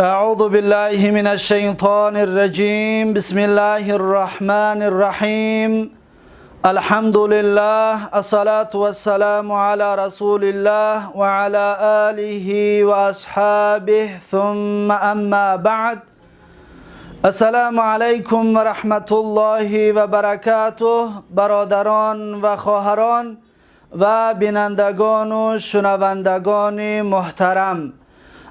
أعوذ بالله من الشيطان الرجيم. بسم الله الرحمن الرحيم. الحمد لله، الصلاة والسلام على رسول الله وعلى آله وأصحابه، ثم أما بعد. السلام علیکم و رحمت الله و برکاته. برادران و خواهران و بینندگان و شنوندگان محترم،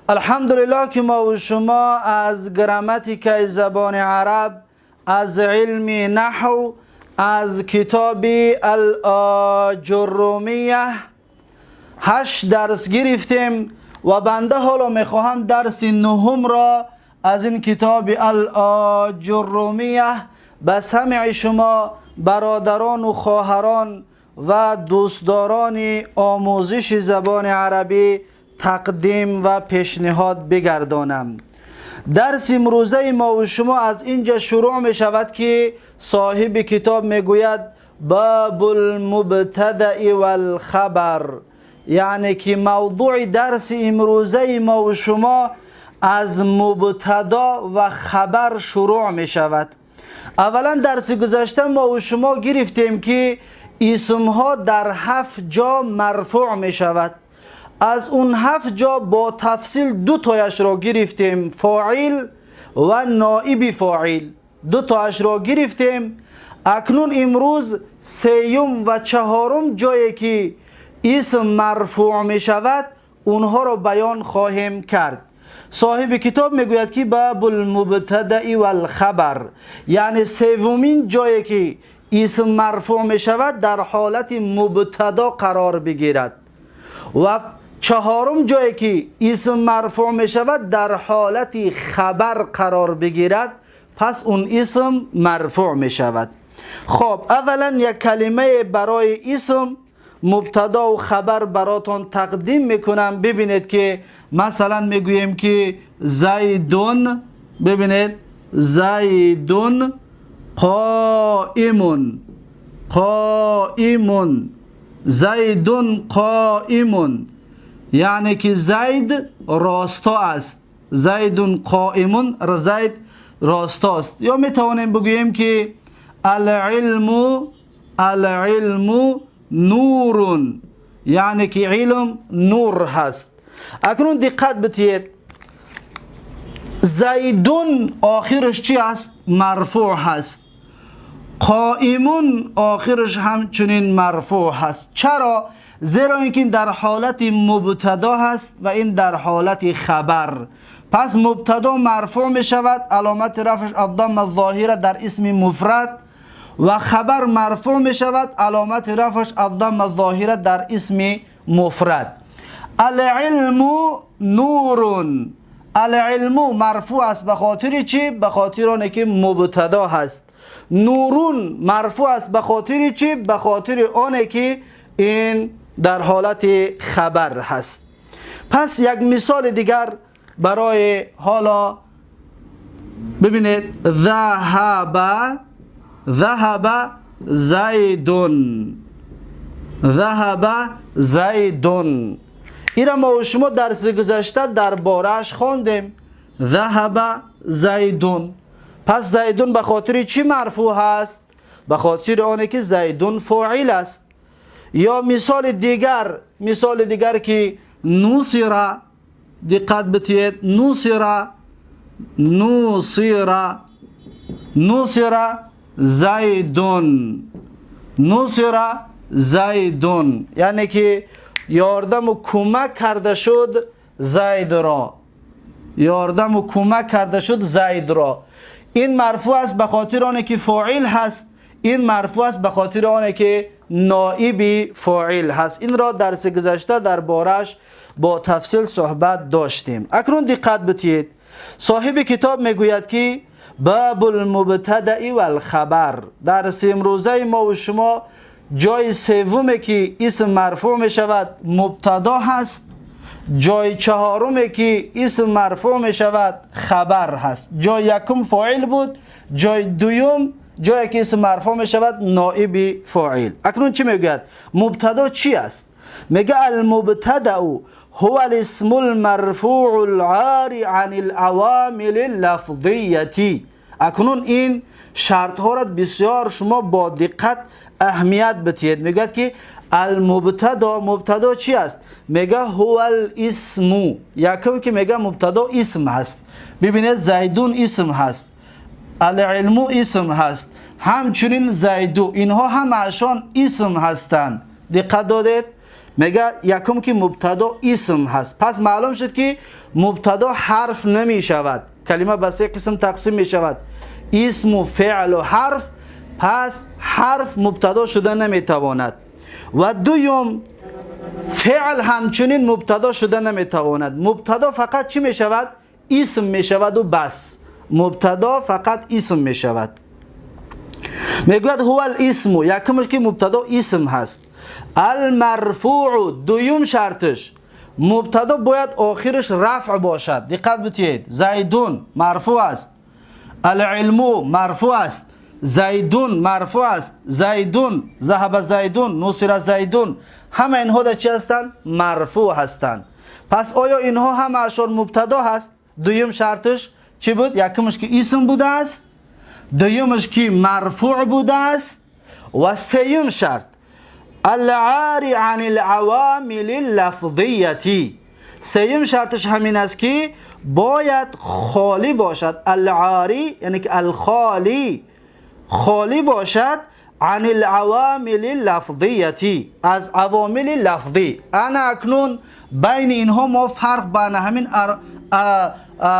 الحمدلله که ما و شما از گراماتیک زبان عرب، از علم نحو، از کتاب الآجرومیه هشت درس گرفتیم و بنده حالا میخواهم درس نهم را از این کتاب الآجرومیه به سمع شما برادران و خواهران و دوستداران آموزش زبان عربی تقدیم و پیشنهاد بگردانم. درس امروزه ما و شما از اینجا شروع می شود که صاحب کتاب می گوید باب المبتدأ والخبر، یعنی که موضوع درس امروزه ما و شما از مبتدا و خبر شروع می شود. اولا درس گذشته ما و شما گرفتیم که اسمها در هفت جا مرفوع می شود. از اون هفت جا با تفصیل دو تایش را گرفتیم، فاعل و نائب فاعل، دو تایش را گرفتیم. اکنون امروز سیوم و چهارم جایی که اسم مرفوع می شود، اونها را بیان خواهیم کرد. صاحب کتاب میگوید که باب المبتدأ والخبر، یعنی سومین جایی که اسم مرفوع می شود در حالت مبتدا قرار بگیرد و چهارم جایی که اسم مرفوع می شود در حالت خبر قرار بگیرد، پس اون اسم مرفوع می شود. خب، اولا یک کلمه برای اسم مبتدا و خبر براتون تقدیم میکنم. ببینید که مثلا میگوییم که زیدٌ، ببینید، زید قائم، قائم، زید قائم، یعنی که زید راستا است. زید قائم، زید راستا است. یا میتوانیم بگوییم که العلم، العلم نور، یعنی که علم نور هست. اکنون دقت بتید، زید آخرش چی است؟ مرفوع هست. قائم آخرش همچنین مرفوع هست. چرا؟ زیرا اینکه در حالت مبتدا هست و این در حالت خبر. پس مبتدا مرفوع می شود، علامت رفعش الضمه الظاهره در اسم مفرد، و خبر مرفوع می شود، علامت رفعش الضمه الظاهره در اسم مفرد. العلم نور، العلم مرفوع است. به خاطر چی؟ به خاطر آنکه که مبتدا هست. نور مرفوع است. به خاطر چی؟ به خاطر آنکه که این در حالت خبر هست. پس یک مثال دیگر برای حالا ببینید، ذهب، ذهب زید، ذهب زید. ایره ما و شما درس گذشته در بارش خواندیم. ذهب زید، پس زید به خاطر چی مرفوع هست؟ به خاطر آنه که زید فاعل است. یا مثال دیگر، مثال دیگر که نصر، دقت بتید، نصر، نصر، نصر زید، نصر زید، یعنی که یاردم و کمک کرده شد زید را، یاردم و کمک کرده شد زید را. این مرفوع است به خاطر آنه که فاعل هست. این مرفوع است به خاطر آنه که نائب فاعل هست. این را درس گذشته در بارش با تفصیل صحبت داشتیم. اکنون دقت بتید، صاحب کتاب میگوید که باب المبتدأ والخبر. درس امروزه ما و شما جای سومه که اسم مرفوع می شود مبتدا هست، جای چهارمه که اسم مرفوع می شود خبر هست. جای یکم فاعل بود، جای دوم، جایی که اسم مرفوع می شود نائب فاعل. اکنون چی میگوید؟ مبتدا چی است؟ میگه المبتدأ هو الاسم المرفوع العاری عن العوامل اللفظیه. اکنون این شرط ها را بسیار شما با دقت اهمیت بدهید. میگه که المبتدا، مبتدا چی است؟ میگه هو الاسم. یکم که میگه مبتدا اسم هست. ببینید زیدون اسم هست، العلم اسم هست، همچنین زیدو، اینها همشان اسم هستند. دقت دادید؟ میگه یکم که مبتدا اسم هست. پس معلوم شد که مبتدا حرف نمی شود. کلمه به سه قسم تقسیم می شود: اسم و فعل و حرف. پس حرف مبتدا شده نمی تواند. و دوم، فعل همچنین مبتدا شده نمی تواند. مبتدا فقط چی می شود؟ اسم می شود و بس. مبتدا فقط اسم می شود. میگوید هو الاسم، یکمش که مبتدا اسم هست. المرفوع، دوم شرطش مبتدا باید آخرش رفع باشد. دقت بتید، زیدون مرفوع است، العلم مرفوع است، زیدون مرفوع است، زیدون، ذهب زیدون، نصر زیدون، همه اینها در چی هستند؟ مرفوع هستند. پس آیا اینها همه‌شان مبتدا هست؟ دوم شرطش چی بود؟ یکمش که اسم بوده است، دومش که مرفوع بوده است، و سوم شرط العاری عن العوامل اللفظیه. سوم شرطش همین است که باید خالی باشد. العاری یعنی که الخالی، خالی باشد عن العوامل اللفظیه، از عوامل لفظی. انا اکنون بین اینها ما فرق بین همین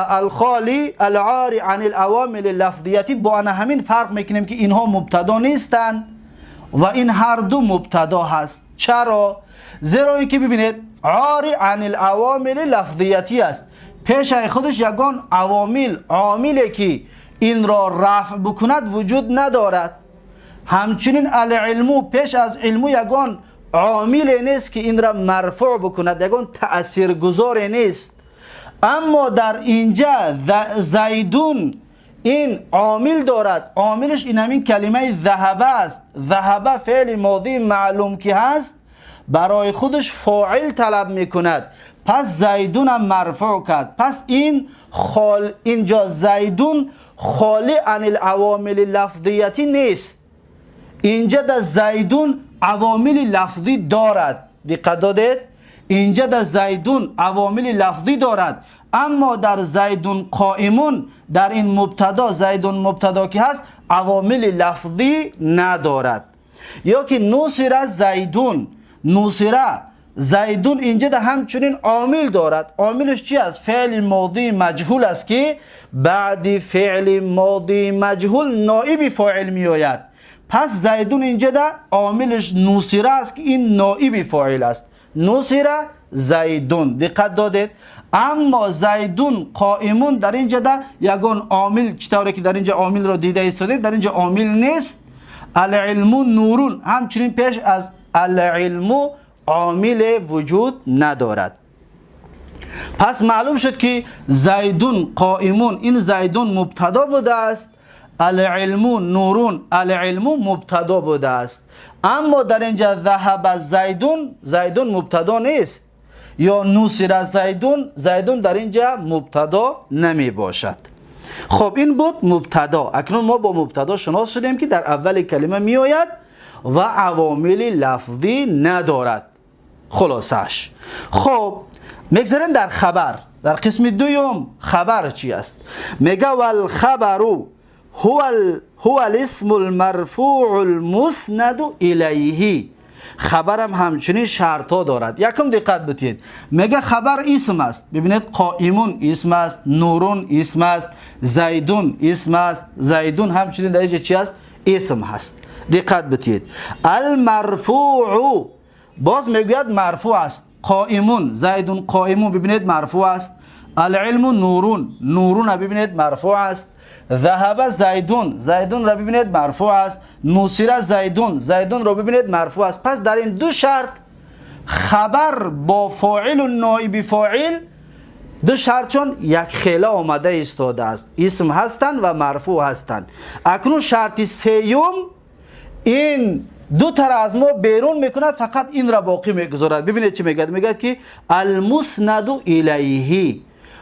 الخالی العاری عن العوامل اللفظیه با همین فرق میکنیم که اینها مبتدا نیستند و این هر دو مبتدا هست. چرا؟ زیرا اینکه ببینید عاری عن العوامل لفظیتی است، پیش خودش یگان عوامل، عاملی که این را رفع بکند وجود ندارد. همچنین العلمو، پیش از علمو یگان عامل نیست که این را مرفوع بکند، یگان تأثیرگذار نیست. اما در اینجا زیدون این عامل دارد، عاملش این همین کلمه ذهبه است. ذهبه فعل ماضی معلوم که هست، برای خودش فاعل طلب میکند، پس زیدون هم مرفوع کرد. پس این اینجا زیدون خالی عن العوامل لفظیتی نیست، اینجا در زیدون عوامل لفظی دارد. دقت دادید؟ اینجا در زیدون عوامل لفظی دارد، اما در زیدون قائمون، در این مبتدا زیدون مبتدا که هست، عوامل لفظی ندارد. یا که نصر زیدون، نصر زیدون اینجا در همچنین عامل دارد. عاملش چی است؟ فعل ماضی مجهول است که بعد فعل ماضی مجهول نائب فاعل می آید. پس زیدون اینجا در عاملش نصر است که این نائب فاعل است. نصر زیدون، دقت دادید؟ اما زیدون قائمون در اینجا در یگان عامل، چطوری که در اینجا عامل را دیده ایستادید، در اینجا عامل نیست. العلم نورون، همچنین پیش از العلم عامل وجود ندارد. پس معلوم شد که زیدون قائمون، این زیدون مبتدا بوده است، العلم نورون، العلم مبتدا بوده است. اما در اینجا ذهب زیدون، زیدون مبتدا نیست، یا نصر زیدون، زیدون در اینجا مبتدا نمی باشد. خب این بود مبتدا. اکنون ما با مبتدا شناس شدیم که در اول کلمه می آید و عوامل لفظی ندارد. خلاصش خب میگذاریم در خبر. در قسم دوم خبر چی است؟ میگه والخبر هو الاسم المرفوع المسند الیه. خبرم همچنین شرط ها دارد. یکم دقت بتید، میگه خبر اسم است. ببینید قائمون اسم است، نورون اسم است، زیدون اسم است، زیدون همچنین در اینجا چی است؟ اسم هست. دقت بتید. المرفوع، باز میگوید مرفوع است. قائمون، زیدون قائمون، ببینید مرفوع است. العلم نورون، نورون ببینید مرفوع است. ذهب زیدون، زیدون را ببینید مرفوع است. نصر زیدون، زیدون را ببینید مرفوع است. پس در این دو شرط خبر با فاعل و نائب فاعل، دو شرط چون یک خیله آمده ایستاده است، اسم هستند و مرفوع هستند. اکنون شرط سیوم این Ду тара аз мо берун мекунад, фақат инро боқӣ мегузорад. Бибинед, чӣ мегӯяд? Мегӯяд, ки المسند إليه,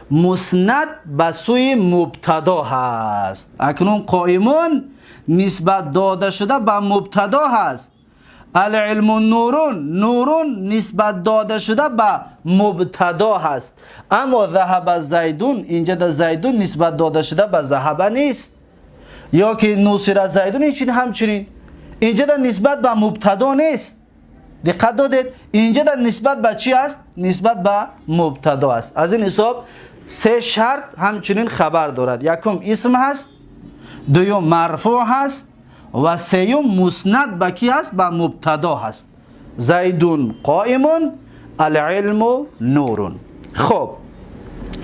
муснад ба сӯи мубтадо ҳаст. Акнун قائم нисбат дода шуда ба мубтадо ҳаст. العلم نور, نور нисбат дода шуда ба мубтадо ҳаст. Аммо ذهب زيد, инҷа да زيد нисбат дода шуда ба ذهب нест. Ё ки نصر زيد, инчунин, ҳамчунин инҷа да нисбат ба мубтадо нест. Диққат додед? Инҷа да нисбат ба чӣ аст? Нисбат ба мубтадо аст. Аз ин ҳисоб се шарт ҳамчунин хабар дорад: якум, исм ҳаст, дуюм, марфӯъ ҳаст ва сеюм, муснад ба кӣ ҳаст? Ба мубтадо ҳаст. زيد قائم, العلم نور. Хоб,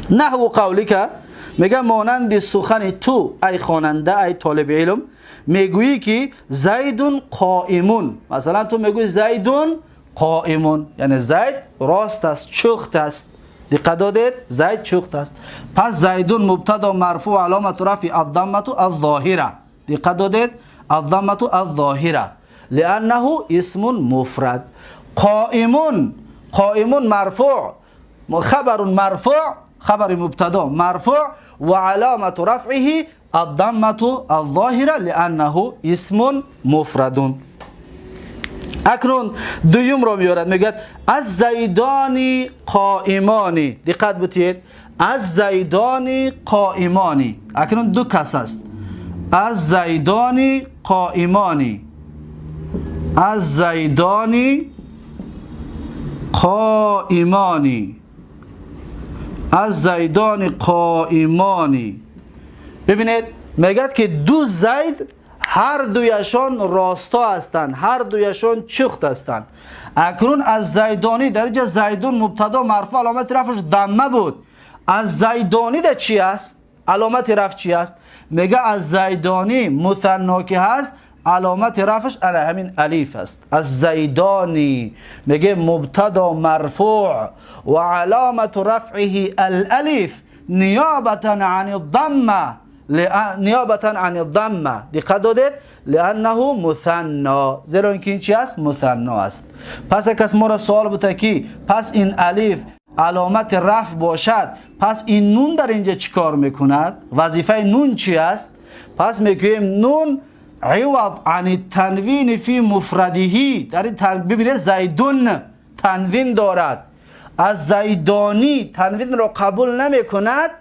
نحو قولك, мега, монанди сухани ту, ай хонанда, ай толиби илм, мегӯӣ, ки زيد قائم. Масалан, ту мегӯӣ: زيد قائم, яъне Зайд рост аст, чухт аст. Диққат додед? Зайд чухт аст. Пас زيد мубтадо марфӯъ, علامة رفعه الضمة الظاهرة. Диққат додед? الضمة الظاهرة لأنه اسم مفرد. قائم, قائم مرفوع, خبر مرفوع, خبر مبتدا مرفوع وعلامة رفعه الضمة الظاهرة لأنه اسم مفرد. Акнун дуюмро меорад, мегӯяд: الزيدان قائمان. Диққат бутиед: الزيدان قائمان. Акнун ду кас аст. الزيدان قائمان, الزيدان قائمان, الزيدان قائمان. Бибинед, мегӯяд, ки ду Зайд ҳар дуяшон росто ҳастанд, ҳар дуяшон чухт ҳастанд. Акнун الزيدان, дар инҷа زيد мубтадо марфӯъ, аломати рафъш дамма буд. الزيدان да чӣ аст? Аломати рафъ чӣ аст? Мега, الزيدان мусанно ки ҳаст, аломати рафъш ана ҳамин алиф аст. الزيدان, меге, мубтадо марфӯъ ва علامة رفعه الألف نيابة عن الضمة, نيابة عن الضمة. Диққат додед? لأنه مثنى, зеро ин ки ин чи аст? Мусанно аст. Пас як кас моро суол бута, ки пас ин алиф аломати рафъ бошад, пас ин нун дар инҷа чӣ кор мекунад? Вазифаи нун чи аст? Пас мегӯем: нун عوض عن التنوين في مفرده. Дар ин, бибинед, زيد танвин дорад, الزيدان танвинро қабул намекунад.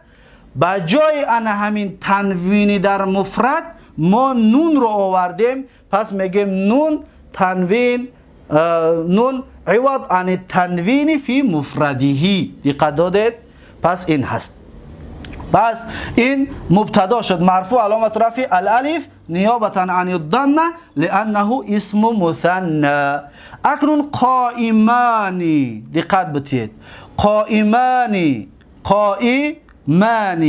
Ба ҷои ана ҳамин танвини дар муфрад мо нунро овардем. Пас мегӯем: нун танвин, нун عوض عن التنوين في مفرده. Диққат додед? Пас ин ҳаст. Пас ин мубтадо шуд марфӯъ, علامة رفعه الألف نيابة عن الضمة لأنه اسم مثنى. Акнун قائمان, диққат бутиед: قائمان, قائمان,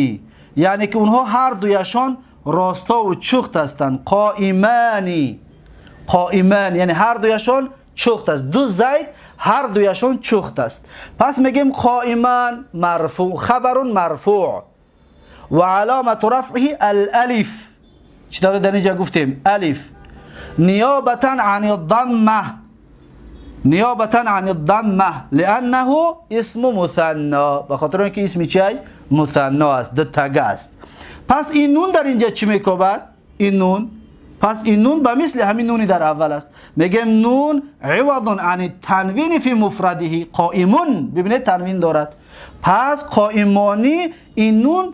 яъне ки онҳо ҳар дуяшон ростову чухт ҳастанд. قائمان, قائمان, яъне ҳар дуяшон чухт аст. Ду Зайд ҳар дуяшон чухт аст. Пас мегӯем: قائمان марфӯъ, خبر مرفوع وعلامة رفعه الألف. Чӣ тавре дар инҷа гуфтем, алиф نيابة عن الضمة, نيابة عن الضمة لأنه اسم مثنى, ба хотири он ки исми чай? Мусанно аст, дутага аст. Пас ин нун дар инҷа чӣ мекобад? Ин нун, пас ин нун ба мисли ҳамин нуни дар аввал аст. Мегӯем: нун عوض عن التنوين في مفرده قائم. Бибинед, танвин дорад. Пас قائمان, ин нун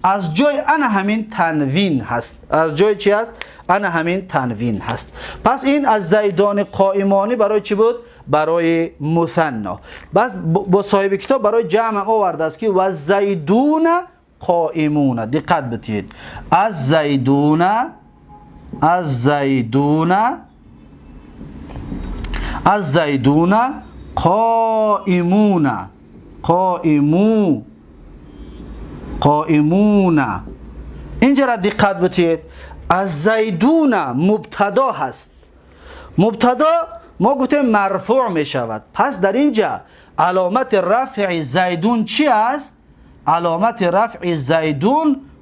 аз ҷои ана ҳамин танвин ҳаст. Аз ҷои чи ҳаст? Ана ҳамин танвин ҳаст. Пас ин الزيدان قائمان барои чӣ буд? Барои мусанно. Бас бо соҳиби китоб барои ҷамъ овардааст, ки والزيدون قائمون. Диққат битиед: الزيدون, الزيدون, الزيدون قائمون, قائمو, قائمون. Инҷара диққат битиед: الزيدون мубтадо ҳаст. Мубтадо мо гуфтем, марфӯъ мешавад. Пас дар инҷа аломати рафъи زيد чӣ аст? Аломати рафъи زيد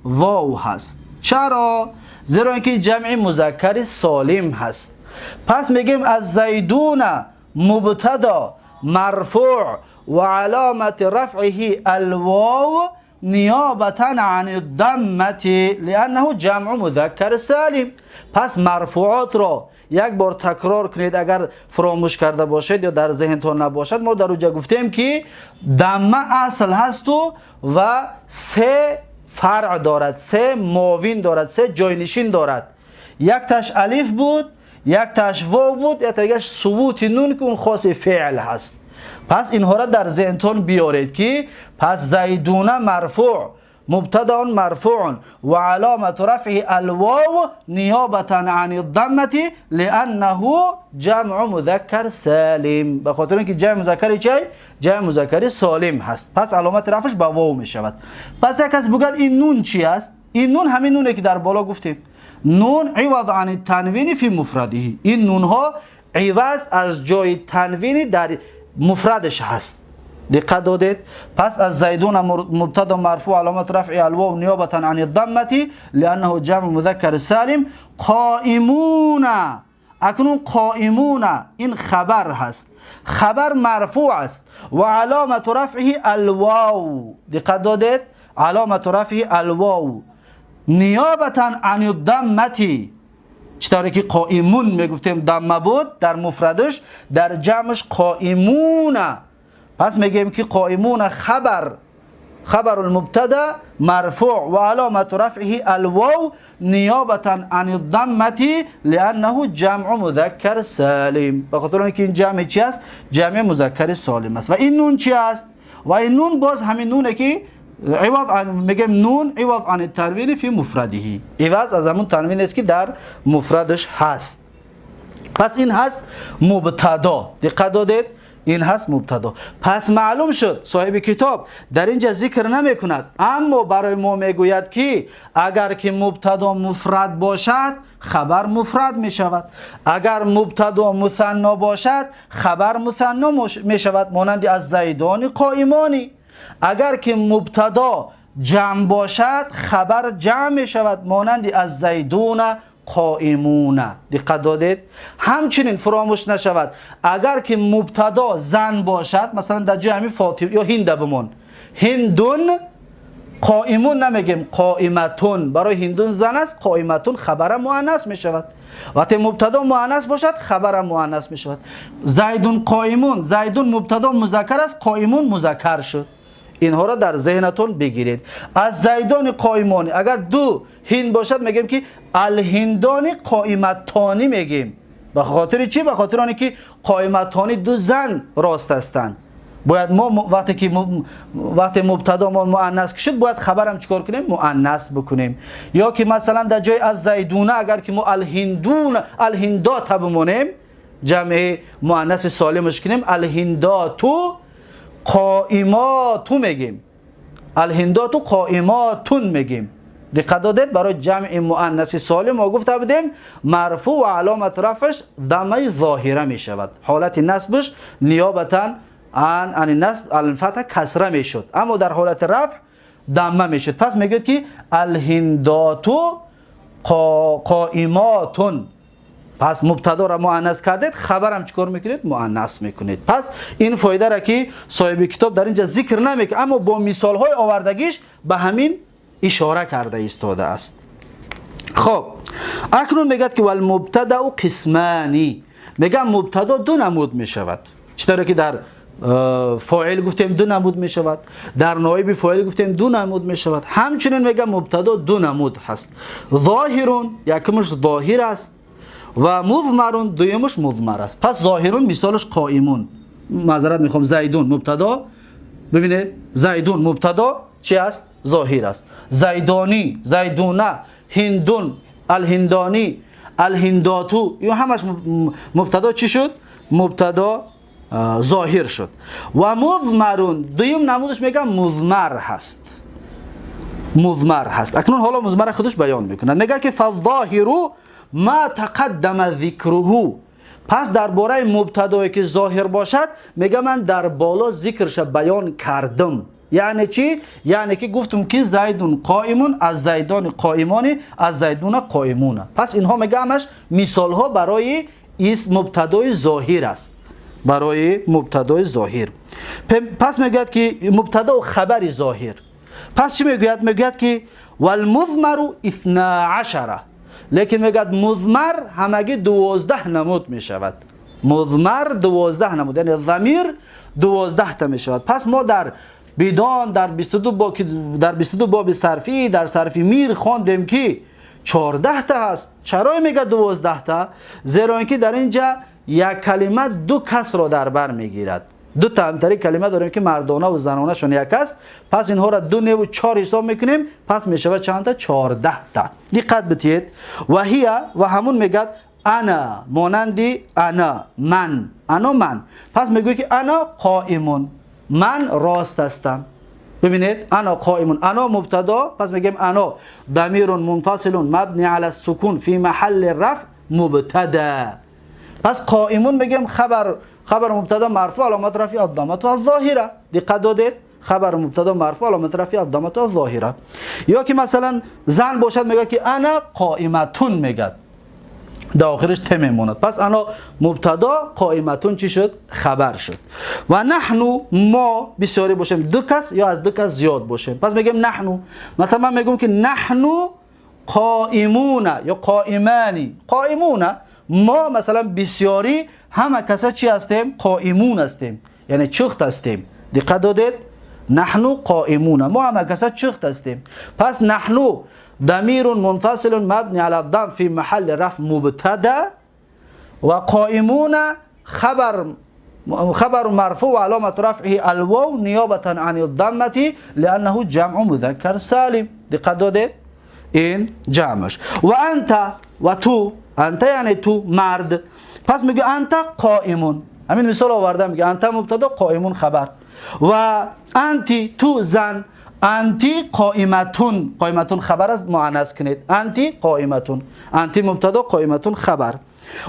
вов ҳаст. Чаро? Зеро ин ки ҷамъи музаккари солим ҳаст. پس میگیم الزیدون مبتدا مرفوع و علامت رفعه الواو نیابتا عن الضمه لانه جمع مذکر سالم. پس مرفوعات را یک بار تکرار کنید اگر فراموش کرده باشید یا در ذهنتان نباشد. ما در اونجا گفتیم که ضمه اصل هست و سه فرع دارد، سه معاون دارد، سه جاینشین دارد. یک تاش الف بود، یک تاش واو بود، یک تاش ثبوت نون که اون خاص فعل هست. پس اینها را در ذهنتان بیارید که پس زیدون مرفوع، مبتدا مرفوع و علامت رفعه الواو نیابتا عن الضمه لانه جمع مذکر سالم. به خاطر اینکه جمع مذکر چی؟ جمع مذکر سالم هست. پس علامت رفعش با واو می شود. پس یک کس بگوید این نون چی است؟ این نون همین نونه که در بالا گفتیم، نون عوض عن التنوین فی مفرده. این نون ها عوض از جای تنوین در مفردش هست. دقت دادید؟ پس از زیدون مبتدا مرفوع علامت رفع الواو نیابتا عن الضمه لانه جمع مذکر سالم. قائمون، اکنون قائمون این خبر هست، خبر مرفوع است و علامت رفعه الواو. دقت دادید؟ علامت رفعه الواو نیابتا عن الضمه. چطوری که قائمون میگفتیم ضمه بود در مفردش، در جمعش قائمون. پس میگیم که قائمون خبر، خبر المبتدا مرفوع و علامت رفعه الواو نیابتا عن الضمه لانه جمع مذکر سالم. به خاطر اینکه این جمع چی است؟ جمع مذکر سالم است. و این نون چی است؟ و این نون باز همین نونه که عوض عن، میگیم نون عوض عن التنوین فی مفرده، عوض از همون تنوین است که در مفردش هست. پس این هست مبتدا. دقت دادید؟ این هست مبتدا. پس معلوم شد صاحب کتاب در اینجا ذکر نمی کند، اما برای ما میگوید که اگر که مبتدا مفرد باشد خبر مفرد می شود، اگر مبتدا مثنا باشد خبر مثنا می شود، مانند از زیدان قائمانی. اگر که مبتدا جمع باشد خبر جمع می شود، مانند از زیدون قائمون. دقت دادید؟ همچنین فراموش نشود اگر که مبتدا زن باشد، مثلا در جای همین فاطمه یا هند بمون، هندون قائمون نمیگیم، قائمتون. برای هندون زن است، قائمتون خبر مؤنث می شود. وقتی مبتدا مؤنث باشد خبر مؤنث می شود. زیدون قائمون، زیدون مبتدا مذکر است، قائمون مذکر شد. اینها را در ذهنتون بگیرید. از زیدان قائمانی اگر دو هند باشد میگیم که الهندان قائمتانی میگیم. به خاطر چی؟ به خاطر آنکه که قائمتانی دو زن راست هستند. باید ما وقتی که وقتی مبتدا ما مؤنث شد باید خبرم چیکار کنیم؟ مؤنث بکنیم. یا که مثلا در جای از زیدونه اگر که ما الهندون الهندات بمونیم، جمع مؤنث سالمش کنیم، الهنداتو قائماتو میگیم، الهنداتو قائماتون میگیم. دقت دادید؟ برای جمع مؤنث سالم ما گفته بودیم مرفوع و علامت رفعش ضمه ظاهره می شود، حالت نصبش نیابتا عن نصب الفتح کسره می شد، اما در حالت رفع ضمه می شد. پس میگید که الهنداتو قائماتون. پس مبتدا را مؤنث کردید، خبرم چیکار میکنید؟ مؤنث میکنید. پس این فایده را که صاحب کتاب در اینجا ذکر نمیکنه، اما با مثال های آوردگیش به همین اشاره کرده ایستاده است. خب اکنون میگد که والمبتدا قسمانی. میگم مبتدا دو نمود میشود. چطوری که در فاعل گفتیم دو نمود میشود، در نایب فاعل گفتیم دو نمود میشود، همچنین میگم مبتدا دو نمود هست. ظاهرون یکمش ظاهر است و مضمرون دویمش مضمر است. پس ظاهرون مثالش قائمون، معذرت میخوام زیدون مبتدا، ببینید زیدون مبتدا چی است؟ ظاهر است. زیدانی، زیدونه، هندون، الهندانی، الهنداتو، یا همش مبتدا چی شد؟ مبتدا ظاهر شد. و مضمرون دویم نمودش میگم مضمر هست، مضمر هست. اکنون حالا مضمر خودش بیان میکنه، میگه که فالظاهر ما تقدم ذکره. پس درباره مبتدایی که ظاهر باشد میگه من در بالا ذکرش بیان کردم. یعنی چی؟ یعنی که گفتم که زیدون قائمون، از زیدان قائمانی، از زیدون قائمون. پس اینها میگه همش مثال ها برای اسم مبتدای ظاهر است، برای مبتدای ظاهر. پس میگوید که مبتدا و خبر ظاهر. پس چی میگوید؟ میگوید که والمضمر 12، لیکن میگوید مضمر همگی 12 نمود میشود. مضمر 12 نمود، یعنی ضمیر 12 تا میشود. پس ما در بدان در 22 باب، در 22 باب صرفی در صرفی میر خواندیم که 14 تا هست. چرا میگه 12 تا؟ زیرا اینکه در اینجا یک کلمه دو کس را در بر میگیرد. دو تا همتری کلمه داریم که مردانه و زنانه شون یک است. پس اینها را 2 9 و 4 حساب میکنیم، پس میشود چند تا؟ 14 تا. دقت بتید. و هی و همون میگه انا، مانندی انا، من، انا من. پس میگوی که انا قائمون، من راست هستم. ببینید انا قائمون، انا مبتدا، پس میگیم انا ضمیر منفصل مبنی علی السکون فی محل رفع مبتدا. پس قائمون میگیم خبر مبتدا مرفوع علامت رفع الضمه الظاهره. دقت دادید؟ خبر مبتدا مرفوع علامت رفع الضمه الظاهره. یا که مثلا زن باشد میگه که انا قائمتون، میگه در آخرش ت میموند. پس انا مبتدا، قائمتون چی شد؟ خبر شد. و نحنو، ما بسیاری باشیم، دو کس یا از دو کس زیاد باشیم، پس میگیم نحنو. مثلا من میگم که نحنو قائمون یا قائمانی. قائمون ما مثلا بسیاری همه کسا چی هستیم؟ قائمون هستیم، یعنی چخت هستیم. دقت دادید؟ نحنو قائمون، ما همه کسا چخت هستیم. پس نحنو ضمیر منفصل مبنی علی الضم فی محل رفع مبتدا، و قائمون خبر مرفوع و علامت رفعه الواو نیابتا عن الضمه لانه جمع مذکر سالم. دقت دادید؟ این جمعش. و انت و تو، انت یعنی تو مرد. پس میگه انت قائمون، همین مثال آوردم، میگه انت مبتدا، قائمون خبر. و انتی تو زن، انتی قائمتون، قائمتون خبر است، مؤنث کنید. انتی قائمتون، انتی مبتدا، قائمتون خبر.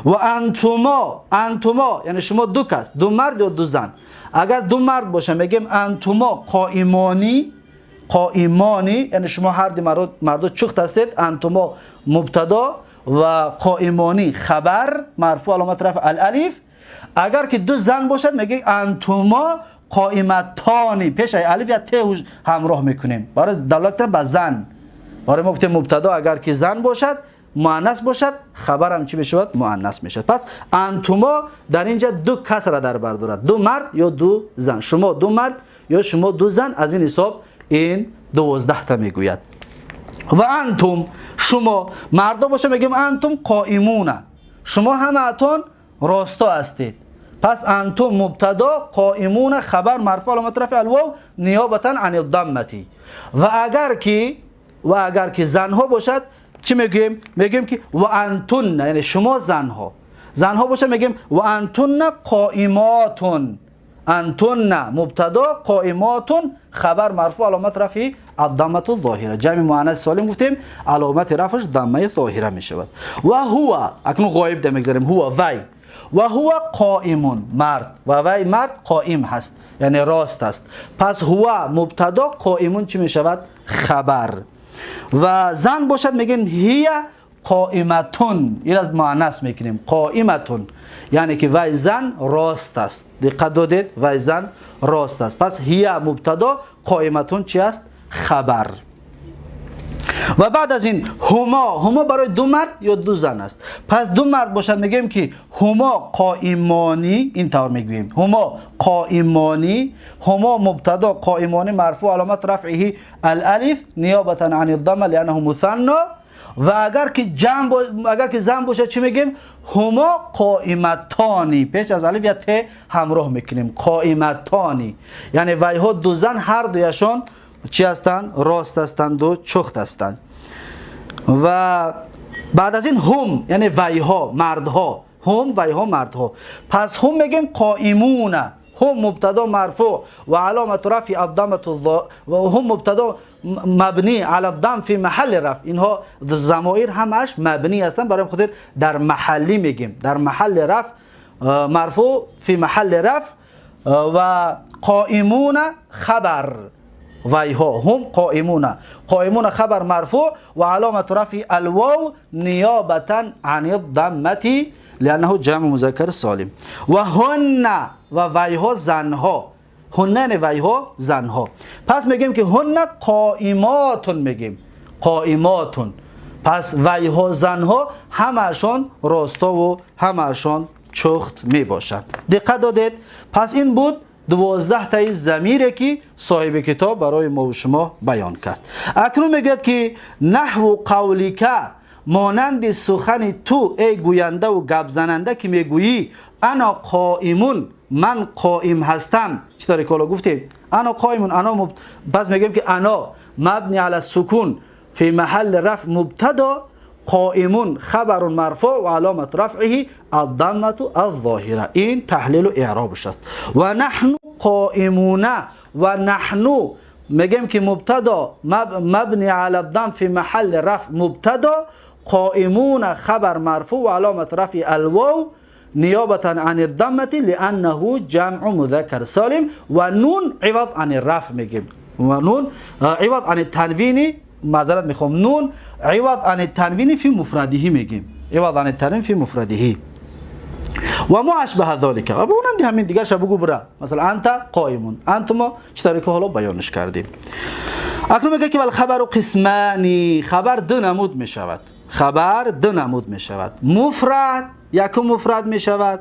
و انتما، انتما یعنی شما دو کس، دو مرد یا دو زن. اگر دو مرد باشه میگیم انتما قائمانی، قائمانی یعنی شما هر دو مرد چخت هستید. انتما مبتدا و قائمانی خبر مرفوع علامت رفع الالف. اگر که دو زن باشد میگه انتما قائمتانی، پیش الف یا ت همراه میکنیم برای دلالت به زن. برای ما گفتیم مبتدا اگر که زن باشد مؤنث باشد، خبر هم چی میشود؟ مؤنث میشود. پس انتما در اینجا دو کس را در بر دارد، دو مرد یا دو زن. شما دو مرد یا شما دو زن، از این حساب این 12 تا میگوید. و انتم، شما مردا باشه میگیم انتم قائمون، شما همه‌تون راستا هستید. پس انتم مبتدا، قائمون خبر مرفوع علامت رفع الواو نیابتا عن الضمه. و اگر که زنها باشد چی میگیم؟ میگیم که و انتن، یعنی شما زنها، زنها باشه میگیم و انتن قائماتون. انتن مبتدا، قائماتون خبر مرفوع علامت رفع الضمه الظاهره. جمع مؤنث سالم گفتیم علامت رفعش ضمه ظاهره میشود. و هو، اکنون غایب ده میگذاریم، هو وی، و هو قائمون مرد، و وی مرد قائم هست یعنی راست است. پس هو مبتدا، قائمون چی میشود؟ خبر. و زن باشد میگیم هی قائمتون، این از مؤنث میکنیم، قائمتون یعنی که وی زن راست است. دقت دادید؟ وی زن راست است. پس هی مبتدا، قائمتون چی است؟ خبر. و بعد از این هما، هما برای دو مرد یا دو زن است. پس دو مرد باشد میگیم که هما قائمانی، این طور میگوییم هما قائمانی، هما مبتدا، قائمانی مرفوع علامت رفعه الالف نیابتا عن الضمه لانه مثنى. و اگر که جمع اگر که زن باشه چی میگیم؟ هما قائمتانی، پیش از الف یا ت همراه میکنیم، قائمتانی یعنی ویها دو زن هر دویشان چی هستند؟ راست هستند و چخت هستند. و بعد از این هم یعنی ویها مردها، هم ویها مردها. پس هم میگیم قائمون، هم مبتدا مرفوع و علامت رفع الضمه و هم مبتدا مبنی علی الضم فی محل رفع. اینها ضمایر همش مبنی هستند، برای خاطر در محلی میگیم، در محل رفع مرفوع فی محل رفع. و قائمون خبر ویها، هم قائمون، قائمون خبر مرفوع و علامت رفع الواو نیابتا عن الضمه لأنه جمع مذکر سالم. و هن و ویها زنها، هن ویها زنها. پس میگیم که هن قائماتون، میگیم قائماتون. پس ویها زنها همشان راستا و همشان چخت میباشند. دقت دادید؟ پس این بود 12 تای ضمیره که صاحب کتاب برای ما و شما بیان کرد. اکنون میگوید که نحو قولک، مانند سخن تو ای گوینده و گپ زننده که میگویی انا قائمون، من قائم هستم. چطوری که حالا گفتیم انا قائمون، انا پس میگیم که انا مبنی علی السکون فی محل رفع مبتدا، قائمون خبر مرفوع و علامت رفعه الضمه الظاهره. این تحلیل و اعرابش است. و نحن قائمون، و نحن میگیم که مبتدا مبنی علی الضم فی محل رفع مبتدا، قائمون خبر مرفوع و علامت رفع الواو نیابتا عن الضمه لانه جمع مذکر سالم، و نون عوض عن الرفع میگیم، و نون عوض عن التنوین، معذرت میخوام، نون عوض عن التنوین فی مفرده میگیم، عوض عن التنوین فی مفرده و ما اشبه ذلك. و بونند همین دیگه شب بگو برا، مثلا انت قائمون، انتما چطوری که حالا بیانش کردیم. اکنون میگه که الخبر قسمانی، خبر دو نمود میشود، خبر دو نمود میشود، مفرد، یکم مفرد میشود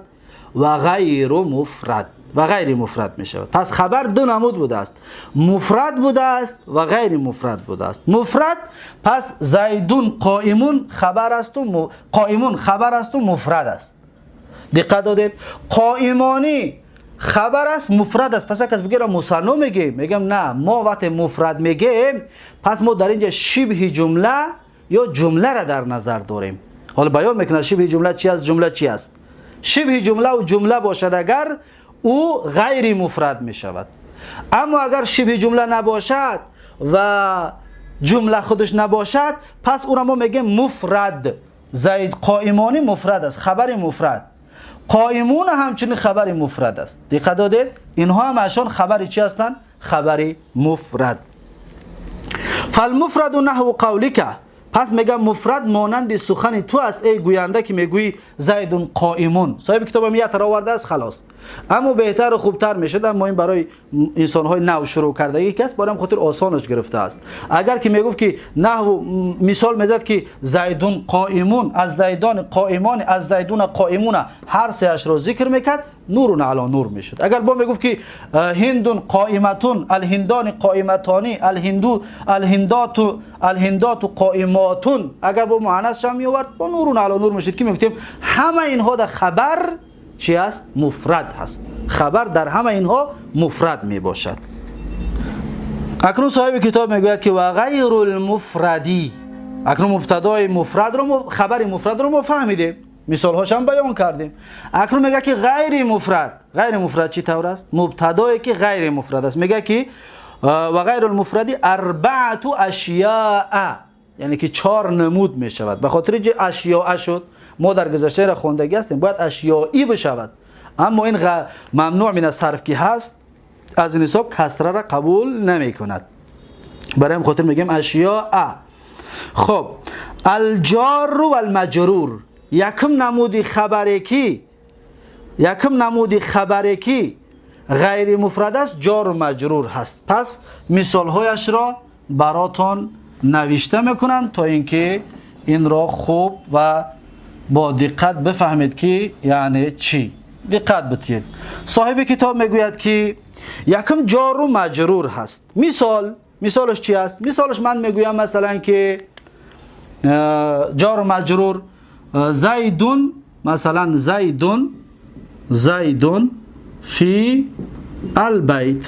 و غیر مفرد، و غیر مفرد می شود. پس خبر دو نمود بوده است، مفرد بوده است و غیر مفرد بوده است. مفرد پس زیدون قائمون خبر است و قائمون خبر است و مفرد است. دقت دادید؟ قائمانی خبر است، مفرد است. پس کس بگه مثنا میگیم، میگم نه، ما وقتی مفرد میگیم پس ما در اینجا شبه جمله یا جمله را در نظر داریم. حالا بیان میکنه شبه جمله چی است، جمله چی است. شبه جمله و جمله باشد اگر او غیر مفرد می شود، اما اگر شبه جمله نباشد و جمله خودش نباشد پس او را ما میگیم مفرد. زید قائمانی مفرد است، خبر مفرد. قائمون همچنین خبر مفرد است. دقت دادید؟ اینها همشان خبر چی هستند؟ خبر مفرد. فالمفرد نحو قولک، پس میگم مفرد مانند سخن تو است ای گوینده که میگویی زید قائمون. صاحب کتاب یه تر آورده است خلاص، اما بهتر و خوبتر میشد. اما این برای انسانهای نو شروع کرده یک است، برای خاطر آسانش گرفته است. اگر که میگفت که نحو مثال میزد که زیدون قائمون، از زیدان قائمان، از زیدون قائمون، هر سهش رو ذکر میکرد نور علی نور میشد. اگر با میگفت که هندون قائمتون، الهندان قائمتانی، الهندو، الهندات، الهندات قائماتون، اگر با مؤنث هم میآورد با نور علی نور میشد که میگفتیم همه اینها در خبر چی است؟ مفرد هست. خبر در همه اینها مفرد می باشد. اکنون صاحب کتاب میگوید که و غیر المفردی. اکنون مبتدای مفرد رو، خبر مفرد رو ما فهمیدیم، مثال هاش هم بیان کردیم. اکنون میگه که غیر مفرد، غیر مفرد چی طور است؟ مبتدایی که غیر مفرد است. میگه که و غیر المفردی اربعه اشیاء، یعنی که 4 نمود میشود. به خاطر اینکه اشیاء شد، ما در گذشته را خواندگی هستیم، باید اشیائی بشود، اما این ممنوع من الصرف که هست از این حساب کسره را قبول نمی کند، برای خاطر میگیم اشیاء. خب الجار و المجرور، یکم نمودی خبری کی، یکم نمودی خبری کی غیر مفرد است، جار و مجرور هست. پس مثال هایش را براتون نوشته میکنم تا اینکه این را خوب و با دقت بفهمید که یعنی چی. دقت بدید. صاحب کتاب میگوید که یکم جار و مجرور هست. مثالش چی است؟ مثالش من میگویم مثلا که جار و مجرور زیدون، مثلا زیدون، زیدون فی البیت،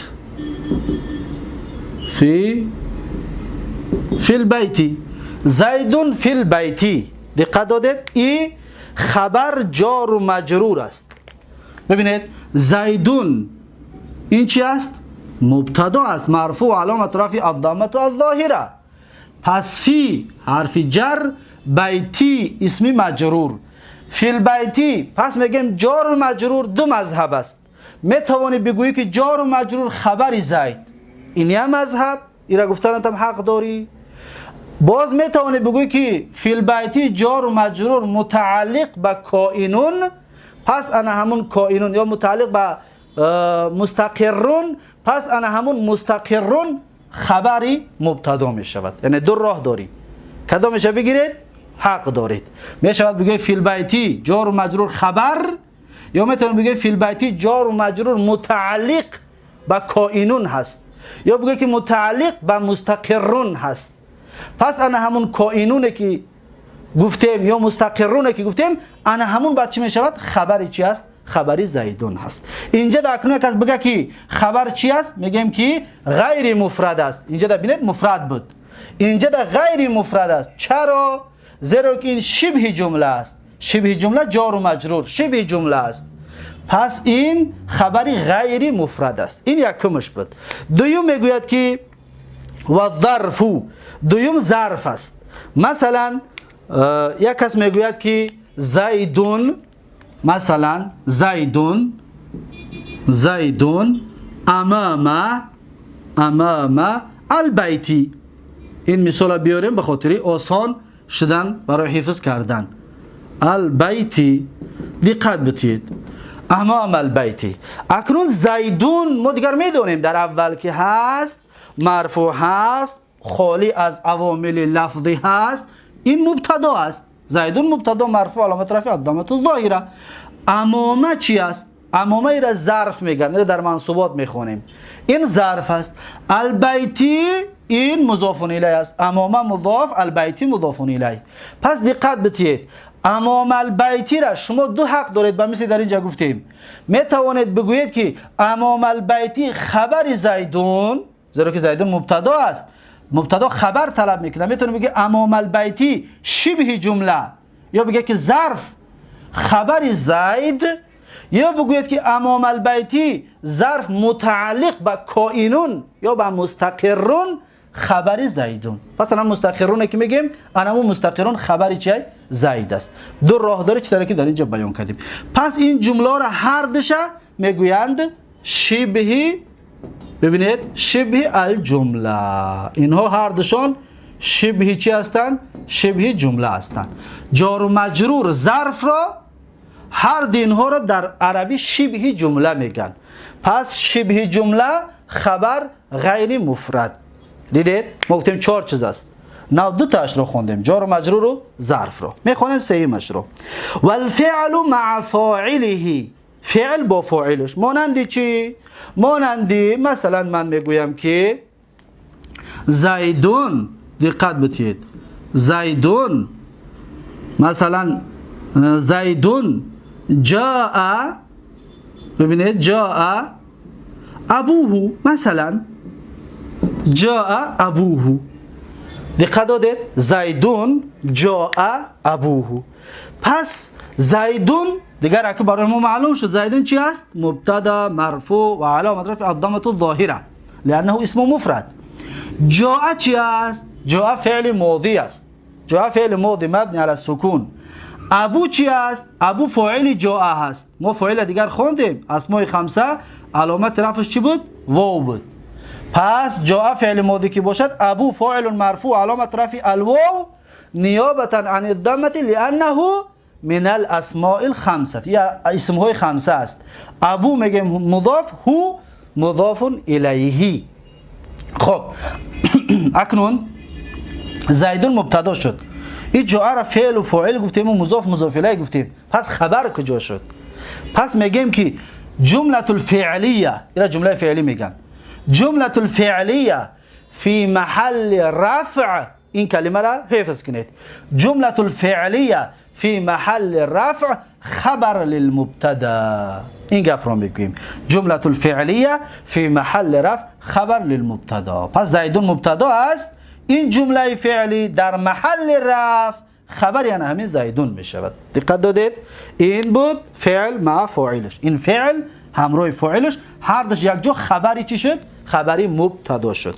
فی البیت، زیدون فی البیت. دقت دادید؟ این خبر جار و مجرور است. ببینید زیدون این چی است؟ مبتدا است، مرفوع علامت رفع الضمه الظاهره. پس فی حرف جر، بیتی اسم مجرور، فی البیتی. پس میگیم جار و مجرور دو مذهب است. میتوانی بگویی که جار و مجرور خبر زید، این یه مذهب، این را گفتن هم حق داری. باز میتوانی بگویی که فی البیتی جار و مجرور متعلق به کائنون، پس انا همون کائنون، یا متعلق به مستقرون، پس انا همون مستقرون خبری مبتدا می شود. یعنی دو راه داری، کدامش بگیرید حق دارید. می شود بگویی فی البیتی جار و مجرور خبر، یا میتونید بگویی فی البیتی جار و مجرور متعلق به کائنون هست، یا بگویی که متعلق به مستقرون هست. پس انا همون کائنونه که گفتیم یا مستقرونه که گفتیم، انا همون بعد چی میشود؟ خبری چی است؟ خبری زیدون هست. اینجا در اکنون کس بگه که خبر چی است، میگیم که غیر مفرد است. اینجا در بینید مفرد بود، اینجا در غیر مفرد است. چرا؟ زیرا که این شبه جمله است. شبه جمله جار و مجرور شبه جمله است، پس این خبری غیر مفرد است. این یکمش بود. دوم میگوید که و ظرف، دوم ظرف است. مثلا یک کس میگوید که زیدون، مثلا زیدون، زیدون امام البیتی. این مثال بیاریم به خاطر آسان شدن برای حفظ کردن. البیتی، دقت بتید، امام البیتی. اکنون زیدون ما دیگر میدونیم در اول که هست، مرفوع هست، خالی از عوامل لفظی هست، این مبتدا است. زیدون مبتدا مرفوع علامت رفع الضمه الظاهره. امامه چی است؟ امامه ای را ظرف میگن، را در منصوبات میخونیم. این ظرف است. البیتی این مضاف الیه است. امامه مضاف، البیتی مضاف الیه. پس دقت بتید، امام البیتی را شما دو حق دارید. به مثل در اینجا گفتیم میتوانید بگویید که امام البیتی خبر زیدون، زیرا که زیدون مبتدا است، مبتدا خبر طلب میکنه. میتونه بگه امام البیتی شبه جمله، یا بگه که ظرف خبر زید، یا بگوید که امام البیتی ظرف متعلق به کائنون یا به مستقرون خبر زیدون. پس الان مستقرون که میگیم، انمو مستقرون خبر چی؟ زید است. دو راه داره چطوری که در اینجا بیان کردیم. پس این جمله را هر دوشه میگویند شبه، ببینید شبه الجمله. اینها هر دوشان شبه چی هستند؟ شبه جمله هستند. جار و مجرور ظرف را هر دو اینها را در عربی شبه جمله میگن. پس شبه جمله خبر غیر مفرد. دیدید؟ ما گفتیم چهار چیز است. نه دو تاش رو خوندیم، جار و مجرور و ظرف رو. میخونیم سیمش رو. والفعل مع فاعله، فعل با فاعلش. مانندی چی؟ مانندی مثلا من میگویم که زیدون، دقت بتید، زیدون مثلا زیدون جاء، ببینید جاء ابوه، مثلا جاء ابوه. دقت دادید؟ زیدون جاء ابوه. پس زیدون دیگر اگه برای ما معلوم شد زیدون چی است؟ مبتدا مرفوع و علامت رفع الضمه الظاهره لانه اسم مفرد. جاء چی است؟ جاء فعل ماضی است. جاء فعل ماضی مبنی علی السکون. ابو چی است؟ ابو فاعل جاء هست. ما فاعل دیگر خوندیم، اسماء خمسه علامت رفعش چی بود؟ واو بود. پس جاء فعل ماضی که باشد، ابو فاعل مرفوع علامت رفع الواو نیابتا عن الضمه لانه من الاسماء الخمسه، یا اسم های خمسه است. ابو میگیم مضاف، هو مضاف الیه. خب اکنون زیدون مبتدا شد. این جاء را فعل و فاعل گفتیم و مضاف مضاف الیه گفتیم. پس خبر کجا شد؟ پس میگیم که جمله الفعلیه، این جمله فعلی میگن، جمله الفعلیه فی محل رفع، این کلمه را حفظ کنید، جمله الفعلیه فی محل رفع خبر للمبتدا. این گپ رو میگوییم، جمله الفعلیه فی محل رفع خبر للمبتدا. پس زیدون مبتدا است، این جمله فعلی در محل رفع خبر یعنی همین زیدون می شود. دقت دادید؟ این بود فعل مع فاعلش. این فعل همراه فاعلش هر دوش یک جا خبری چی شد؟ خبری مبتدا شد.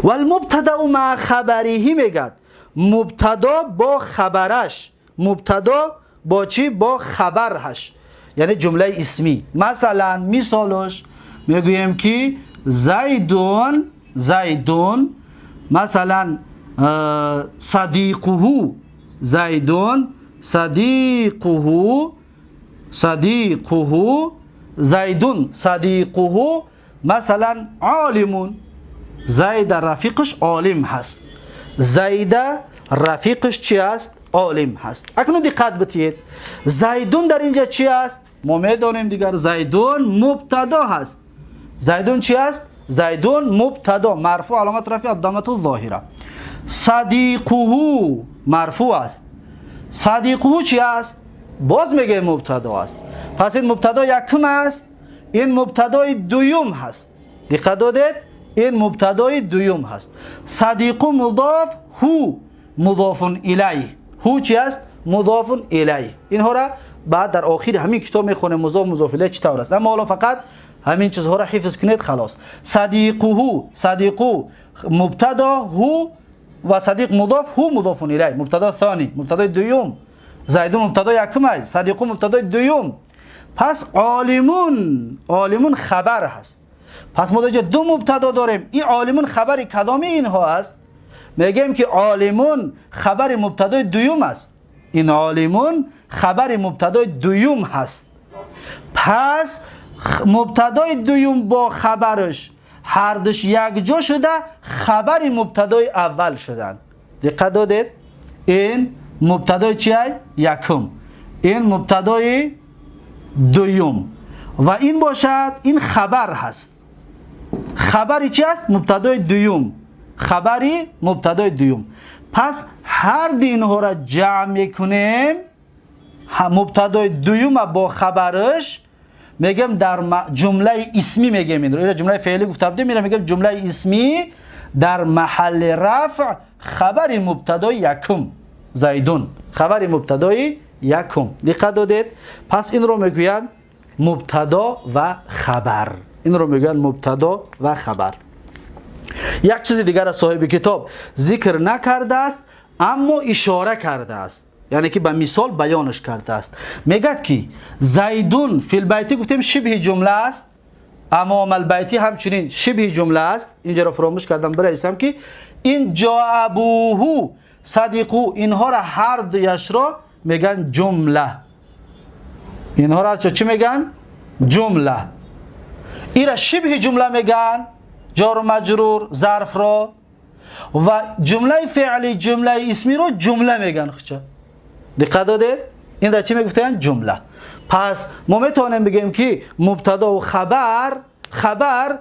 والمبتدا مع خبره میگد مبتدا با خبرش. مبتدا با چی؟ با خبرش، یعنی جمله اسمی. مثلا مثالش میگوییم که زیدون، زیدون مثلا صدیقه زیدون صدیقه صدیقه زیدون صدیقه مثلا عالم. زید رفیقش عالم هست. زید رفیقش چی است؟ عالم هست. اکنون دقت بتید، زیدون در اینجا چی است؟ ما میدانیم دیگر زیدون مبتدا هست. زیدون چی است؟ زیدون مبتدا مرفوع، علامت رفع الضمه الظاهره. صدیقه مرفوع است. صدیقه چی است؟ باز میگه مبتدا است. پس این مبتدا یکم است، این مبتدای دوم هست. دقت دادید؟ این مبتدای دوم هست. صدیق مضاف، هو مضاف الیه. هو چی است؟ مضاف الیه. اینها را بعد در آخر همین کتاب میخونیم، مضاف مضاف الیه چطور است. اما حالا فقط همین چیزها را حفظ کنید خلاص. صدیقه، صدیقو مبتدا، هو و صدیق مضاف، هو مضاف الیه. مبتدا ثانی، مبتدای دوم. زیدون مبتدا یکم است، صدیقو مبتدای دوم. پس عالمون، عالمون خبر هست. پس ما اینجا دو مبتدا داریم. این عالمون خبر کدامی اینها است؟ میگیم که عالمون خبر مبتدای دوم است. این عالمون خبر مبتدای دوم هست. پس مبتدای دوم با خبرش هر دوش یک جا شده، خبر مبتدای اول شدن. دقت دادید؟ این مبتدای چیه؟ یکم. این مبتدای دوم و این باشد این خبر هست. خبری چی است؟ مبتدای دوم. خبری مبتدای دوم. پس هر دو اینها را جمع میکنیم، مبتدای دوم با خبرش میگم در جمله اسمی، میگم این رو جمله فعلی گفته بودیم، میرم میگم جمله اسمی در محل رفع خبر مبتدای یکم زیدون، خبر مبتدای یکم. دقت دادید؟ پس این رو میگویند مبتدا و خبر. این رو میگن مبتدا و خبر. یک چیز دیگر صاحب کتاب ذکر نکرده است اما اشاره کرده است، یعنی که به مثال بیانش کرده است. میگد که زیدون فی البیتی گفتیم شبه جمله است، امام البیتی همچنین شبه جمله است. اینجا را فراموش کردم برسم که این جا ابوه صدیقو، اینها را هر دویش را میگن جمله. اینها را چی میگن؟ جمله. ایرا شبه جمله میگن، جار و مجرور ظرف را، و جمله فعلی جمله اسمی رو جمله میگن. خچه دقت داده؟ این را چی میگفتن؟ جمله. پس ما میتونیم بگیم که مبتدا و خبر، خبر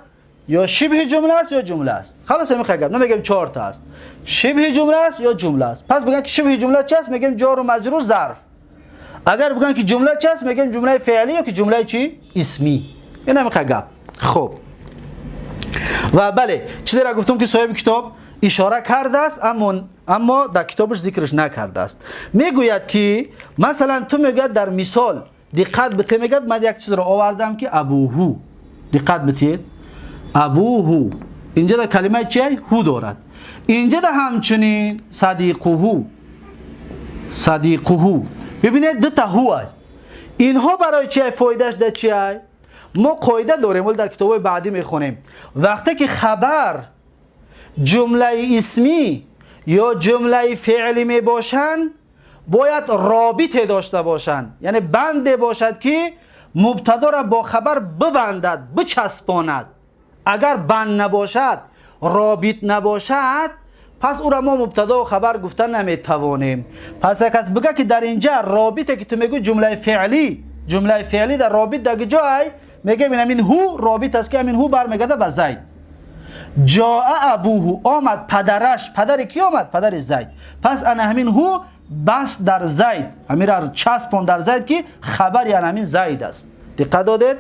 یا شبه جمله است یا جمله است. خلاص همین خگم نمیگیم چهار تا است، شبه جمله است یا جمله است. پس بگن که شبه جمله چی است؟ میگیم جار و مجرور ظرف. اگر بگن که جمله چی است؟ میگیم جمله فعلی یا که جمله چی؟ اسمی. این همین خگم. خب و بله چیزی را گفتم که صاحب کتاب اشاره کرده است اما در کتابش ذکرش نکرده است. میگوید که مثلا تو میگوید در مثال دقت بده، میگوید من یک چیز را آوردم که ابوهو، دقت بدید، ابوهو اینجا در کلمه چیه؟ هو دارد. اینجا در همچنین صدیقهو، صدیقهو، ببینید دو تا هو. اینها برای چیه؟ فایدهش در چیه؟ ما قاعده داریم ولی در کتاب‌های بعدی میخونیم وقتی که خبر جمله اسمی یا جمله فعلی می باشند باید رابطه داشته باشند، یعنی بنده باشد که مبتدا را با خبر ببندد، بچسباند. اگر بند نباشد، رابط نباشد، پس او را ما مبتدا و خبر گفتن نمیتوانیم. پس اگر کس بگه که در اینجا رابطه که تو میگوی جمله فعلی، جمله فعلی در رابط در جای میگه این هو رابط است که همین هو برمیگرده به زید. جاء ابوه، آمد پدرش، پدر کی آمد؟ پدر زید. پس انا همین هو بس در زید، همین را چسبان در زید که خبری انا همین زید است. دقت دادید؟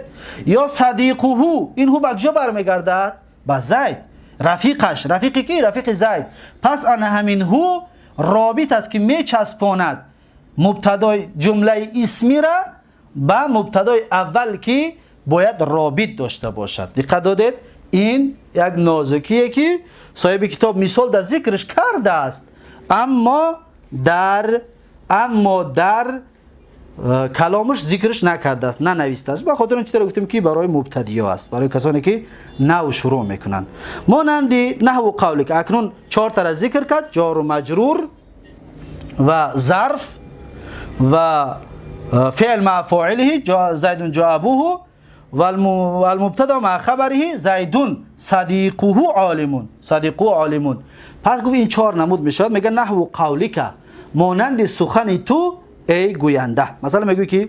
یا صدیقه، این هو به کجا برمیگردد؟ به زید، رفیقش، رفیقی کی؟ رفیق زید. پس انا همین هو رابط است که میچسباند مبتدای جمله اسمی را به مبتدای اول که باید رابط داشته باشد. دقت دادید؟ این یک نازکیه که صاحب کتاب مثال در ذکرش کرده است، اما در каломаш зикраш накардааст, нанавистааст. Ба хотир он чиро гуфтем, ки барои мубтадиё аст, барои касоне ки нав шурӯъ мекунанд. Монанди نحو قولك. Акнун чор тара зикр кард: ҷору маҷрур ва зарф ва فعل مع فاعله زيد جاء أبوه والمبتدا مع خبره زيد صديقه عالم، صديقه عالم. پس گفت این چهار نمود میشود. میگه نحو قولك، مانند سخن تو ای گوینده. مثلا میگوی که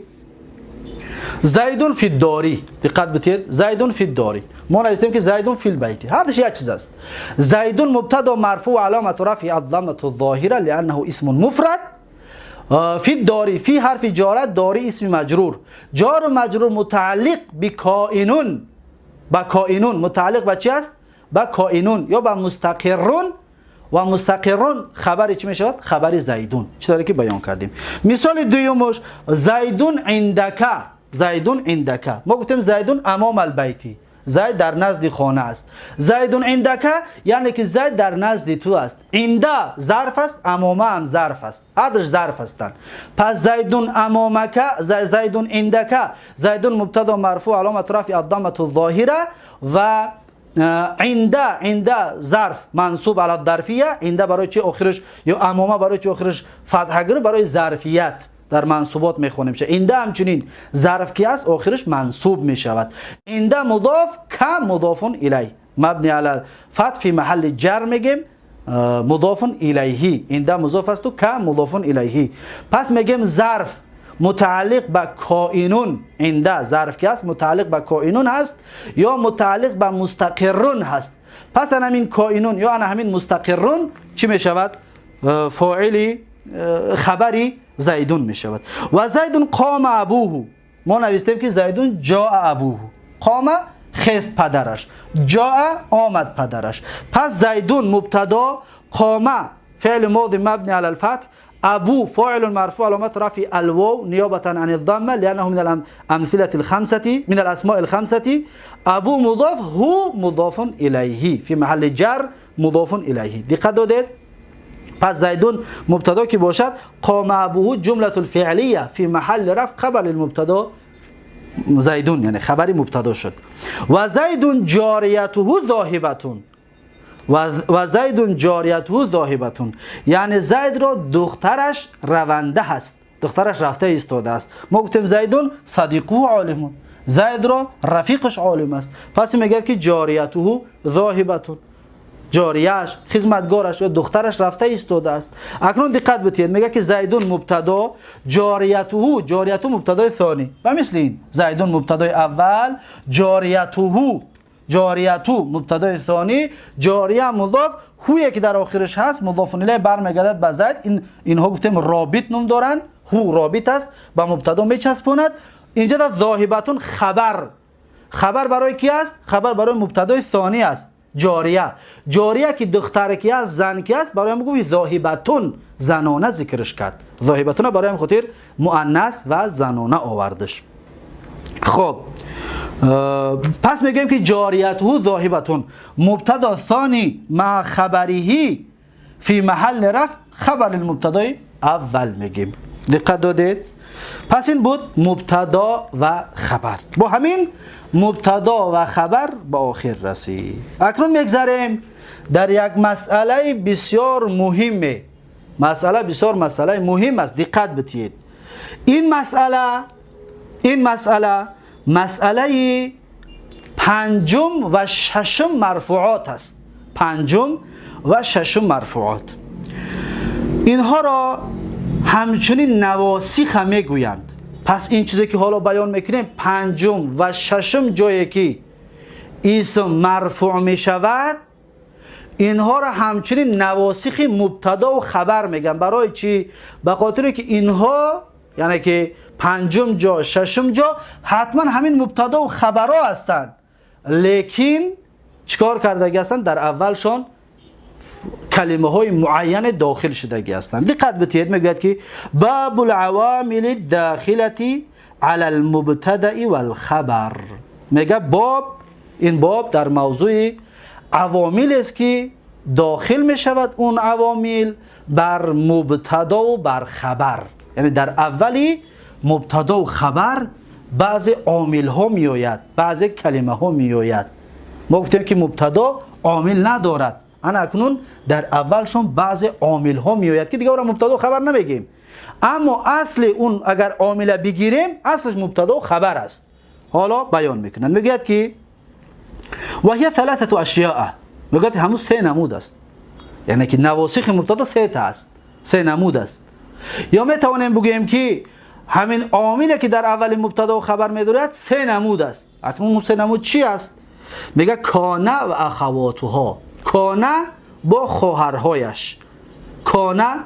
زيد في الدار. دقت بتید، زيد في الدار. ما نوشتیم که زيد في البيت، هر دوش یک چیز است. زيد مبتدا مرفوع، علامة رفعه الضمة الظاهرة لأنه اسم مفرد. في الدار، في حرف جار، الدار اسم مجرور، جار و مجرور متعلق بکائنٌ، با کائنٌ متعلق به چی است؟ به کائنٌ یا به مستقر. و مستقر خبر چی میشود؟ خبر زيدٌ، چطوری که بیان کردیم. مثال دویمش زيد عندك. زيد عندك، ما گفتیم زيد أمام البيت، زید در نزد خانه است. زيد عندك یعنی که زید در نزد تو است. عند ظرف است، أمام هم ظرف است، هر دوش ظرف هستند. پس زيد أمامك، زيد عندك، زيد مبتدا مرفوع، علامة رفع الضمة الظاهرة و عند، عند ظرف منصوب على الظرفية. عند برای چی آخرش یا أمام برای چی آخرش فتحه گرفت؟ برای ظرفیت. در منصوبات میخونیم شه. عند همچنین ظرف کی است، آخرش منصوب میشود. عند مضاف، ك مضاف إليه، مبني على الفتح في محل جر. میگیم مضاف إليه، عند مضاف است و ك مضاف إليه. پس میگیم ظرف متعلق به کائنٌ، عند ظرف که است متعلق به کائنٌ هست یا متعلق به مستقر هست. پس همین کائنٌ یا همین مستقر چی میشود؟ فاعلی خبری زيدٌ میشود. و زيد قام أبوه. ما نوشتیم که زيد جاء أبوه. قام خست پدرش، جاء آمد پدرش. پس زيد مبتدا، قام فعل ماضی مبني على الفتح، أبو فاعل مرفوع، علامة رفع الواو نيابة عن الضمة لأنه من الأمثلة الخمسة، من الأسماء الخمسة. أبو مضاف، هو مضاف إليه، في محل جر مضاف إليه. دقت دادید؟ پس زيد مبتدا که باشد، قام أبوه جملة الفعلية في محل رفع خبر المبتدا زيدٌ، یعنی خبری مبتدا شد. و زيد جاريته ذاهبة، و زيد جاريته ذاهبة، یعنی زید را دخترش رونده هست، دخترش رفته ایستاده است. ما گفتیم زيد صديقه عالم، زید را رفیقش عالم است. پس میگه که جاريته ذاهبة، جاریهش، خدمتگارش یا دخترش رفته ایستاده است. اکنون دقت بتید، میگه که زيد مبتدا، جاريته، جاريته مبتدای ثانی و مثل این زيد مبتدای اول، جاريته، جاريته مبتدای ثانی، جاریه مضاف، هو که در آخرش هست مضاف الیه، برمیگردد به زید. اینها گفتیم رابط نوم دارن. هو رابط است، به مبتدا میچسباند. اینجا در ذاهبة خبر، خبر برای کی است؟ خبر برای مبتدای ثانی است، جاریه. جاریه که دختر کی است، زن کی است، برای هم گفت ذاهبة، زنانه ذکرش کرد. ذاهبة برای هم خاطر مؤنث و زنانه آوردش. خب، پس میگیم که جاريته ذاهبة مبتدا ثاني مع خبره في محل رفع خبر المبتدای اول میگیم. دقت دادید؟ پس این بود مبتدا و خبر. با همین مبتدا و خبر به آخر رسید. اکنون میگذریم در یک مسئله بسیار مهمه. مسئله بسیار مسئله مهم است، دقت بتید. این مسئله مسئله پنجم و ششم مرفوعات است. پنجم و ششم مرفوعات، اینها را همچنین نواسخ هم میگویند. پس این چیزی که حالا بیان میکنیم، پنجم و ششم جایی که اسم مرفوع میشود، اینها را همچنین نواسخ مبتدا و خبر میگن. برای چی؟ به خاطر که اینها، یعنی که پنجم جا، ششم جا، حتما همین مبتدا و خبرها هستند، لیکن چیکار کردگی هستند؟ در اولشان کلمه های معین داخل شدگی هستند. دقت بتید، میگوید که باب العوامل الداخلة على المبتدأ والخبر. میگه باب، این باب در موضوع عوامل است که داخل می شود اون عوامل بر مبتدا و بر خبر، یعنی در اولی мубтадо ва хабар баъзе омилҳо меояд, баъзе калимаҳо меояд. Мо гуфтем, ки мубтадо омил надорад. Ана акнун дар аввалшон баъзе омилҳо меояд, ки дигар ора мубтадо хабар намегем, аммо асли он агар омила бигирем, аслаш мубтадо хабар аст. Ҳоло баён мекунанд, мегӯяд, ки وهي ثلاثة أشياء. Мегӯяд, ҳамун се намуд аст, яъне ки навосихи мубтадо сета аст, се намуд аст. Ё метавонем бигӯем, ки ҳамин омиле, ки дар аввали мубтадо хабар медорад, се намуд аст. Акнун се намуд чи аст? Мега: كان وأخواتها. کانه бо хоҳарҳояш, кона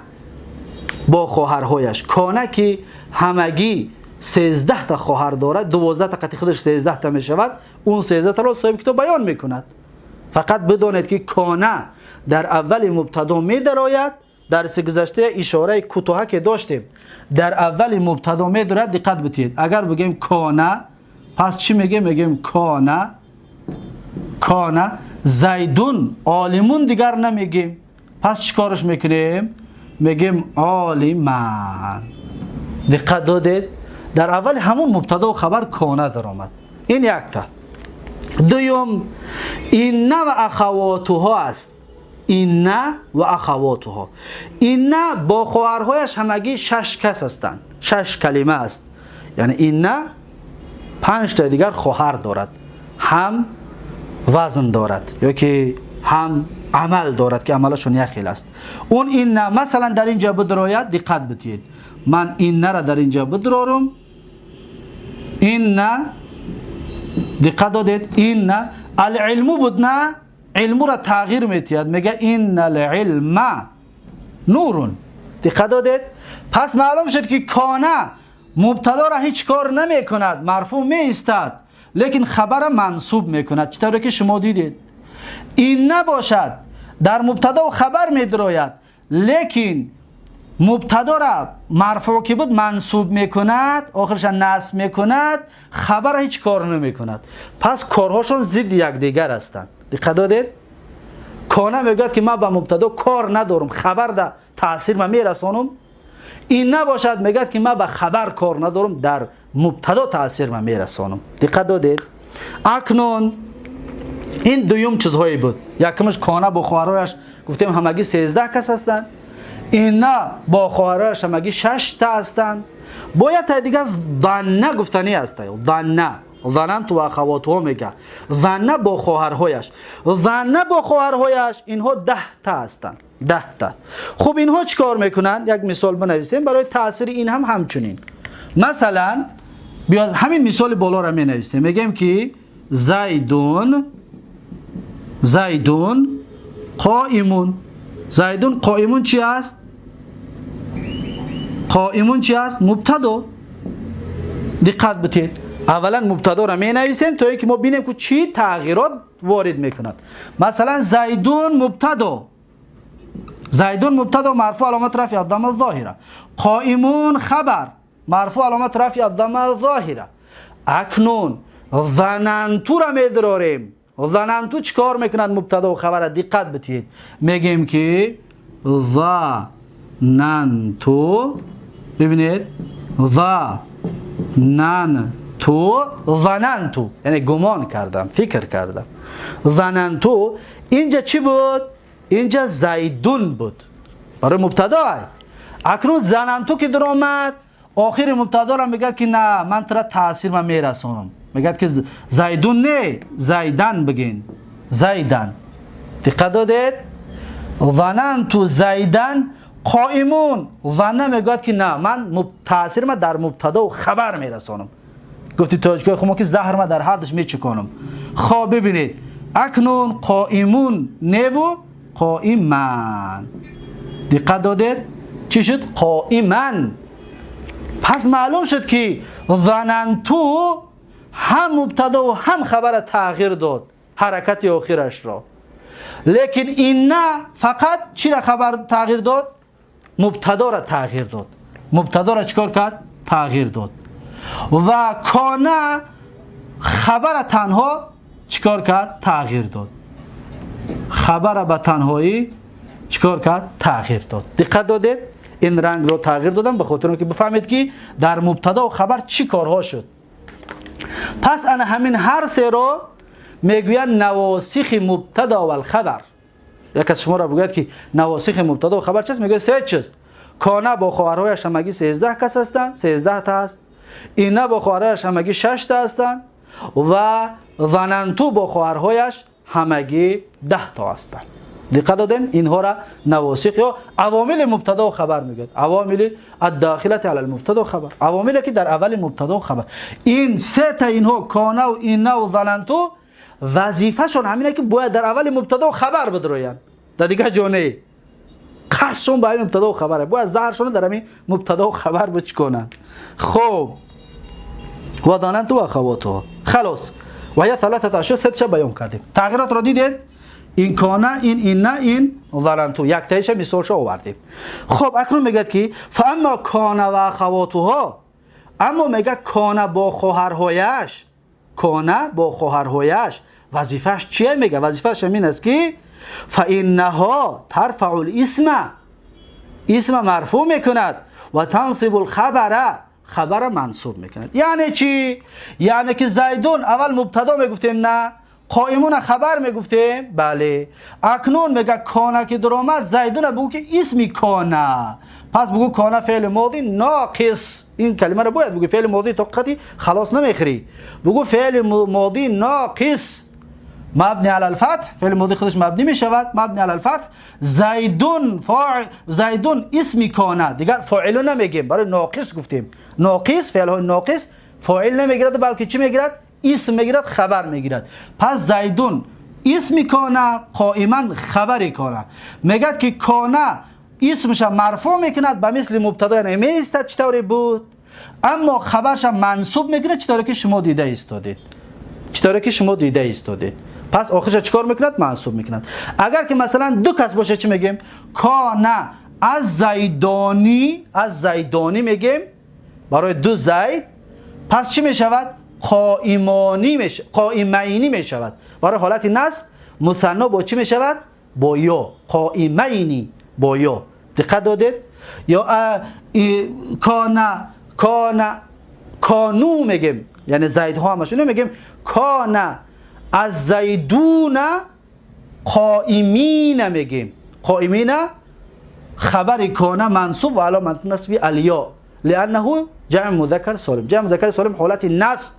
бо хоҳарҳояш. Кона, ки ҳамагӣ 13та хоҳар дорад, 12та қати худаш 13та мешавад. Он 13таро соҳиби китоб баён мекунад. Фақат бидонед, ки кона дар аввали мубтадо медарояд. Дарси гузашта ишораи кӯтоҳа ке доштем. Дар аввали мубтадо медорад. Диққат битиҳед, агар бигӯем кона, пас чӣ мегӯем? Мегӯем кона, كان زيد عالم дигар намегем. Пас чӣ кораш мекунем? Мегем عالما. Диққат додед? Дар аввали ҳамун мубтадо хабар кона даромад. Ин якта. Дуюм إن وأخواتها аст. إن وأخواتها. Инна бо хоҳарҳояш ҳамагӣ шаш кас ҳастанд, шаш калима аст. Яъне инна панҷта дигар хоҳар дорад, ҳам вазн дорад ё ки ҳам амал дорад, ки амалашон як хел аст. Он инна масалан дар инҷа бидрояд, диққат бидиҳед, ман иннара дар инҷа бидрорум. Инна, диққат додед? إن العلم буд на, илмура тағйир метиҳад, мега: إن العلم نور. Диққат додед? Пас маълум шуд, ки кона мубтадоро ҳеҷ кор намекунад, марфӯъ меистад, лекин хабара мансуб мекунад, чӣ тавре ки шумо дидед. Ин набошад, дар мубтадо хабар медирояд, лекин мубтадора марфӯъ ки буд, мансуб мекунад, охирша насб мекунад, хабара ҳеҷ кор намекунад. Пас корҳошон зидди якдигар ҳастанд. Диққат додед? Кона мегӯяд, ки ман ба мубтадо кор надорам, хабар да таъсир ма мерасонам. Ин набошад, мегӯяд, ки ман ба хабар кор надорам, дар мубтадо таъсир ма мерасонам. Диққат додед? Акнун ин дуюм чизҳое буд. Якумаш кона бо хоҳарояш, гуфтем, ҳамагӣ 13 кас ҳастанд. Инна бо хоҳарояш ҳамагӣ шашта ҳастанд. Бояд та дигар ظن гуфтанӣ аст. ظن, ظننت وأخواتها мега. ظن бо хоҳарҳояш, ظن бо хоҳарҳояш, инҳо 10та ҳастанд, 10та. Хуб, инҳо чӣ кор мекунанд? Як мисол бинависем барои таъсири ин ҳам. Ҳамчунин, масалан, биё, ҳамин мисоли болоро менависем. Мегӯем, ки زيد, زيد قائم. زيد قائم чӣ аст? قائم чӣ аст? Мубтадо. Диққат битед, аввалан мубтадоро менависем, то ин ки мо бинем, ки чӣ тағйирот ворид мекунад. Масалан, زيد мубтадо, زيد мубтадо, مرفوع، علامة رفع الضمة الظاهرة. قائم خبر، مرفوع، علامة رفع الضمة الظاهرة. Акнун ظننت را медрорем. ظننت чӣ кор мекунад? Мубтадо хабара, диққат битиҳед, мегӯем, ки ظننت. Бибинед, ظننت, ظننت яъне гумон кардам, фикр кардам. ظننت инҷа чӣ буд? Инҷа زيد буд барои мубтадо. Акнун ظننت ки даромад, охири мубтадоро мегӯяд, ки на, ман тура таъсир ма мерасонам. Мегӯяд, ки زيد не, زيدا бигин, زيدا. Диққат додед? ظننت زيدا قائم. ظن мегӯяд, ки на, ман таъсир ма дар мубтадо хабар мерасонам. Гуфти тоҷикои хумо, ки заҳр ма дар ҳардаш мечуконам. Хоб, бибинед, акнун قائم неву قائما. Диққат додед, чӣ шуд? قائما. Пас маълум шуд, ки ظننت ҳам мубтадову ҳам хабара тағйир дод, ҳаракати охирашро, лекин инна фақат чира хабар тағйир дод? Мубтадора тағйир дод. Мубтадора чӣ кор кард? Тағйир дод. Ва кона хабара танҳо чӣ кор кард? Тағйир дод. Хабара ба танҳоӣ чӣ кор кард? Тағйир дод. Диққат додед? Ин рангро тағйир додам ба хотир ки бифаҳмед, ки дар мубтадо ва хабар чӣ корҳо шуд. Пас ана ҳамин ҳар серо мегӯянд навосихи мубтадо валхабар. Як аз шуморо бигӯяд, ки навосихи мубтадо ва хабар чист, мегӯяд се чиз: кона бо хоҳарҳояш ҳамагӣ 13 кас ҳастанд, 13 та аст, ина бо хоҳарҳояш ҳамагӣ 6 та ҳастанд ва зананту бо хоҳарҳояш ҳамагӣ 10 та ҳастанд. Диққат додем, инҳоро навосиқ ё авомили мубтадо ва хабар мегӯяд. Авомили аддохилати ала мубтадо хабар, авомиле ки дар аввали мубтадо хабар. Ин се та инҳо, кона ва ина ва зананту, вазифашон ҳамине, ки бояд дар аввали мубтадо хабар бидроянд, дар дигар ҷо не. Қасдшон ба ҳамин мубтадо хабаре, бояд заҳршон дар ҳамин мубтадо хабар бичконанд. Хуб, ва зананту ва ахавотуҳо. Халос, ва я ثلاثه اشیاء, сетша баён кардем. Тағйиротро дидед: ин кона, ин инна, ин зананту, яктаиша мисолша овардем. Хуб, акнун мегӯяд, ки фааммо кона ва ахавотуҳо, аммо мегӯяд, кона бо хоҳарҳояш, кона бо хоҳарҳояш вазифааш чие? Мега, вазифааш ҳамин аст, ки фаиннаҳо тарфау лисма, исма марфӯъ мекунад, ва тансибу лхабара, хабара мансуб мекунад. Яъне чӣ? Яъне ки зайдун аввал мубтадо мегуфтем, на қоимуна хабар мегуфтем, бале. Акнун мега, кона ки даромад, зайдуна бугӯ, ки исми кона. Пас бугӯ, кона феъли моди ноқис. Ин калимаро бояд бугӯ, феъли моди тоқати халос намехӯрӣ. Бугӯ, феъли моди ноқис мабни ала алфатҳ. Феъли моди худаш мабнӣ мешавад, мабни ала алфатҳ. Зайдун фоил, зайдун исми кона, дигар фоилу намегем, барои ноқис гуфтем. Ноқис, феълҳои ноқис фоил намегирад, балки чӣ мегирад? Исм мегирад, хабар мегирад. Пас зайдун исми кона, қоиман хабари кона. Мегӯяд, ки кона исмша марфӯъ мекунад ба мисли мубтадо, яъне меистад, чӣ тавре буд, аммо хабарша мансуб мекунад, чӣ тавре ки шумо дида истодед, чӣ тавре ки шумо дида истодед. Пас охирша чӣ кор мекунад? Мансуб мекунад. Агар ки масалан ду кас боша, чӣ мегем? Кона аз зайдонӣ, аз зайдонӣ мегем барои ду зайд. Пас чӣ мешавад? Қоимонӣ, қоимайнӣ мешавад. Барои ҳолати насб мусанно бо чӣ мешавад? Бо ё. Қоимайнӣ, бо ё. Диққат додед? Ё кона, кона кону мегем, яъне зайдҳо ҳамаш ино мегем, кона аз зайдуна қоимина мегем. Қоимина хабари кона мансуб ва аломати насби алё, лианнаҳу ҷамъ музаккар солим. Ҷамъ музаккари солим ҳолати насб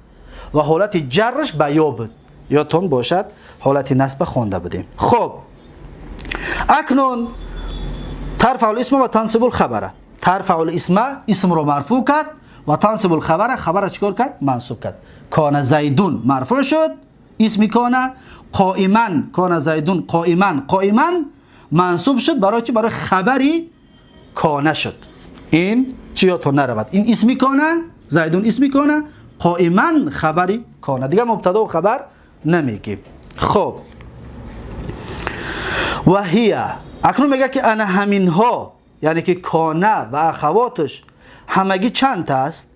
ва ҳолати ҷарраш ба ё буд, ёдтон бошад, ҳолати насба хонда будем. Хуб, акнун тарфау лисма ва тансибу лхабара. Тарфау лисма, исмро марфӯъ кард, ва тансибу лхабара, хабара чӣ кор кард? Мансуб кард. Кона зайдун марфӯъ шуд, исми кона, қоиман, кона зайдун қоиман, қоиман мансуб шуд. Барои чӣ? Барои хабари кона шуд. Ин чӣ ёдтон наравад: ин исми кона, зайдун исми кона, қоиман хабари кона. Дигар мубтадо хабар намегем. Хуб, ва ҳия, акнун мегӯяд, ки ана ҳаминҳо, яъне ки кона ва ахавоташ, ҳамагӣ чанд та аст?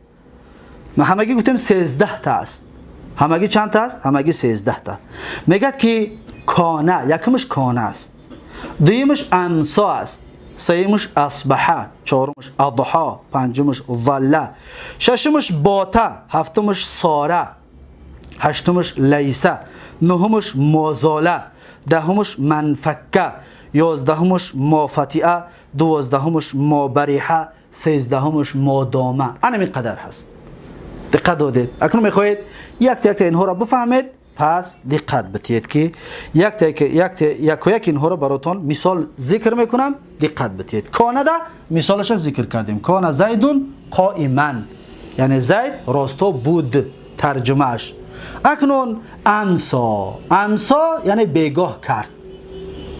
Ҳамагӣ гуфтем, 13 та аст. Ҳамагӣ чанд та аст? Ҳамагӣ 13 та. Мегӯяд, ки кона, якумаш кона аст, дуюмаш амсо аст, сеюмаш асбаҳа, чорумаш адҳо, панҷумаш залла, шашумаш бота, ҳафтумаш сора, ҳаштумаш лайса, нуҳумаш мозола, 10умаш манфакка, 11умаш мофатиа, 12умаш мобариҳа, 13умаш модома. Анамин қадар ҳаст. Диққат додед? Акнун мехоҳед якта якта инҳоро бифаҳмед. Пас диққат битиҳед, ки яко як инҳоро баротон мисол зикр мекунам. Диққат битиҳед. Конада мисолаша зикр кардем: кона зайдун қоиман, яъне зайд росто буд, тарҷумааш. Акнун амсо. Амсо яъне бегоҳ кард,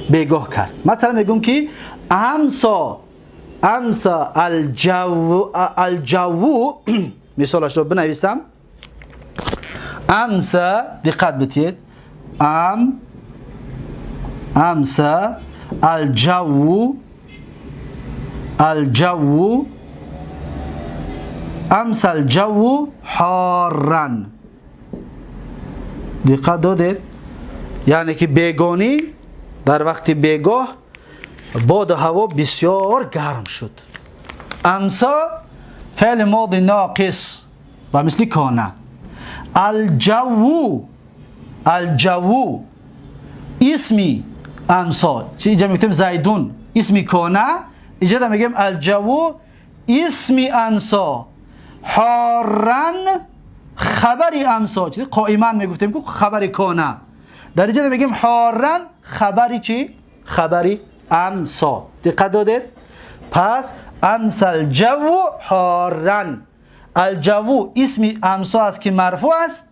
бегоҳ кард. Масалан, мегӯм, ки амсо, амса алҷавву. Мисолашро бинависам: амса, диққат битиҳед, амса алҷавву, алҷавву, амса алҷавву ҳорран. Диққат додед? Яъне ки бегонӣ, дар вақти бегоҳ боду ҳаво бисёр гарм шуд. امسا فعل ماضی ناقص و مثل کانه. الجو، الجو اسمی امسا، چه اینجا میگیم زیدون اسمی کانه، اینجا میگیم الجو اسمی امسا. حارن خبری امسا، چه قائما میگفتیم که خبری کانه، در اینجا میگیم حارن خبری چی؟ خبری امسا. دقت دادید؟ پس امس الجو حارن، الجو اسم امسا است که مرفوع است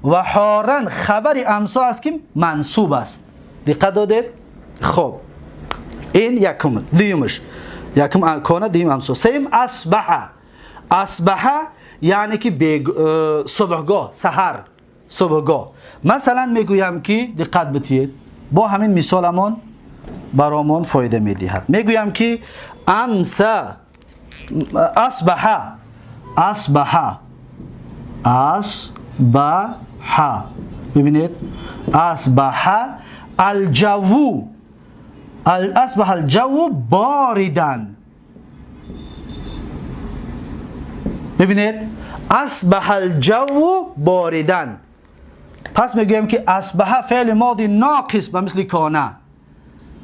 و حارن خبر امسا است که منصوب است. دقت دادید؟ خب این یکم. دیمش یکم کانه، دیم امسا. سیم اصبح. اصبح یعنی که صبحگاه، سحر، صبحگاه. مثلا میگویم که دقت بدید، با همین مثالمان برامون فایده میدهد. میگویم که امس اصبح، اصبح، اصبح، ببینید اصبح الجو، اصبح الجو باردن. ببینید اصبح الجو باردن. پس میگویم که اصبح فعل ماضی ناقص به مثل کانه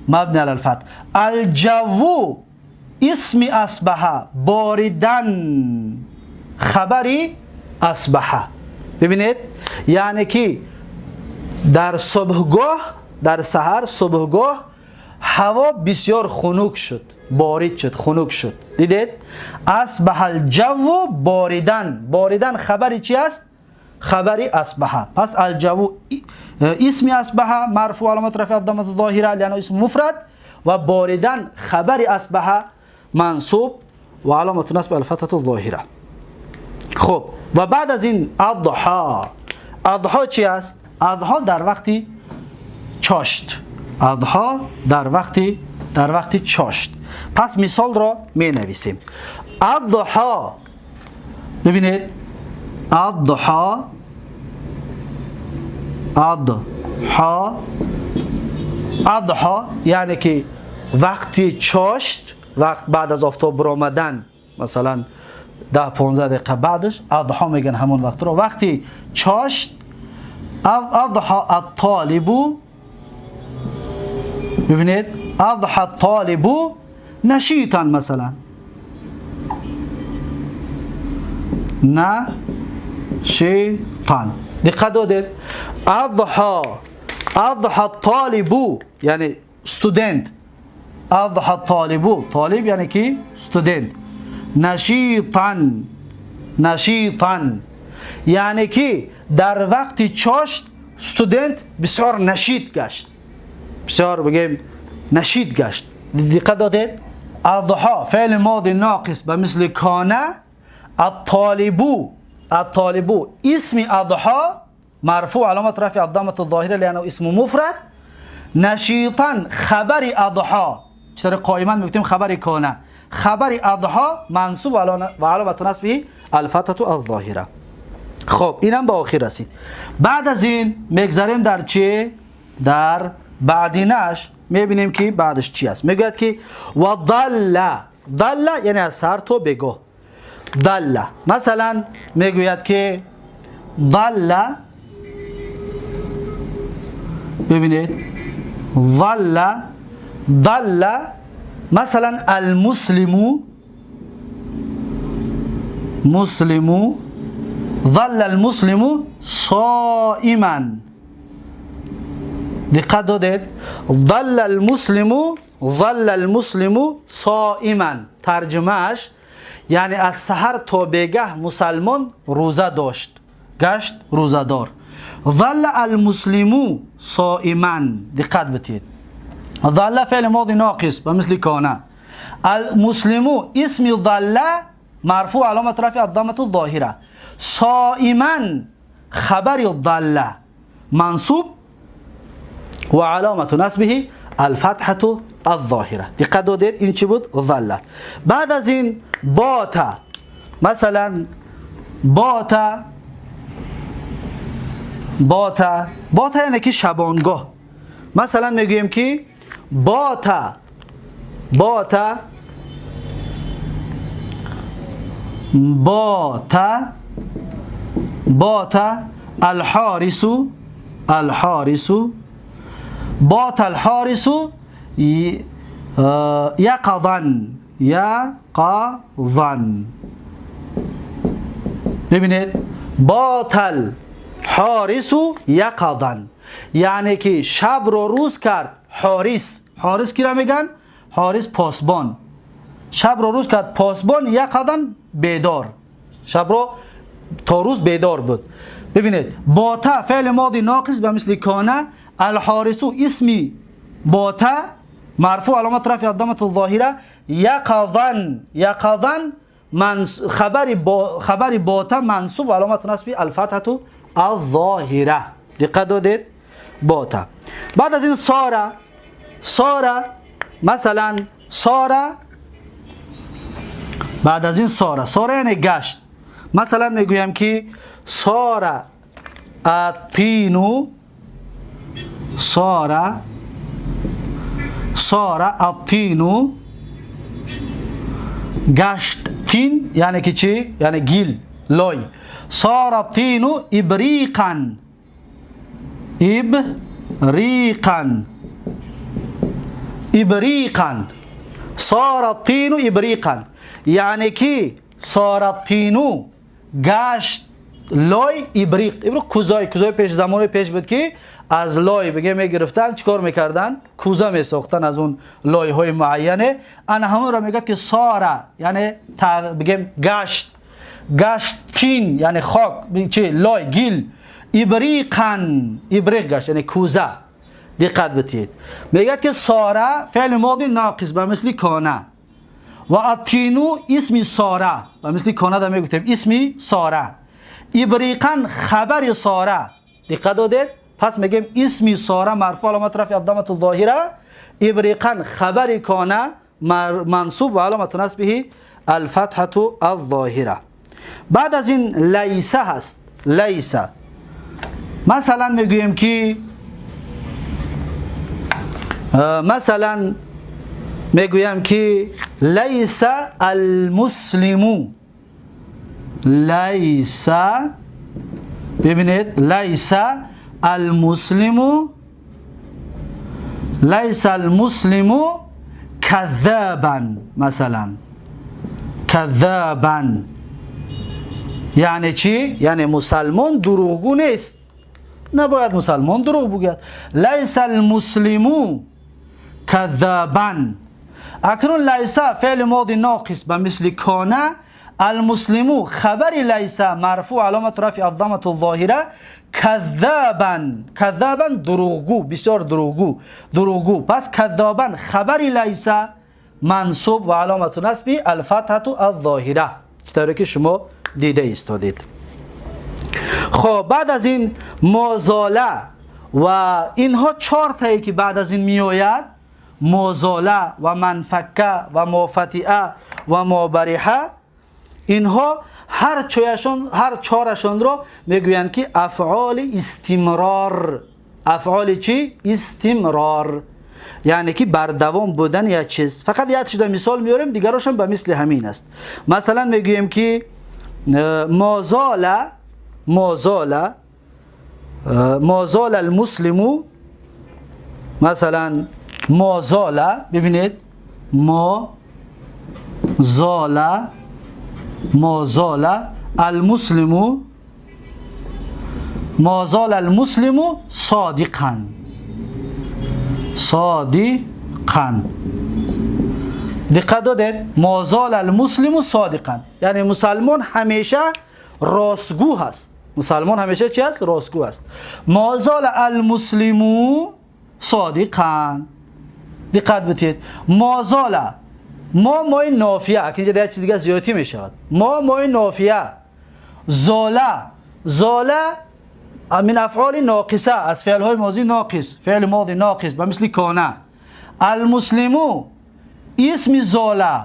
مبنی علی الفتح. الجو اسم اصبح، باردن خبری اصبح. ببینید یعنی که در صبحگاه، در سحر صبحگاه هوا بسیار خنک شد، بارد شد، خنک شد. دیدید؟ اصبح الجو باردن. باردن خبری چی است؟ خبری اصبح. پس الجو اسم اصبح مرفوع علامت رفع الضمه الظاهره لانه اسم مفرد، و باردن خبر اصبح منصوب و علامت نصب الفتحه الظاهره. خب و بعد از این اضحا. اضحا چی است؟ اضحا در وقتی چاشت. اضحا در وقتی چاشت. پس مثال را می نویسیم. اضحا، ببینید اضحا، اضحا، اضحا یعنی که وقتی چاشت، وقت بعد از آفتاب برآمدن، مثلا 10-15 دقیقه بعدش اضحا میگن همون وقت رو. وقتی چاشت، اضحا الطالب، ببینید اضحا الطالب نشیطا، مثلا نشیطا. دقت دادید؟ اضحا، اضحا الطالب یعنی student. اضحا الطالب، طالب یعنی کی؟ student. نشیطا، نشیطا یعنی که در وقت چاشت student بسیار نشیط گشت، بسیار بگیم نشیط گشت. دقت دادید؟ اضحا فعل ماضی ناقص به مثل کانه. الطالب، الطالب اسم اضحا مرفوع علامت رفع الضمه الظاهره لانه اسم مفرد. نشیطا خبر اضحا، چطور قائما میگفتیم خبر کانه، خبر اضحا منصوب و علامت نصبه الفتحه الظاهره. خب اینم به آخر رسید. بعد از این میگذریم در چی؟ در بعدینش میبینیم که بعدش چی است. میگوید که و ضل، ضل یعنی از سر تا بگاه. ضل مثلا میگوید که ضل، ببینید ضل، ضل مثلا المسلم، مسلم، ظل المسلم صائما. دقت دادید؟ ظل المسلم، ظل المسلم صائما، ترجمهش یعنی از سحر تا بیگه مسلمان روزه داشت، گشت روزه دار. ظل المسلم صائما، دقت بدید. ظل فعل ماضی ناقص به مثل کانه. المسلم اسم ظل مرفوع علامت رفع الضمه الظاهره. صائما خبر ظل منصوب و علامت نصبه الفتحه الظاهره. دقت دادید این چی بود؟ ظل. بعد از این بات، مثلا بات، بات، بات یعنی که شبانگاه. مثلا میگوییم که بات، بات، بات بات الحارس الحارس بات الحارس يقظا يقظا. ببینید بات الحارس یقظا یعنی که شب رو روز کرد. حارس، حارس کی را میگن؟ حارس پاسبان. شب رو روز کرد پاسبان، یقظا بیدار، شب رو تا روز بیدار بود. ببینید بات فعل ماضی ناقص به مثل کانه، الحارس اسمی بات مرفوع علامت رفع الضمه الظاهره، یقظا یقظا خبر خبر بات منصوب علامت نصب الفتحه الظاهره. دقت دادید؟ بات. بعد از این صار، صار مثلا صار، بعد از این صار، صار یعنی گشت. مثلا میگویم که صار الطین، صار صار الطین گشت. طین یعنی که چی؟ یعنی گیل، لای. صار الطین ابریقا، ابریقا، ابریقا، صار الطین ابریقا یعنی که صار الطین گشت لای ابریق. ابریق کوزای، کوزای پیش زمان پیش بود که از لای بگه میگرفتن چیکار میکردن؟ کوزه میساختن از اون لای های معینه. انا همون را میگه که صار یعنی بگیم گشت، گشت طین یعنی خاک، چی؟ لای، گیل. ابریقا، ابریق گشت یعنی کوزه. دقت بتید میگه که صار فعل ماضی ناقص به مثل کانه و الطین اسم صار و مثل کانه در میگفتیم اسمی صار، ابریقا خبر صار. دقت دادید؟ پس میگیم اسمی صار مرفوع علامت رفع الضمه الظاهره، ابریقا خبر کانه منصوب و علامت نصبه الفتحه الظاهره. بعد از این لیس هست. لیس مثلا میگوییم که مثلا میگویم که لیس المسلم، لیس، ببینید لیس المسلم، لیس المسلم کذابا، مثلا کذابا یعنی چی؟ یعنی مسلمان دروغگو نیست، نباید مسلمان دروغ بگوید. لیس المسلم کذابا. اکنون لیس فعل ماضی ناقص به مثل کانه، المسلم خبر لیس مرفوع علامت رفع الضمه الظاهره، کذابا، کذابا دروغگو، بسیار دروغگو، دروغگو. پس کذابا خبر لیس منصوب و علامت نصب الفتحه الظاهره، چطوری که شما دیده ایستادید. خب بعد از این مازاله و اینها چهار تایی که بعد از این میآید، مازاله و منفکه و مافتئه و مابرحه، اینها هر چهارشان، هر چهارشان را میگویند که افعال استمرار. افعال چی؟ استمرار، یعنی که بردوام بودن یک چیز. فقط یک چیز مثال میاریم، دیگراشم به مثل همین است. مثلا میگوییم که مازاله، مازاله، مازال المسلم، مثلا مازاله، ببینید ما زال، ما زال المسلم، ما زال المسلم صادقا، صادقا. دقت دادید؟ ما زال المسلم صادقا یعنی مسلمان همیشه راستگو هست. مسلمان همیشه چی هست؟ راستگو است. ما زال المسلم صادقا. دقت بدید، ما زال، ما مای نافیه، که اینجا دیگه چیز دیگه زیادی می شود. ما مای نافیه، زاله، زاله من افعال ناقصه، از فعل های ماضی ناقص، فعل ماضی ناقص به مثل کانه. المسلم اسم زاله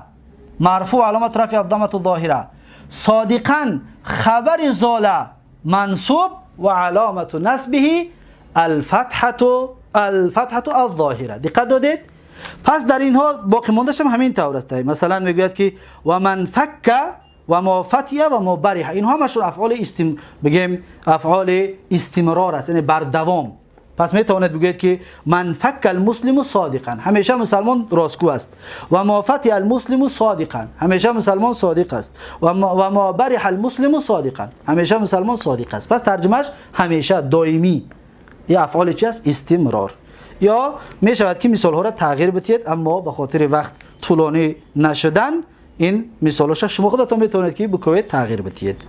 مرفوع علامت رفع الضمه الظاهره، صادقا خبر زاله منصوب و علامت نصبه الفتحه، الفتحه الظاهره. دقت دادید؟ پس در اینها باقی ماندهش هم همین طور است. مثلا میگوید که و من فک، و ما فتیه و ما برح، اینها همشون افعال بگیم افعال استمرار است، یعنی بردوام. پس میتواند بگوید که من فک المسلم صادقا، همیشه مسلمان راستگو است. و ما فتح المسلم صادقا، همیشه مسلمان صادق است. و ما برح المسلم صادقا، همیشه مسلمان صادق است. پس ترجمهش همیشه دائمی، یا افعال چی است؟ استمرار. یا میشود که مثال ها را تغییر بدید، اما به خاطر وقت طولانی نشدن این مثالش شما خودتون میتونید که بکوید تغییر بدید.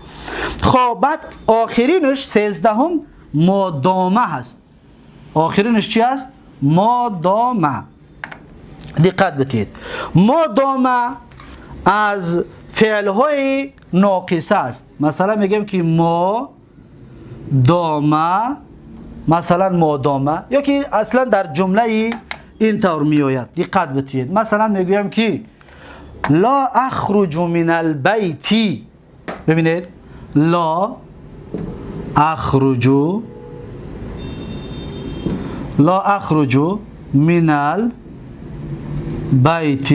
خب بعد آخرینش 13 مادامه هست. آخرینش چی است؟ مادامه. دقت بدید، مادامه از فعلهای ناقصه است. مثلا میگیم که ما دامه، مثلا مادامه، یا که اصلا در جمله این طور میآید. دقت بدید، مثلا میگویم که لا اخرج من البیت. ببینید، لا اخرج، لا اخرج من البیت.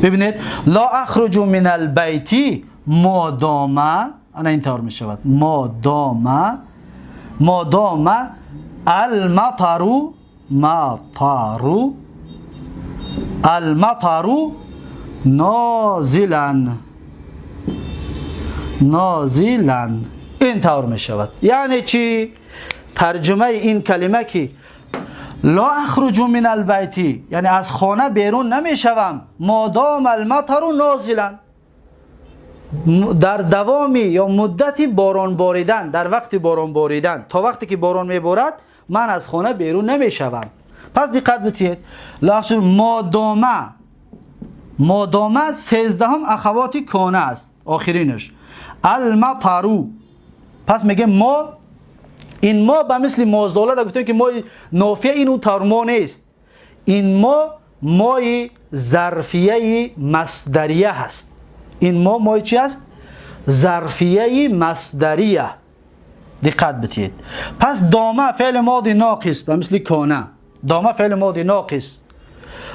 ببینید، لا اخرج من البیت مادامه، انا این طور می شود، مادامه، مادامه المطر، مطر، المطر نازلا، نازلا، این طور می شود. یعنی چی؟ ترجمه این کلمه که لا اخرج من البیت، یعنی از خانه بیرون نمیشوم، مادام المطر نازلا، در دوامی یا مدتی باران باریدن، در وقت باران باریدن، تا وقتی که باران میبارد من از خانه بیرون نمیشوم. پس دقت بدید، لا اخرج مادامه، مادامه 13 اخوات کانه است، آخرینش المطر. پس میگه ما، این ما به مثل مازاله دا گفتیم که ما نافیه، این اون طور ما نیست، این ما مای ظرفیه مصدریه هست. این ما مای چی هست؟ ظرفیه مصدریه. دقت بدید. پس دامه فعل ماضی ناقص به مثل کانه، دامه فعل ماضی ناقص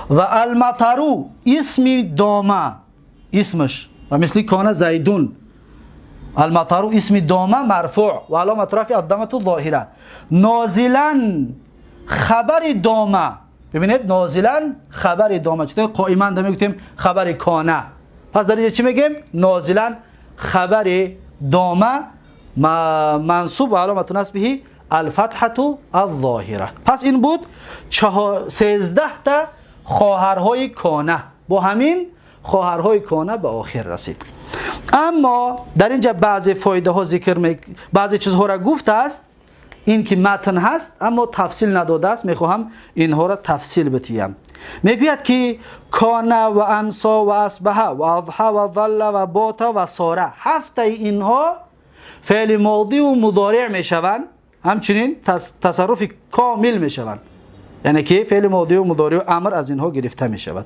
و المطر اسم دامه، اسمش و مثل کانه زیدون، المطر اسم دامه مرفوع و علامت رفع الضمه الظاهره. نازلا خبر دامه. ببینید، نازلا خبر دامه، چطور قائما میگفتیم خبر کانه، پس در اینجا چی میگیم؟ نازلا خبر دامه منصوب و علامت نصبه الفتحه الظاهره. پس این بود 13 تا خواهرهای کانه، با همین خواهرهای کانه به آخر رسید. اما در اینجا بعضی فایده ها ذکر بعضی چیزها را گفته است، این که متن هست اما تفصیل نداده است، میخواهم اینها را تفصیل بدیم. میگوید که کانه و امسا و اصبح و اضحى و ظل و بات و ساره، هفت اینها فعل ماضی و مضارع میشوند، همچنین تصرف کامل میشوند، یعنی که فعل ماضی و مضارع و امر از اینها گرفته می شود.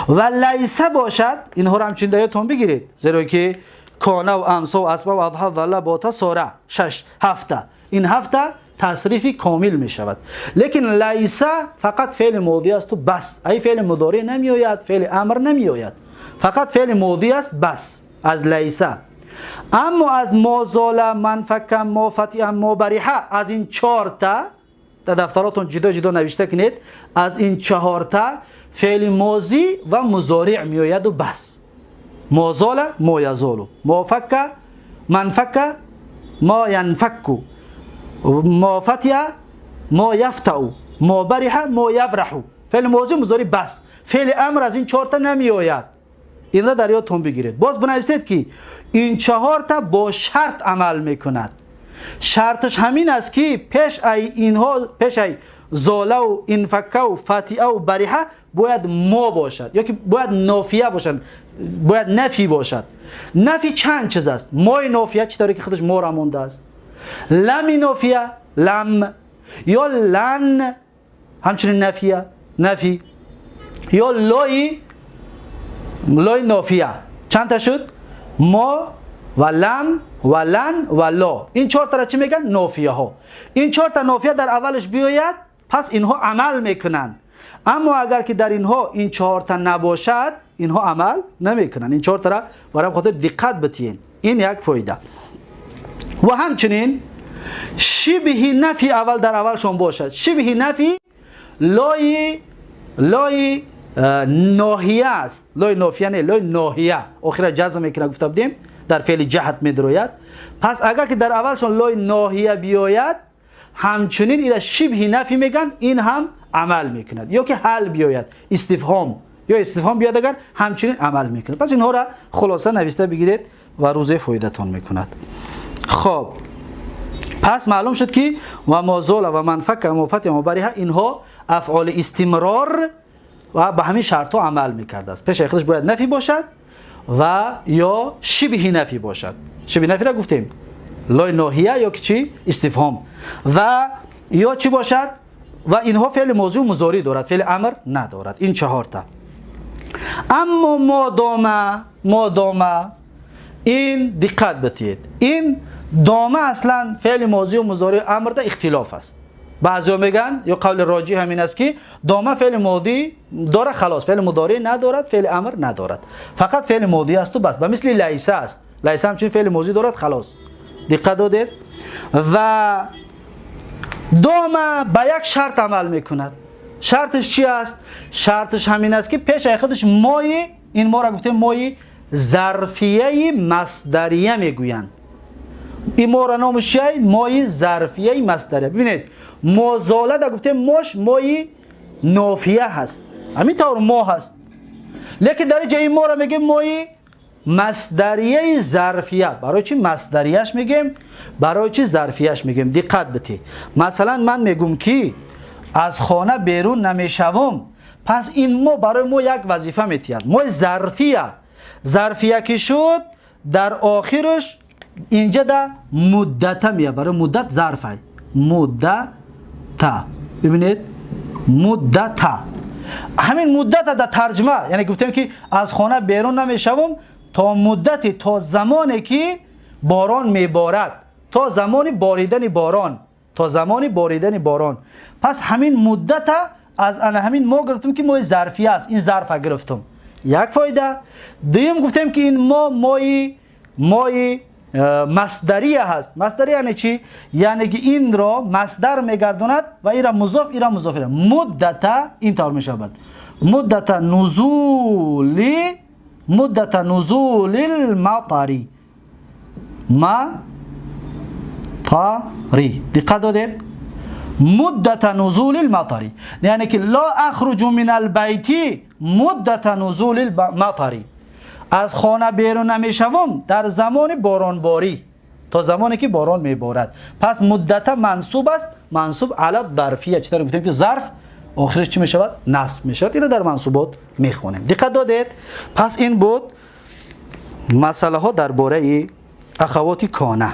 و لیسه باشد، اینها را همچنین در یادتان بگیرید، زیرا که کانه و امسا و اصبح و اضحى ظل بات ساره، 6 هفته، این هفته تصریف کامل می شود. لیکن لیسه فقط فعل ماضی است و بس، ای فعل مضارع نمی آید، فعل امر نمی آید، فقط فعل ماضی است بس از لیسه. اما از ما زال، من فک، ما فتح، ما برح، از این 4 تا در دفتراتون جدا جدا نوشته کنید، از این 4 تا فعل ماضی و مضارع می آید و بس. ما زال، ما یزال، ما فک، من فک، ما ینفک، ما فتح، ما یفتح، ما برح، ما یبرح، فعل ماضی و مضارع بس. فعل امر از این 4 تا نمی آید. این را در یادتون بگیرید. باز بنویسید که این 4 تا با شرط عمل میکند. شرطش همین است که پیش ای اینها، پیش ای زاله و انفکه و فتیه و بریحه باید ما باشد، یا که باید نافیه باشد، باید نفی باشد. نفی چند چیز است؟ مای نافیه چطوری که خودش ما را مونده است، لم نافیه، لم یا لن همچنین نفیه، نفی، یا لای، لای نافیه. چند تا شد؟ ما و لم و لن و لا. این 4 تا را چی میگن؟ نافیه ها. این 4 تا نافیه در اولش بیاید پس اینها عمل میکنن. اما اگر که در اینها این 4 تا نباشد، инҳо амал намекунанд. Ин чор тара барои хотир диққат битиен. Ин як фоида. Ва ҳамчунин шибҳи нафи аввал дар аввалшон бошад. Шибҳи нафи лои ноҳия аст. Лои нофия не, лои ноҳия. Охира ҷазм мекунад, гуфта будем, дар феъли ҷаҳд медрояд. Пас агар ки дар аввалшон лои ноҳия биёяд, ҳамчунин ира шибҳи нафи меган, ин ҳам амал мекунад. Ё ки ҳал биёяд, истифҳом ё истифҳом биёяд, агар ҳамчунин амал мекунад. Пас инҳоро хулоса нависта бигиред ва рӯзе фоидатон мекунад. Хоб, пас маълум шуд, ки ва ма зола ва ма нфакка ва ма фатиҳа ва ма бариҳа инҳо афъоли истимрор ва ба ҳамин шартҳо амал мекардааст. Пешаи худаш бояд нафи бошад ва ё шибҳи нафи бошад. Шибҳи нафиро гуфтем, лои ноҳия ё ки чӣ, истифҳом ва ё чӣ бошад. Ва инҳо феъли мозию музорӣ дорад, феъли амр надорад. Ин чаҳорта. Аммо модома ин диққат битиед, ин дома аслан феъли мозию музории амрда ихтилоф аст. Баъзеҳо мегӯянд, ё қавли роҷиҳ ҳамин аст, ки дома феъли модӣ дора, халос, феъли мудорӣ надорад, феъли амр надорад, фақат феъли модӣ асту бас. Ба мисли лайса аст. Лайса ҳамчунин феъли мозӣ дорад, халос. Диққат додед? Ва дома ба як шарт амал мекунад. Шарташ чи аст? Шарташ ҳамин аст, ки пешаи худаш мои, ин моро гуфтем, мои зарфияи масдария мегӯянд. Ин моро номаш чиай? Мои зарфияи масдария. Бибинед, мозолада гуфтем, мош мои нофия ҳаст, ҳамин тавр мо ҳаст, лекин дар ин ҷо ин моро мегӯем мои масдарияи зарфия. Барои чи масдарияш мегӯем, барои чи зарфияш мегӯем? Диққат битӣ. Масалан, ман мегӯм, ки аз хона берун намешавам. Пас ин мо барои мо як вазифа метиҳад. Мои зарфия, зарфия ки шуд, дар охираш инҷа да муддата меяд. Барои муддат зарфай, муддата. Бибинед, муддата, ҳамин муддата дар тарҷума, яъне гуфтем, ки аз хона берун намешавам то муддати, то замоне ки борон меборад, то замони боридани борон, то замони боридани борон. Пас ҳамин муддата аз ана ҳамин мо гирифтем, ки мои зарфия аст. Ин зарфа гирифтум, як фоида. Дуюм, гуфтем, ки ин мо мои масдария ҳаст. Масдария яъне чӣ? Яъне ки инро масдар мегардонад ва ира музоф, ира музоф. Муддата ин тавр мешавад: муддата нузули, муддата нузулил матари, матари. Диққат додед? Муддата нузулил матари, яъне ки ла ахруҷу мин албайти муддата нузулил матари, аз хона берун намешавам дар замони боронборӣ, то замоне ки борон меборад. Пас муддата мансуб аст, мансуб ала зарфия. Чӣ тавр гуфтем, ки зарф охираш чӣ мешавад? Насб мешавад. Инро дар мансубот мехонем. Диққат додед? Пас ин буд масъалаҳо дар бораи ахавоти кона.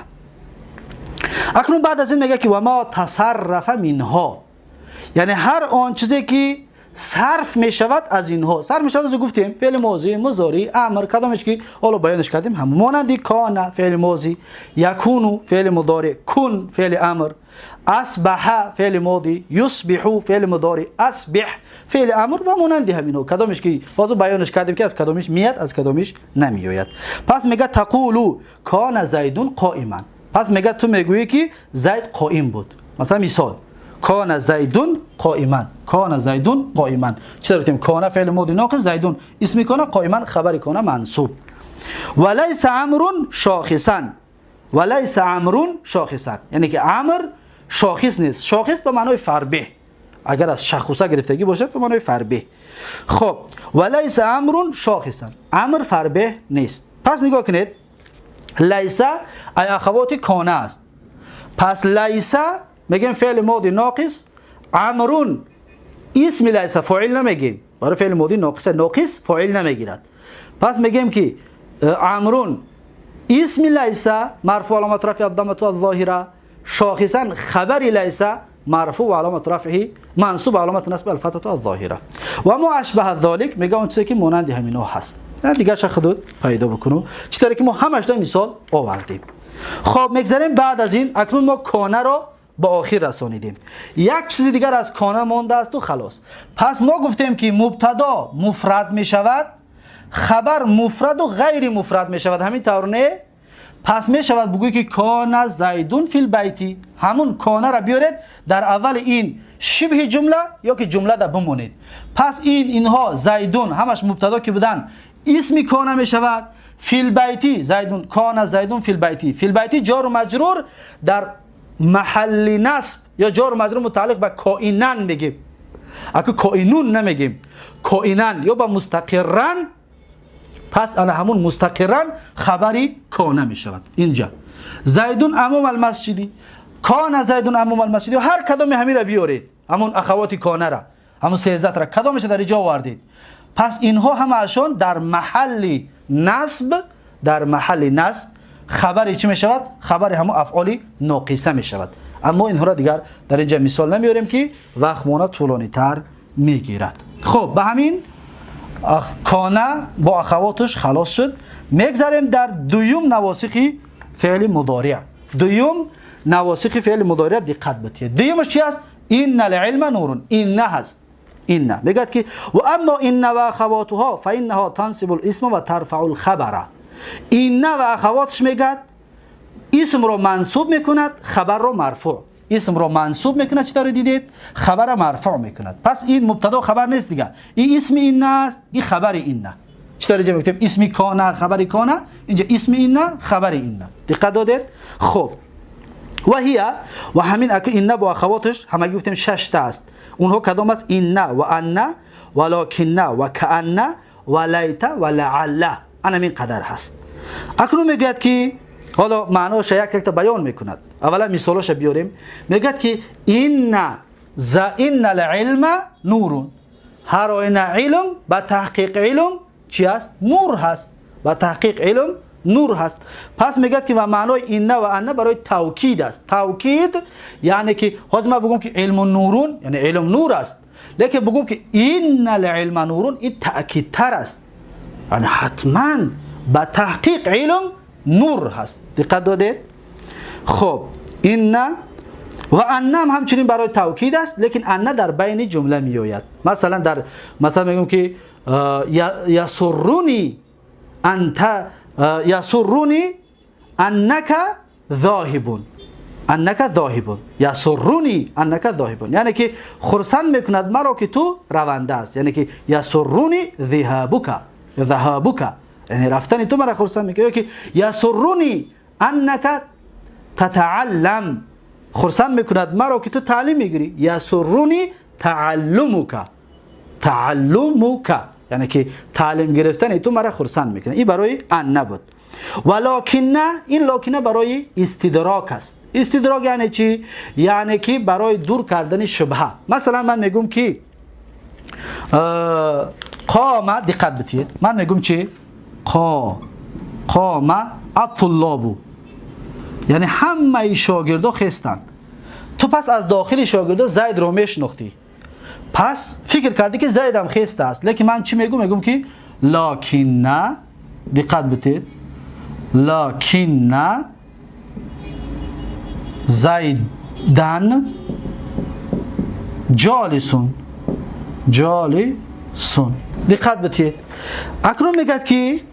Акнун баъд аз ин мегӯяд, ки ва ма тасаррафа минҳо, яъне ҳар он чизе ки сарф мешавад аз инҳо. Сарф мешавад аз гуфтем, феъли мозӣ, музорӣ, амр, кадомеш ки ҳоло баёнаш кардем, ҳам монанди кона феъли мозӣ, якуну феъли мудори, кун феъли амр, асбаҳа феъли модӣ, юсбиҳу феъли мудори, асбиҳ феъли амр ва монанди ҳаминҳо, кадомеш ки ҳозир баёнаш кардем, ки аз кадомиш меяд, аз кадомиш намеояд. Пас мега: тақулу кона зайдун қоиман. Пас мега, ту мегӯӣ, ки Зайд қоим буд. Масалан, мисол: кона зайдун қоиман. Кона зайдун қоиман. Чӣ гуфтем? Кона феъли моди ноқис, зайдун исми кона, қоиман хабари кона мансуб. Ва лайса амрун шохисан. Ва лайса амрун шохисан, яъне ки амр шохис нест. Шохис ба маънои фарбеҳ, агар аз шахуса гирифтагӣ бошад, ба маънои фарбеҳ. Хоб, ва лайса амрун шохисан, амр фарбеҳ нест. Пас нигоҳ кунед, лайса ай ахавоти кона аст. Пас лайса мегем феъли моди ноқис, амрун исми лайса, фоил намегем, барои феъли моди ноқиса, ноқис фоил намегирад. Пас мегем, ки амрун исми лайса, марфу аломат рафи аддамату аззоҳира, шохисан хабари лайса, марфу ва аломат рафиҳи мансуб, аломат насби алфатату аззоҳира. Ва мо ашбаҳа золик, мега он чизе ки монанди ҳамино ҳаст, дигарша худут пайдо бикуну. Чӣ таре ки мо ҳамашда мисол овардем. Хоб, мегзарем баъд аз ин. Акнун мо конаро ба охир расонидем, як чизи дигар аз кона мондаасту халос. Пас мо гуфтем, ки мубтадо муфрад мешавад. Хабар муфраду ғайри муфрад мешавад, ҳамин тавр не? Пас мешавад бугӯй ки кона зайдун фил байти. Ҳамун конара биёред дар аввали ин шибҳи ҷумла ё ки ҷумлада бимонед. Пас ин инҳо зайдун ҳамаш мубтадо ки буданд, исми кона мешавад. Фил байти зайдун, кона зайдун фил байти. Фил байти ҷору маҷрур дар маҳалли насб ё ҷору маҷрур мутааллиқ ба коинан мегем. Аку коинун намегем, коинан ё ба мустақирран. Пас ана ҳамун мустақирран хабари кона мешавад. Инҷа зайдун амом алмасҷиди, кона зайдун амом алмасҷиди, ҳар кадоме ҳамира биёред, ҳамун ахавоти конара, ҳамун сездатра кадомеша дар иҷо овардед. Пас инҳо ҳамаашон дар маҳалли насб, дар маҳалли насб хабари чӣ мешавад? Хабари ҳамун афъоли ноқиса мешавад. Аммо инҳоро дигар дар инҷа мисол намеорем, ки вақтмона тӯлонитар мегирад. Хуб, ба ҳамин кона бо ахавоташ халос шуд. Мегзарем дар дуюм навосихи феъли мудориа. Дуюм навосихи феъли мудориа, диққат битиҳед. Дуюмаш чи аст? Инна лилма нурун. Инна ҳаст. Инна мегӯяд ки ва аммо инна ва ахавотуҳо фаиннаҳо тансибу лисма ва тарфау лхабара. Инна ва ахавоташ, мегӯяд, исмро мансуб мекунад, хабарро марфӯъ. Исмро мансуб мекунад, чӣ тавре дидед, хабара марфӯъ мекунад. Пас ин мубтадо хабар нест дига, ин исми инна аст, ин хабари инна. Чӣ тавре инҷа мегуфтем исми кона, хабари кона, инҷа исми инна, хабари инна. Диққат додед? Хуб, ва ҳия, ва ҳамин аку инна бо ахавоташ ҳамагӣ гуфтем шашта аст. Онҳо кадом аст? Инна ва анна ва локинна ва каанна ва лайта ва лаалла. Ана ҳамин қадар ҳаст. Акнун мегӯяд ки ҳоло маъноша як якта баён мекунад. Аввала мисолоша биёрем. Мегӯяд ки инна за инна лилма нурун. Ҳар оина илм, ба таҳқиқ илм чи аст? Нур ҳаст. Ба таҳқиқ илм нур ҳаст. Пас мегӯяд ки ва маънои инна ва анна барои тавкид аст. Тавкид яъне ки ҳозир ман бугӯм ки илму нурун, яъне илм нур аст, лекин бугӯм ки инна лилма нурун, ин таъкидтар аст, яъне ҳатман ба таҳқиқ илм нур ҳаст. Диққат додед? Хуб, инна ва анна ҳам ҳамчунин барои тавкид аст, лекин анна дар байни ҷумла меояд. Масалан, дар масалан мегӯм ки ясурруни анта, ясурруни аннака зоҳибун, аннака зоҳибун, ясурруни аннака зоҳибун, яъне ки хурсанд мекунад маро ки ту раванда аст, яъне ки ясурруни зиҳабука, заҳабука, яъне рафтани ту мара хурсанд мекунад. Ё ки ясурруни аннака татааллам, хурсанд мекунад маро ки ту таълим мегирӣ. Ясурруни тааллумука, тааллумука, яъне ки таълим гирифтани ту мара хурсанд мекунад. Ин барои анна буд. Ва локинна, ин локинна барои истидрок аст. Истидрок яъне чӣ? Яъне ки барои дур кардани шубҳа. Масалан, ман мегӯм ки қома, диққат битиҳед, ман мегӯм чи? Қома аттуллобу, яъне ҳамаи шогирдо хестанд. Ту пас аз дохили шогирдо Зайдро мешинохтӣ, пас фикр кардӣ ки Зайдам хеста аст. Лекин ман чӣ мегӯм? Мегӯм ки локинна, диққат битед, локинна зайдан ҷолисун, ҷолисун. Диққат битед. Акнун мегӯяд ки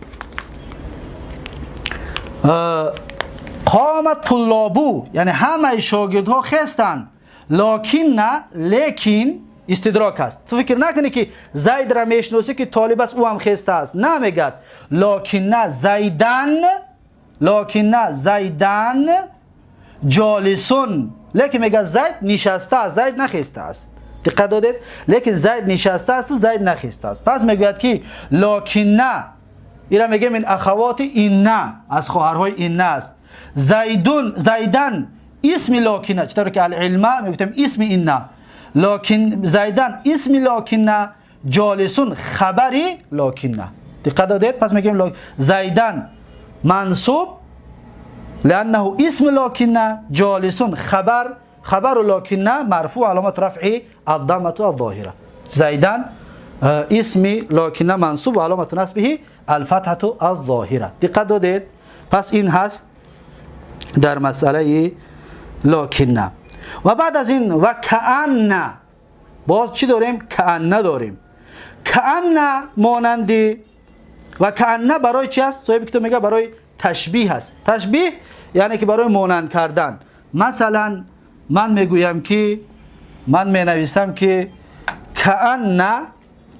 қома туллобу, яъне ҳамаи шогирдҳо хестанд, локинна, лекин истидрок аст. Ту фикр накунӣ ки Зайдра мешиносӣ, ки толиб аст, ӯ ҳам хеста аст. На, мегӯяд локинна зайдан, локинна зайдан ҷолисун, лекин мегӯяд Зайд нишаста аст, Зайд нахеста аст. Диққат додед? Лекин Зайд нишаста асту Зайд нахеста аст. Пас мегӯяд ки локинна, ира мегӯем ин ахавоти инна, аз хоҳарҳои инна аст. Зайдун, зайдан исми локинна, чӣ тавре ки алилма мегуфтем исми инна, локин зайдан исми локинна, ҷолисун хабари локинна. Диққат додед? Пас мегӯем зайдан мансуб лианнаҳу исми локинна, ҷолисун хабар, хабару локинна марфӯъ, аломат рафъи аддамату адзоҳира. Зайдан исми локинна мансуб ва аломату насбиҳи алфатҳату аззоҳира. Диққат додед? Пас ин ҳаст дар масъалаи локинна. Ва баъд аз ин ва каанна. Боз чӣ дорем? Каанна дорем. Каанна монанди و کأن برای چی است؟ صاحب کتاب میگه برای تشبیه است. تشبیه یعنی که برای مانند کردن. مثلا من میگویم که من مینویسم که کأن،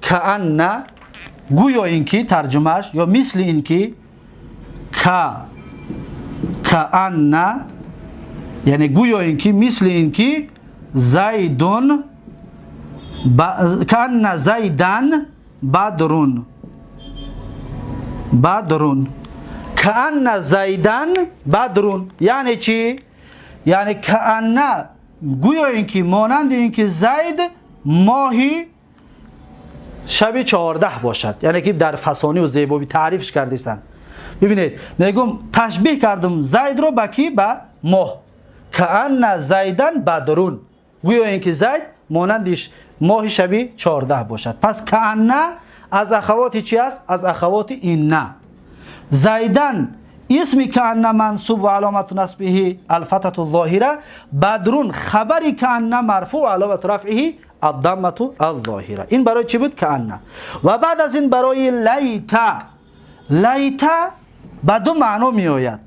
کأن گویا اینکه ترجمهش یا مثل اینکه، کأن یعنی گویا اینکه، مثل اینکه زید کأن زيدا بدر، بدر. کأن زيدا بدر یعنی چی؟ یعنی کأن گویا اینکه، مانند اینکه زید ماهی شب 14 باشد. یعنی که در فسانی و زیبایی تعریفش کردیستن. ببینید، میگم تشبیه کردم زید رو با کی؟ با ماه. کأن زيدا بدر، گویا اینکه زید مانندش ماه شبی 14 باشد. پس کأن از اخوات چی است؟ از اخوات إن. زيدا اسم کأن منصوب و علامت نصبه الفتحة الظاهرة، بدر خبر کأن مرفوع و علامت رفعه الضمة الظاهرة. این برای چی بود؟ کأن. و بعد از این برای لیت. لیت به دو معنا می آید.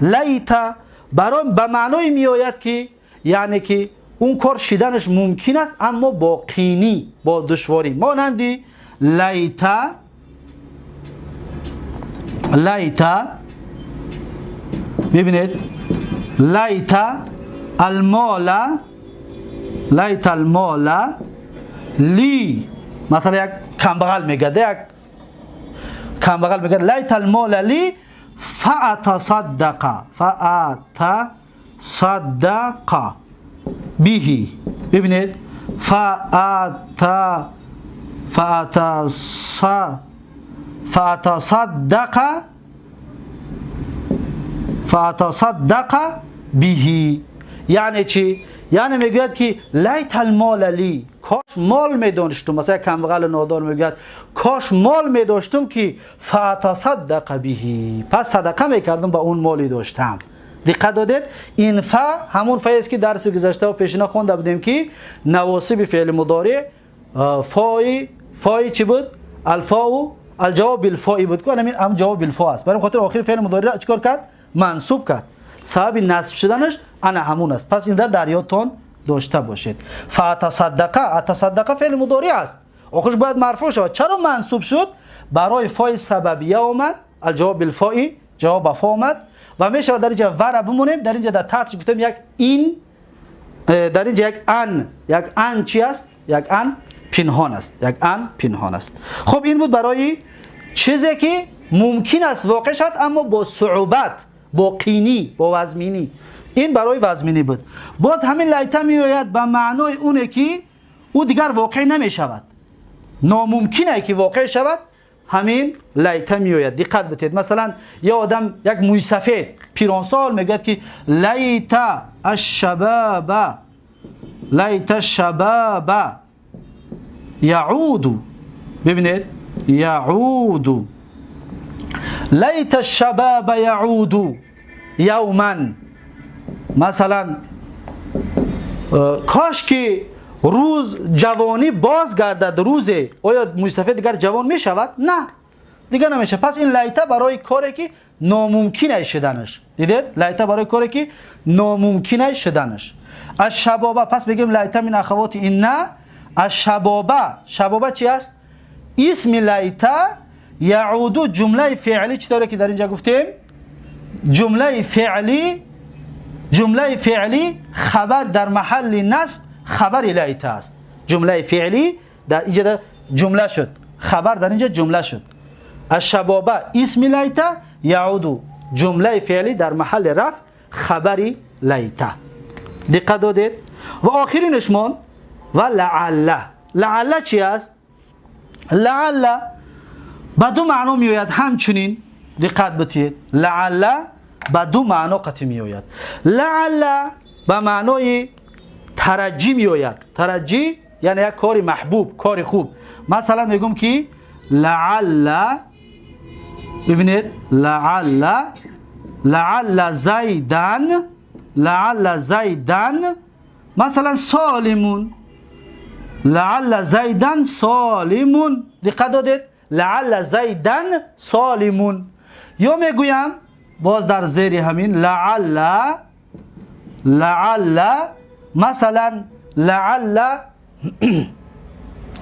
لیت برای به معنای می آید که یعنی که اون کار شدنش ممکن است اما با قینی، با دشواری. مانندی لیت، لیت، ببینید، لیت المال، لیت المال لی. مثلا یک کمبغل میگه، یک کمبغل میگه لیت المال لی فأتصدق، فأتصدق به. ببینید، فأتص فأتصدق، فأتصدق به. یعنی چی؟ یعنی میگوید که لیت المال لی، کاش مال میداشتم. مثلا کمبغل نادار میگوید کاش مال میداشتم که فأتصدق به، پس صدقه میکردم با اون مالی داشتم. دقت دادید؟ این ف همون ف است که درس گذشته و پیشینه خونده بودیم که نواصب فعل مضارع فای، فای چی بود؟ الفاء الجواب بالفاء بود که همین هم جواب بالفاء است. برای خاطر آخر فعل مضارع را چیکار کرد؟ منصوب کرد. سبب نصب شدنش انا همون است. پس این را در یادتون داشته باشید. فأتصدق، أتصدق فعل مضارع است، آخرش باید مرفوع شود. چرا منصوب شد؟ برای فای سببیه اومد، الجواب بالفاء، جواب فا اومد و میشه در اینجا ور بمونیم. در اینجا در تحتش گفتیم یک این، در اینجا یک أن، یک أن چی است؟ یک أن پنهان است، یک أن پنهان است. خب، این بود برای چیزی که ممکن است واقع شد اما با صعوبت، با قینی، با وزمینی. این برای وزمینی بود. باز همین لیت میآید به معنای اونه که او دیگر واقع نمی شود، ناممکنه که واقع شود، همین لیت میآید. دقت بدید، مثلا یه آدم، یک موی سفید پیرانسال میگوید که لیت الشباب، لیت الشباب یعود. ببینید، یعود، لیت الشباب یعود یوما. مثلا کاش که روز جوانی باز گردد روزه. آیا موی سفید دیگر جوان می شود؟ نه، دیگه نمیشه. پس این لیت برای کاری که ناممکنه شدنش. دیدید؟ لیت برای کاری که ناممکنه شدنش. الشباب، پس بگیم لیت من اخوات إن. الشباب، شباب چی است؟ اسم لیت. یعود جمله فعلی. چطوره که در اینجا گفتیم جمله فعلی، جمله فعلی خبر در محل نصب خبر لیت است. جمله فعلی در اینجا جمله شد، خبر در اینجا جمله شد. الشباب اسم لیت، یعود جمله فعلی در محل رفع خبر لیت. دقت دادید؟ و آخرینش مون و لعل. لعل چی است؟ لعل به دو معنا میآید. همچنین دقت بدید، لعل به دو معنا قطعی میآید. لعل به معنای ترجی میآید. ترجی یعنی یک کار محبوب، کار خوب. مثلا میگم که لعل، ببینید، لعل، لعل زيدا، لعل زيدا مثلا سالم، لعل زيدا سالم. دقت دادید؟ لعل زیدن سالمون. یا میگویم باز در زیر همین لعل، لعل مثلا لعل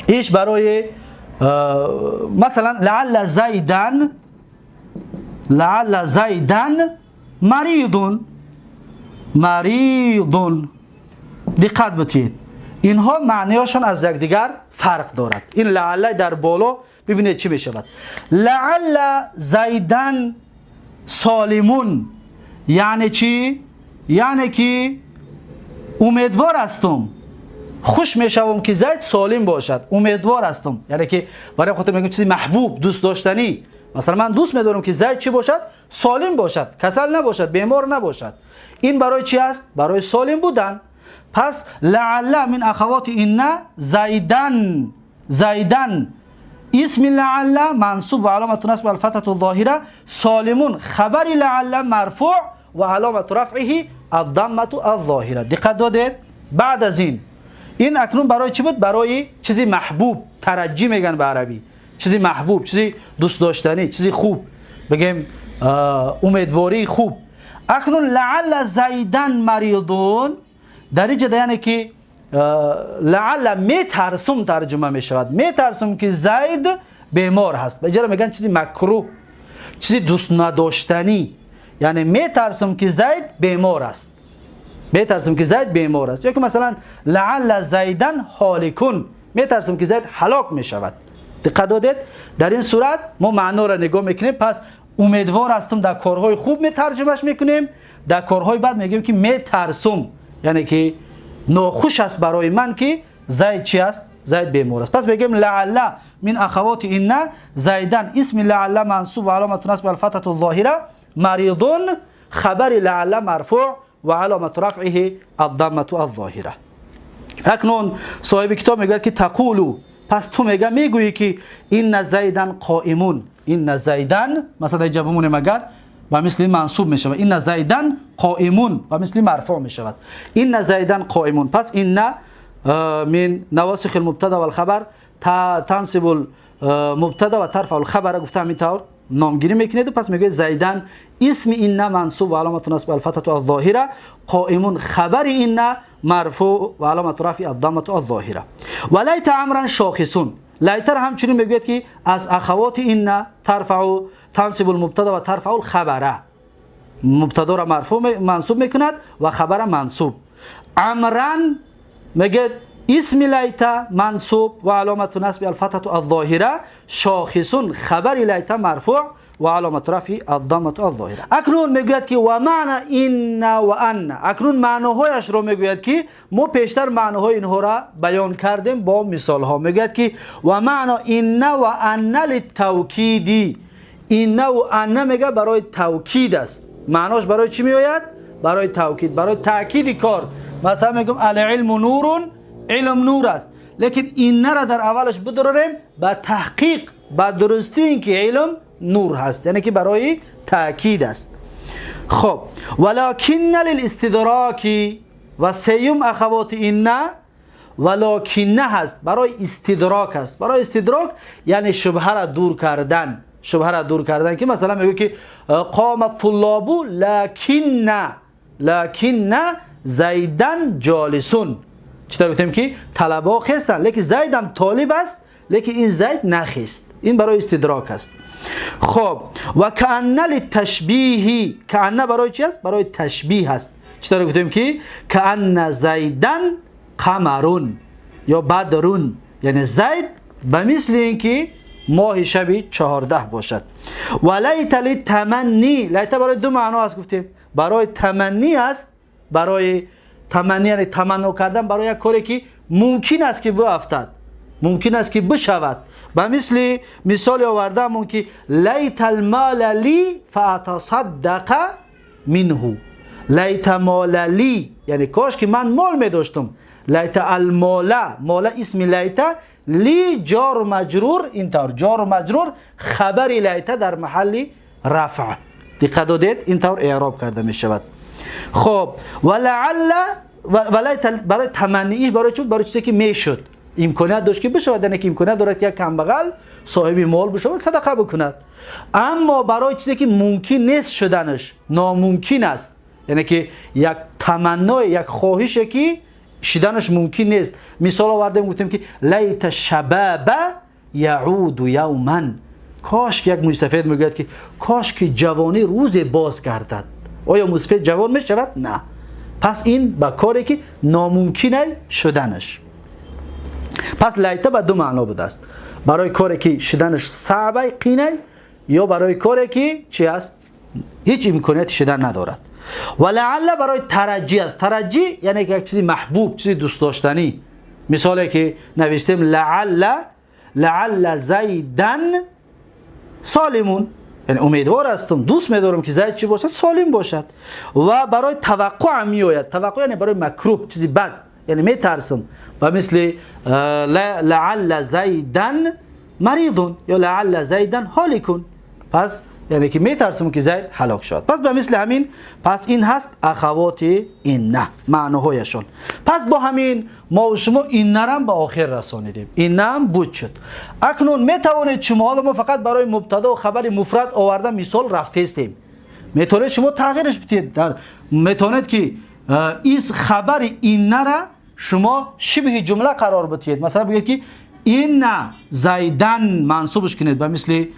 ایش برای مثلا لعل زیدن، لعل زیدن مریض، مریض. دقت بتید، اینها معنیشان از یکدیگر فرق دارد. این لعل در بالا ببینید چی میشود. لعل زیدن سالمون یعنی چی؟ یعنی که امیدوار هستم، خوش میشوم که زید سالم باشد، امیدوار هستم. یعنی که برای خاطر میگم چیزی محبوب، دوست داشتنی. مثلا من دوست میدارم که زید چی باشد؟ سالم باشد، کسل نباشد، بیمار نباشد. این برای چی است؟ برای سالم بودن. پس لعل من اخوات ان زیدن، زیدن اسم لعل منصوب و علامت نصب الفتحة الظاهرة، سالمون خبر لعل مرفوع و علامت رفعه الضمة الظاهرة. دقت دادید؟ بعد از این، این اکنون برای چی بود؟ برای چیزی محبوب، ترجی میگن به عربی، چیزی محبوب، چیزی دوست داشتنی، چیزی خوب، بگیم امیدواری خوب. اکنون لعل زیدن مریضون در اینجا یعنی که لعل میترسم ترجمه میشود، میترسم که زید بیمار هست. به اینجا میگن چیزی مکروه، چیزی دوست نداشتنی، یعنی میترسم که زید بیمار است، میترسم که زید بیمار است. یا که مثلا لعل زیدن هالکون، میترسم که زید هلاک میشود. دقت دادید؟ در این صورت ما معنا را نگاه میکنیم. پس امیدوار هستم در کارهای خوب می ترجمهش میکنیم، در کارهای بد میگیم که میترسم، یعنی که ناخوش است برای من که زید چی است؟ زید بیمار است. پس میگیم لعل من اخوات ان زیدن اسم لعل منصوب و علامت نصب الفتحة الظاهرة، مریض خبر لعل مرفوع و علامت رفعه الضمة الظاهرة. اکنون صاحب کتاب میگوید که تقولو، پس تو میگه میگویی که ان زیدن قائمون، ان زیدن مثلا اینجا بمونه مگر و مثل منصوب میشود، ان زیدن قائمون و مثل مرفوع میشود، ان زیدن قائمون. پس ان من نواسخ المبتدا والخبر تنصب المبتدا و ترفع الخبر گفته همین طور نامگیری میکنید. پس میگه زیدن اسم ان منصوب و علامت نصب الفتحة الظاهرة، قائمون خبر ان مرفوع و علامت رفع الضمة الظاهرة. و لیت عمرا شاخصون، لیت همچنین میگوید که از اخوات ان ترفع تنصب المبتدا و ترفع الخبر، مبتدا را مرفوع منصوب میکند و خبر منصوب. عمرا میگه اسم لیت منصوب و علامت نصب الفتحة الظاهرة، شاخصون خبر لیت مرفوع و علامت رفع الضمة الظاهرة. اکنون میگوید که و معنی ان و ان، اکنون معناهایش رو میگوید که ما پیشتر معناهای اینها را بیان کردیم با مثال ها. میگوید که و معنی ان و ان للتوکید، ان و ان میگه برای توکید است. معناش برای چی میآید؟ برای توکید، برای تاکید کار. مثلا میگم العلم نور، علم نور است، لیکن ان را در اولش بداریم با تحقیق، با درستی اینکه علم نور هست، یعنی که برای تاکید است. خب ولکن للاستدراک، و سیوم اخوات ان ولکن هست برای استدراک است. برای استدراک یعنی شبهه را دور کردن، شبهه را دور کردن که مثلا میگه که قام الطلاب لکن، لکن زیدن جالسون. چطور گفتیم که طلبا خستن، لیکن زید هم طالب است، لیکن این زید نخست. این برای استدراک است. خب و کأن للتشبیه، کأن برای چی است؟ برای تشبیه است. چطور گفتیم که کأن زیدن قمرون یا بدرون، یعنی زید به مثل اینکه ماه شب 14 باشد. و لیت للتمنی، لیت برای دو معنا است گفتیم، برای تمنی است، برای تمنی یعنی تمنا کردن برای یک کاری که ممکن است که بیافتد، ممکن است که بشود. به مثل مثال آوردم که لیت المال لی فاتصدق منه، لیت مال لی یعنی کاش که من مال می داشتم. لیت المال، مال اسم لیت، لی جار و مجرور، اینطور جار و مجرور خبر لیت در محل رفع. دقت دادید؟ اینطور اعراب کرده می شود. خب ولعل، ولیت برای تمنی، برای چی؟ برای چیزی که میشد، Имконият дошт ки бишавад, яъне ки имконият дорад ки як камбағал соҳиби мол бишавад, садақа бикунад. Аммо барои чизе ки мумкин нест шуданаш, номумкин аст, яъне ки як таманное, як хоҳише ки шиданаш мумкин нест. Мисол овардем, гуфтем ки лайта шабаба яъуду явман. Кош ки як мӯйсафед мегӯяд ки кош ки ҷавонӣ рӯзе боз гардад. Оё мӯйсафед ҷавон мешавад? На. Пас ин ба коре ки номумкин шуданаш. Пас лайта ба ду маъно будааст: барои коре ки шуданаш саъбай, қинай, ё барои коре ки чи аст, ҳеҷ имконияти шудан надорад. Ва лаалла барои тараҷҷӣ аст. Тараҷҷӣ яъне як чизи маҳбуб, чизи дӯстдоштанӣ. Мисоле ки навиштем: лаалла зайдан солимун, яъне умедвор ҳастам, дӯст медорам ки Зайд чӣ бошад? Солим бошад. Ва барои таваққӯъ ҳам меояд. Таваққӯъ яъне барои макрӯҳ, чизи бад, яъне метарсам. Ба мисли лаалла зайдан маридун ё лаалла зайдан ҳоликун. Пас яъне ки метарсам ки Зайд ҳалок шавад. Пас ба мисли ҳамин, пас ин ҳаст ахавоти инна, маъноҳояшон. Пас бо ҳамин мо шумо иннарам ба охир расонидем, иннаам буд шуд. Акнун метавонед шумо, ҳоло мо фақат барои мубтадо ва хабари муфрад оварда мисол рафтестем, метавонед шумо тағйираш бидиҳед, дар метавонед ки из хабари иннара шумо шибҳи ҷумла қарор бидиҳед. Масалан, бигӯед ки инна зайдан, мансубш кунед ба мисли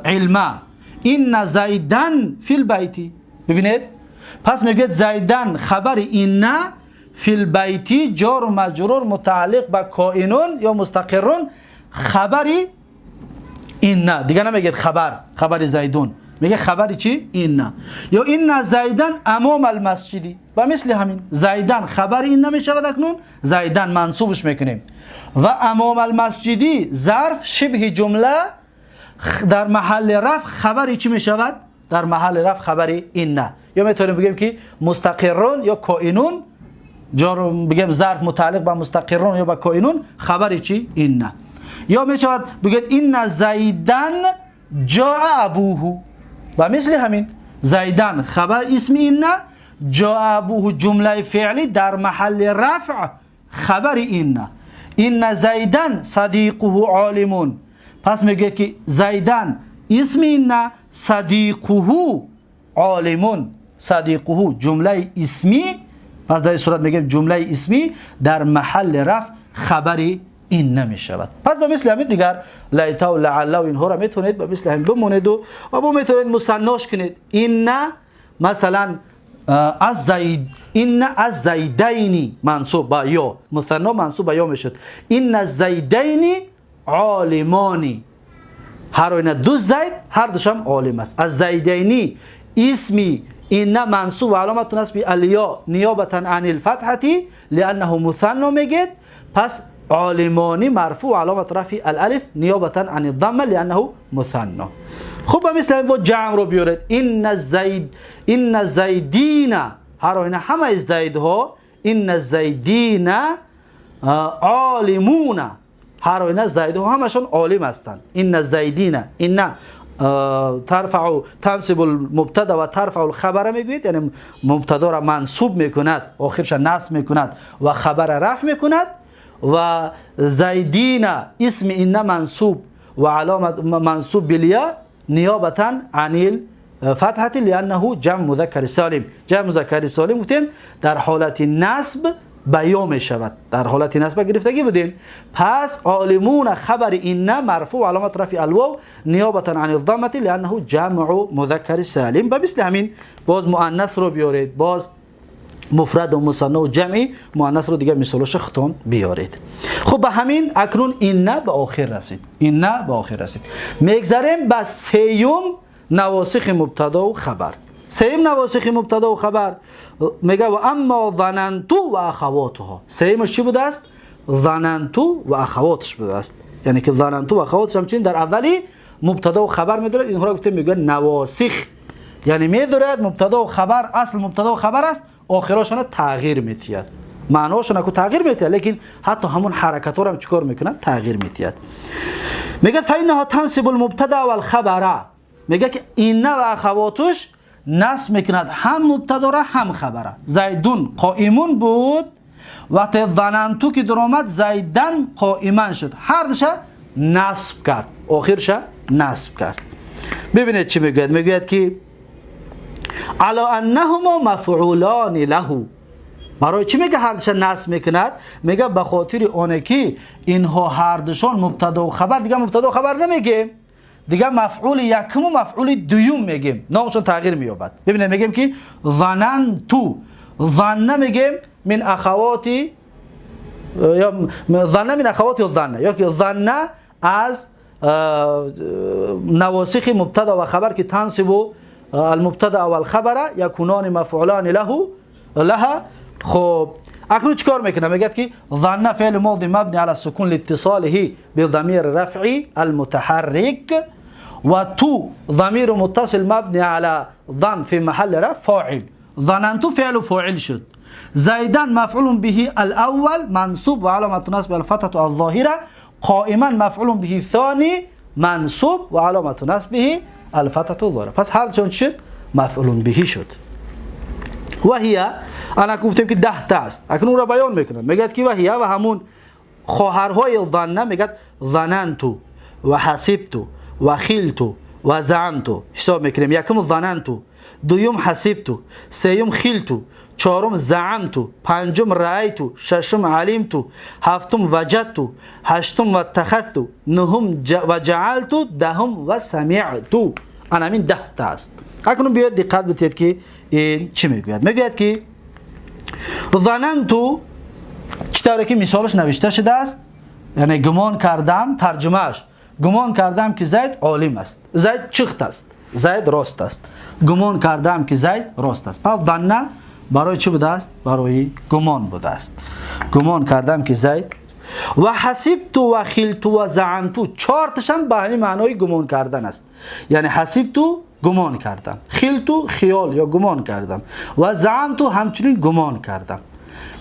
илма: инна зайдан фил байти. Бибинед, пас мегӯяд зайдан хабари инна, фил байти ҷору маҷрур мутааллиқ ба коинун ё мустақиррун хабари инна. Дига намегӯяд хабар, хабари зайдун, мегӯяд хабари чи? Инна. Ё инна зайдан амом алмасҷиди. Ба мисли ҳамин зайдан хабари инна мешавад. Акнун зайдан мансубш мекунем ва амом алмасҷиди зарф шибҳи ҷумла дар маҳалли рафъ хабари чӣ мешавад? Дар маҳалли рафъ хабари инна. Ё метавонем бигӯем ки мустақиррун ё коинун, ҷор бигем, зарф мутааллиқ ба мустақиррун ё ба коинун, хабари чӣ? Инна. Ё мешавад бигӯяд инна зайдан ҷоа абуҳу. Ба мисли ҳамин зайдан хабар исми инна, ҷоа абуҳу ҷумлаи феълӣ дар маҳалли рафъ хабари инна. Инна зайдан садиқуҳу олимун. Пас мегӯяд ки зайдан исми инна, садиқуҳу олимун, садиқуҳу ҷумлаи исмӣ. Пас дар ин сурат мегӯем ҷумлаи исмӣ дар маҳалли рафъ хабари инна мешавад. Пас ба мисли ҳамин дигар лайтау, лааллау, инҳоро метавонед ба мисли ҳамин бимонеду ва бо метавонед мусаннош кунед. Инна масалан аз зайд, инна аз зайдайни мансуб ба ё мусанно, мансуб ба ё мешуд: инна зайдайни олимони. Ҳар оина ду Зайд, ҳар душам олим аст. Аз зайдайни исми инна мансуб ва аломату насби алё ниёбатан ани лфатҳати лианнаҳу мусанно мегед. Пас олимони марфӯъ ва аломату рафъи алалиф ниёбатан ани дамма лианнаҳу мусанно. Хуб, ба мисли ҳамин бо ҷамъро биёред: инна зайд, инна зайдина, ҳар оина ҳамаи зайдҳо, инна зайдина олимуна, ҳар оина зайдҳо ҳамашон олим ҳастанд. Инна зайдина, инна тарфау, тансибу мубтада ва тарфау хабара мегӯед, яъне мубтадоро мансуб мекунад, охирша насб мекунад ва хабара рафъ мекунад. Ва зайдина исми инна мансуб ва аломат мансуб биля ниёбатан анил фатҳати лианнаҳу ҷамъ музаккари солим. Ҷамъ музаккари солим гуфтем, дар ҳолати насб ба ё мешавад, дар ҳолати насба гирифтагӣ будем. Пас олимуна хабари инна марфӯъ, аломат рафъи алвов ниёбатан ани даммати лианнаҳу ҷамъу музаккари салим. Ба мисли ҳамин боз муаннасро биёред, боз муфраду, мусанно, ҷамъи муаннасро, дигар мисолоша худтон биёред. Хуб, ба ҳамин акнун инна ба охир расид, инна ба охир расид. Мегзарем ба сеюм навосихи мубтадоу хабар. Сеюм навосихи мубтадоу хабар мега: ва аммо зананту ва ахавотуҳо. Сеюмаш чӣ будааст? Зананту ва ахавоташ будааст, яъне ки зананту ва ахавоташ ҳамчунин дар аввали мубтадоу хабар медорад. Инҳоро гуфтем, мегӯянд навосих, яъне медорад мубтадоу хабар, асл мубтадоу хабар аст, охирошона тағйир метиҳад, маъноашона ку тағйир метиҳад, лекин ҳатто ҳамон ҳаракатҳоро ҳам чӣ кор мекунад? Тағйир метиҳад. Мегӯяд: фаиннаҳо тансибу лмубтада валхабара. Мегӯяд ки инна ва ахавотуш насб мекунад ҳам мубтадора, ҳам хабара. Зайдун қоимун буд. وقتی ظننتو که در آمد زیدن قائما شد، هر دوش نصب کرد، آخرش نصب کرد. ببینید چی میگوید؟ میگوید که علی انهما مفعولان له. برای چی میگه هر دوش نصب میکند؟ میگه به خاطر اونه که اینها هر دوشان مبتدا و خبر، دیگه مبتدا و خبر نمیگیم، دیگه مفعول یکم و مفعول دوم میگیم، نامشون تغییر مییابد. ببینید میگیم که ظننتو، ظن میگیم من اخواتی، یا ظن من اخواتی الظن، یا که ظن از نواسخ مبتدا و خبر که تنصب المبتدا و الخبر یکونان مفعولان له لها. خب اکنون چیکار میکنه؟ میگه که ظن فعل ماضی مبنی على السكون لاتصاله بضمير رفع المتحرك و تو ضمیر متصل مبنی على ظن في محل رفع فاعل. ظننت فعل فاعل شد. زیدن مفعول به الاول منصوب و علامت نصب الفتحة الظاهرة، قائما مفعول به الثاني منصوب و علامت نصبه الفتحة الظاهرة. پس هر چون شد مفعول به شد. و هي انا گفتیم که 10 تا است. اکنون را بیان میکند. میگه که و هي و همون خواهرهای ظنه، میگه ظننت و حسبت و خیلت و زعمت. حساب میکنیم یکم ظننت، دوم حسبت، سوم خیلت، چهارم زعمت، پنجم رأیت، ششم علمت، هفتم وجدت، هشتم واتخذت، نهم و جعلت، دهم و سمعت. انا همین 10 تا است. اکنون بیاید دقت بدید که این چی میگوید. میگوید که ظننت چطوری که مثالش نوشته شده است، یعنی گمان کردم، ترجمهش گمان کردم که زید عالم است، زید چخت است، زید راست است. گمان کردم که زید راست است. پس ظن برای چی بوده است؟ برای گمان بوده است. گمان کردم که زید. و حسبت و خیلت و زعمت، چهار تاشم به همین معنای گمان کردن است. یعنی حسبت گمان کردم، خیلت خیال یا گمان کردم، و زعمت همچنین گمان کردم.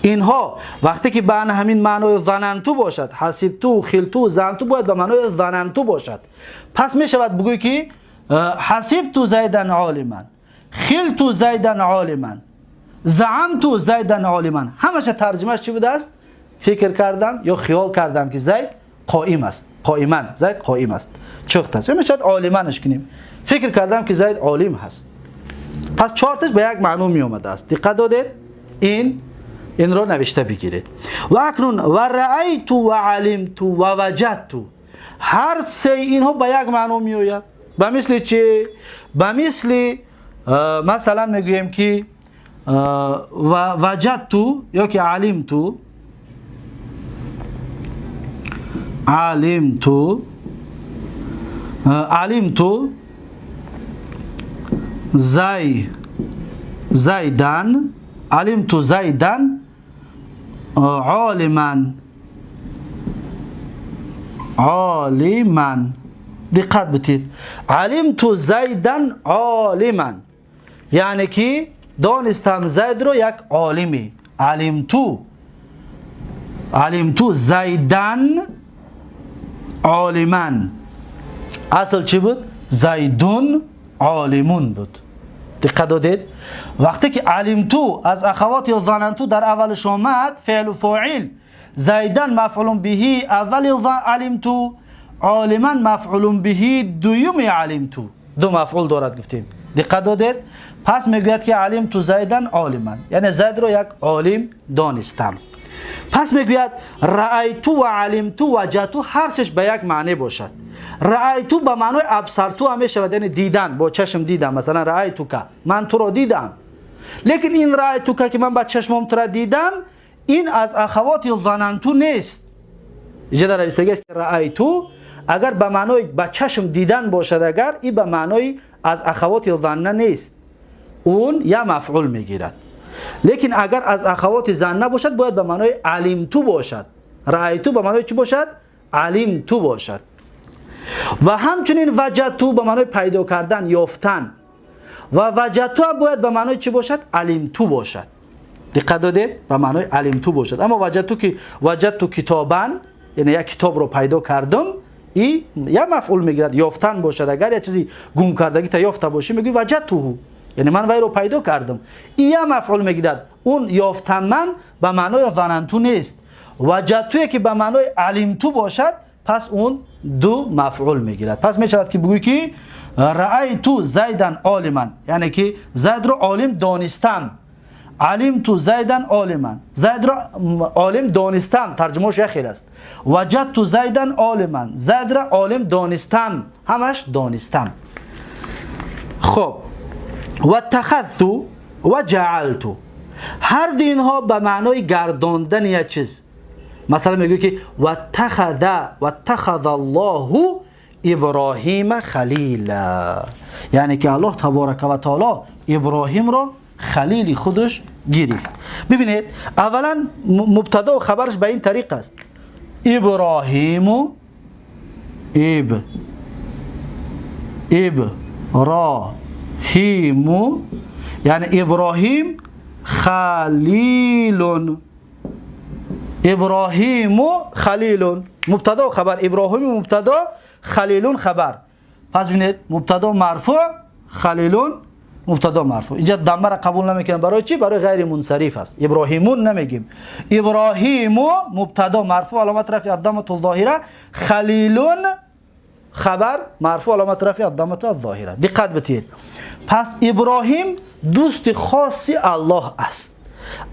اینها وقتی که به همین معنای ظننتو باشد، حسبتو، خیلتو، زعمتو باید به معنای ظننتو باشد. پس می شود بگوی که حسبت زیدن عالما، خیلت زیدن عالما، زعمت زیدن عالما. همش ترجمهش چی بوده است؟ فکر کردم یا خیال کردم که زید قائم است، قائما، زید قائم است، چخت است. می شود عالمانش کنیم، فکر کردم که زید عالم هست. پس چهار تاش به یک معنا می آمده است. دقت دادید؟ این را نوشته بگیرید. و اکنون و رأیت و علمت و وجدت، هر سه اینها به یک معنا می آید. به مثل چی؟ به مثل مثلا میگوییم که و وجدت یا که علمت، علمت، علمت زیدن، علمت زیدن عالما، عالما. دقت بدید، علمت زیدن عالما یعنی که دانستم زید رو یک عالمی. علمت، علمت زیدن عالما. اصل چی بود؟ زیدون عالمون بود. دقت دادید؟ وقتی که علمتو از اخوات یا ظننتو در اولش آمد، فعل و فاعل، زیدن مفعول به اول علمتو، عالما مفعول به دوم علمتو، دو مفعول دارد گفتیم. دقت دادید؟ پس میگوید که علمتو زیدن عالما، یعنی زید رو یک عالم دانستم. پس میگوید رأیتو و علمتو و وجدتو هر سش به یک معنی باشد. رأیتو به معنای ابصرتو هم میشود، یعنی دیدن، با چشم دیدم. مثلا رأیتو که من تو را دیدم، لیکن این رأیتو که من با چشمم تو را دیدم، این از اخوات ظننتو نیست. اینجا در نوشته است که رأیتو اگر به معنای با چشم دیدن باشد، اگر این به معنای از اخوات ظنه نیست، اون یا مفعول میگیرد. لیکن اگر از اخوات ظنه باشد، باید به معنای علمتو باشد. رأیتو به معنای چی باشد؟ علمتو باشد. و همچنین وجدتو به معنای پیدا کردن، یافتن. و وجدتو هم باید به معنای چی باشد؟ علمتو باشد. دقت دادید؟ به معنای علمتو باشد. اما وجدتو که وجدتو کتابن، یعنی یک کتاب رو پیدا کردم، ای یا مفعول میگیرد، یافتن باشد. اگر یک چیزی گم کردگی تا یافته باشی، میگی وجدتو، Яъне ман вайро пайдо кардам. Ия мафъул мегирад. Он ёфтам ман ба маънои зананту нест. Ваҷадтуе ки ба маънои алимту бошад, пас он ду мафъул мегирад. Пас мешавад ки бигӯй ки раайту зайдан олиман, яъне ки Зайдро олим донистам. Алимту зайдан олиман, Зайдро олим донистам, тарҷумааш як хел аст. Ваҷадту зайдан олиман, Зайдро олим донистам, ҳамаш донистам. Хоб, ваттахадту ва ҷаалту, ҳар ду инҳо ба маънои гардондани як чиз. Масалан, мегӯяд ки ваттахада, ваттахада Аллоҳу Иброҳима халила, яъне ки Аллоҳ таборака ва таоло Иброҳимро халили худаш гирифт. Бибинед, аввалан мубтадо ва хабараш ба ин тариқ аст: Иброҳиму, Иброҳиму, яъне Иброҳим халилун, Иброҳиму халилун, мубтадо ва хабар. Иброҳиму мубтадо, халилун хабар. Пас бинед, мубтадо марфуъ, халилун мубтадо марфуъ. Инҷа даммаро қабул намекунем. Барои чӣ? Барои ғайри мунсариф аст. Иброҳимун намегим. Иброҳиму мубтадо марфуъ, аломат рафи аддамату зоҳира, халилун хабар марфуъ, аломат рафи аддамату зоҳира. Диққат битиҳед. Пас Иброҳим дӯсти хоси Аллоҳ аст.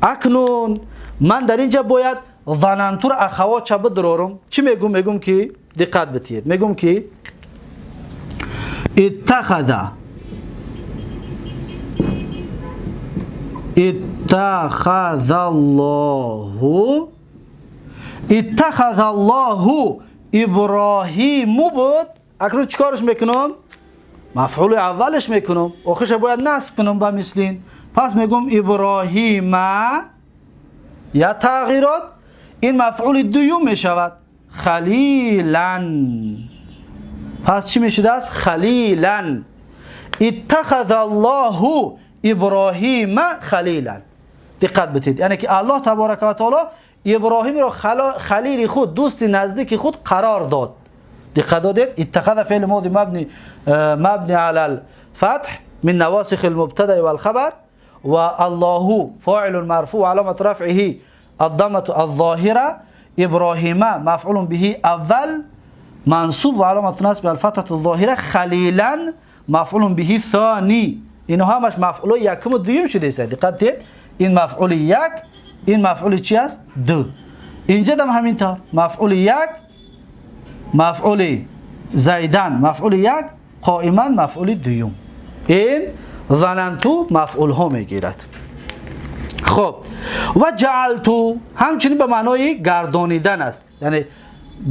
Акнун ман дар инҷа бояд занантур ахавотша бидурорум. Чӣ мегум? Мегум ки, диққат битиҳед, мегум ки иттахаза, иттахазаллоҳу, иттахазаллоҳу Иброҳиму буд. Акнун чӣ кораш мекунам? Мафъули аввалаш мекунам, охирша бояд насб кунам ба мислин. Пас мегум Иброҳима, я тағйирот, ин мафъули дуюм мешавад, халилан. Пас чӣ мешудааст? Халилан. Иттахазаллоҳу Иброҳима халилан. Диққат битед, яъне ки Аллоҳ таборака ва таоло Иброҳимро халили худ, дӯсти наздики худ қарор дод. Диққат додед? Иттахаза феъли моди мабни ала лфатҳ мин навасихи лмубтадаи валхабар, ва Аллоҳу фоилун марфу ва аломату рафъиҳи аддамату алзоҳира, Иброҳима мафъулун биҳи аввал мансуб ва аломату насби алфатҳату зоҳира, халилан мафъулун биҳи сони. Инҳо ҳамаш мафъулои якуму дуюм шудааст. Диққат диҳед, ин мафъули як, ин мафъули чи аст? Ду. Инҷа дам ҳамин тавр мафъули як, мафъули зайдан мафъули як, қоиман мафъули дуюм. Ин зананту мафъулҳо мегирад. Хоб, ва ҷаалту ҳамчунин ба маънои гардонидан аст, яъне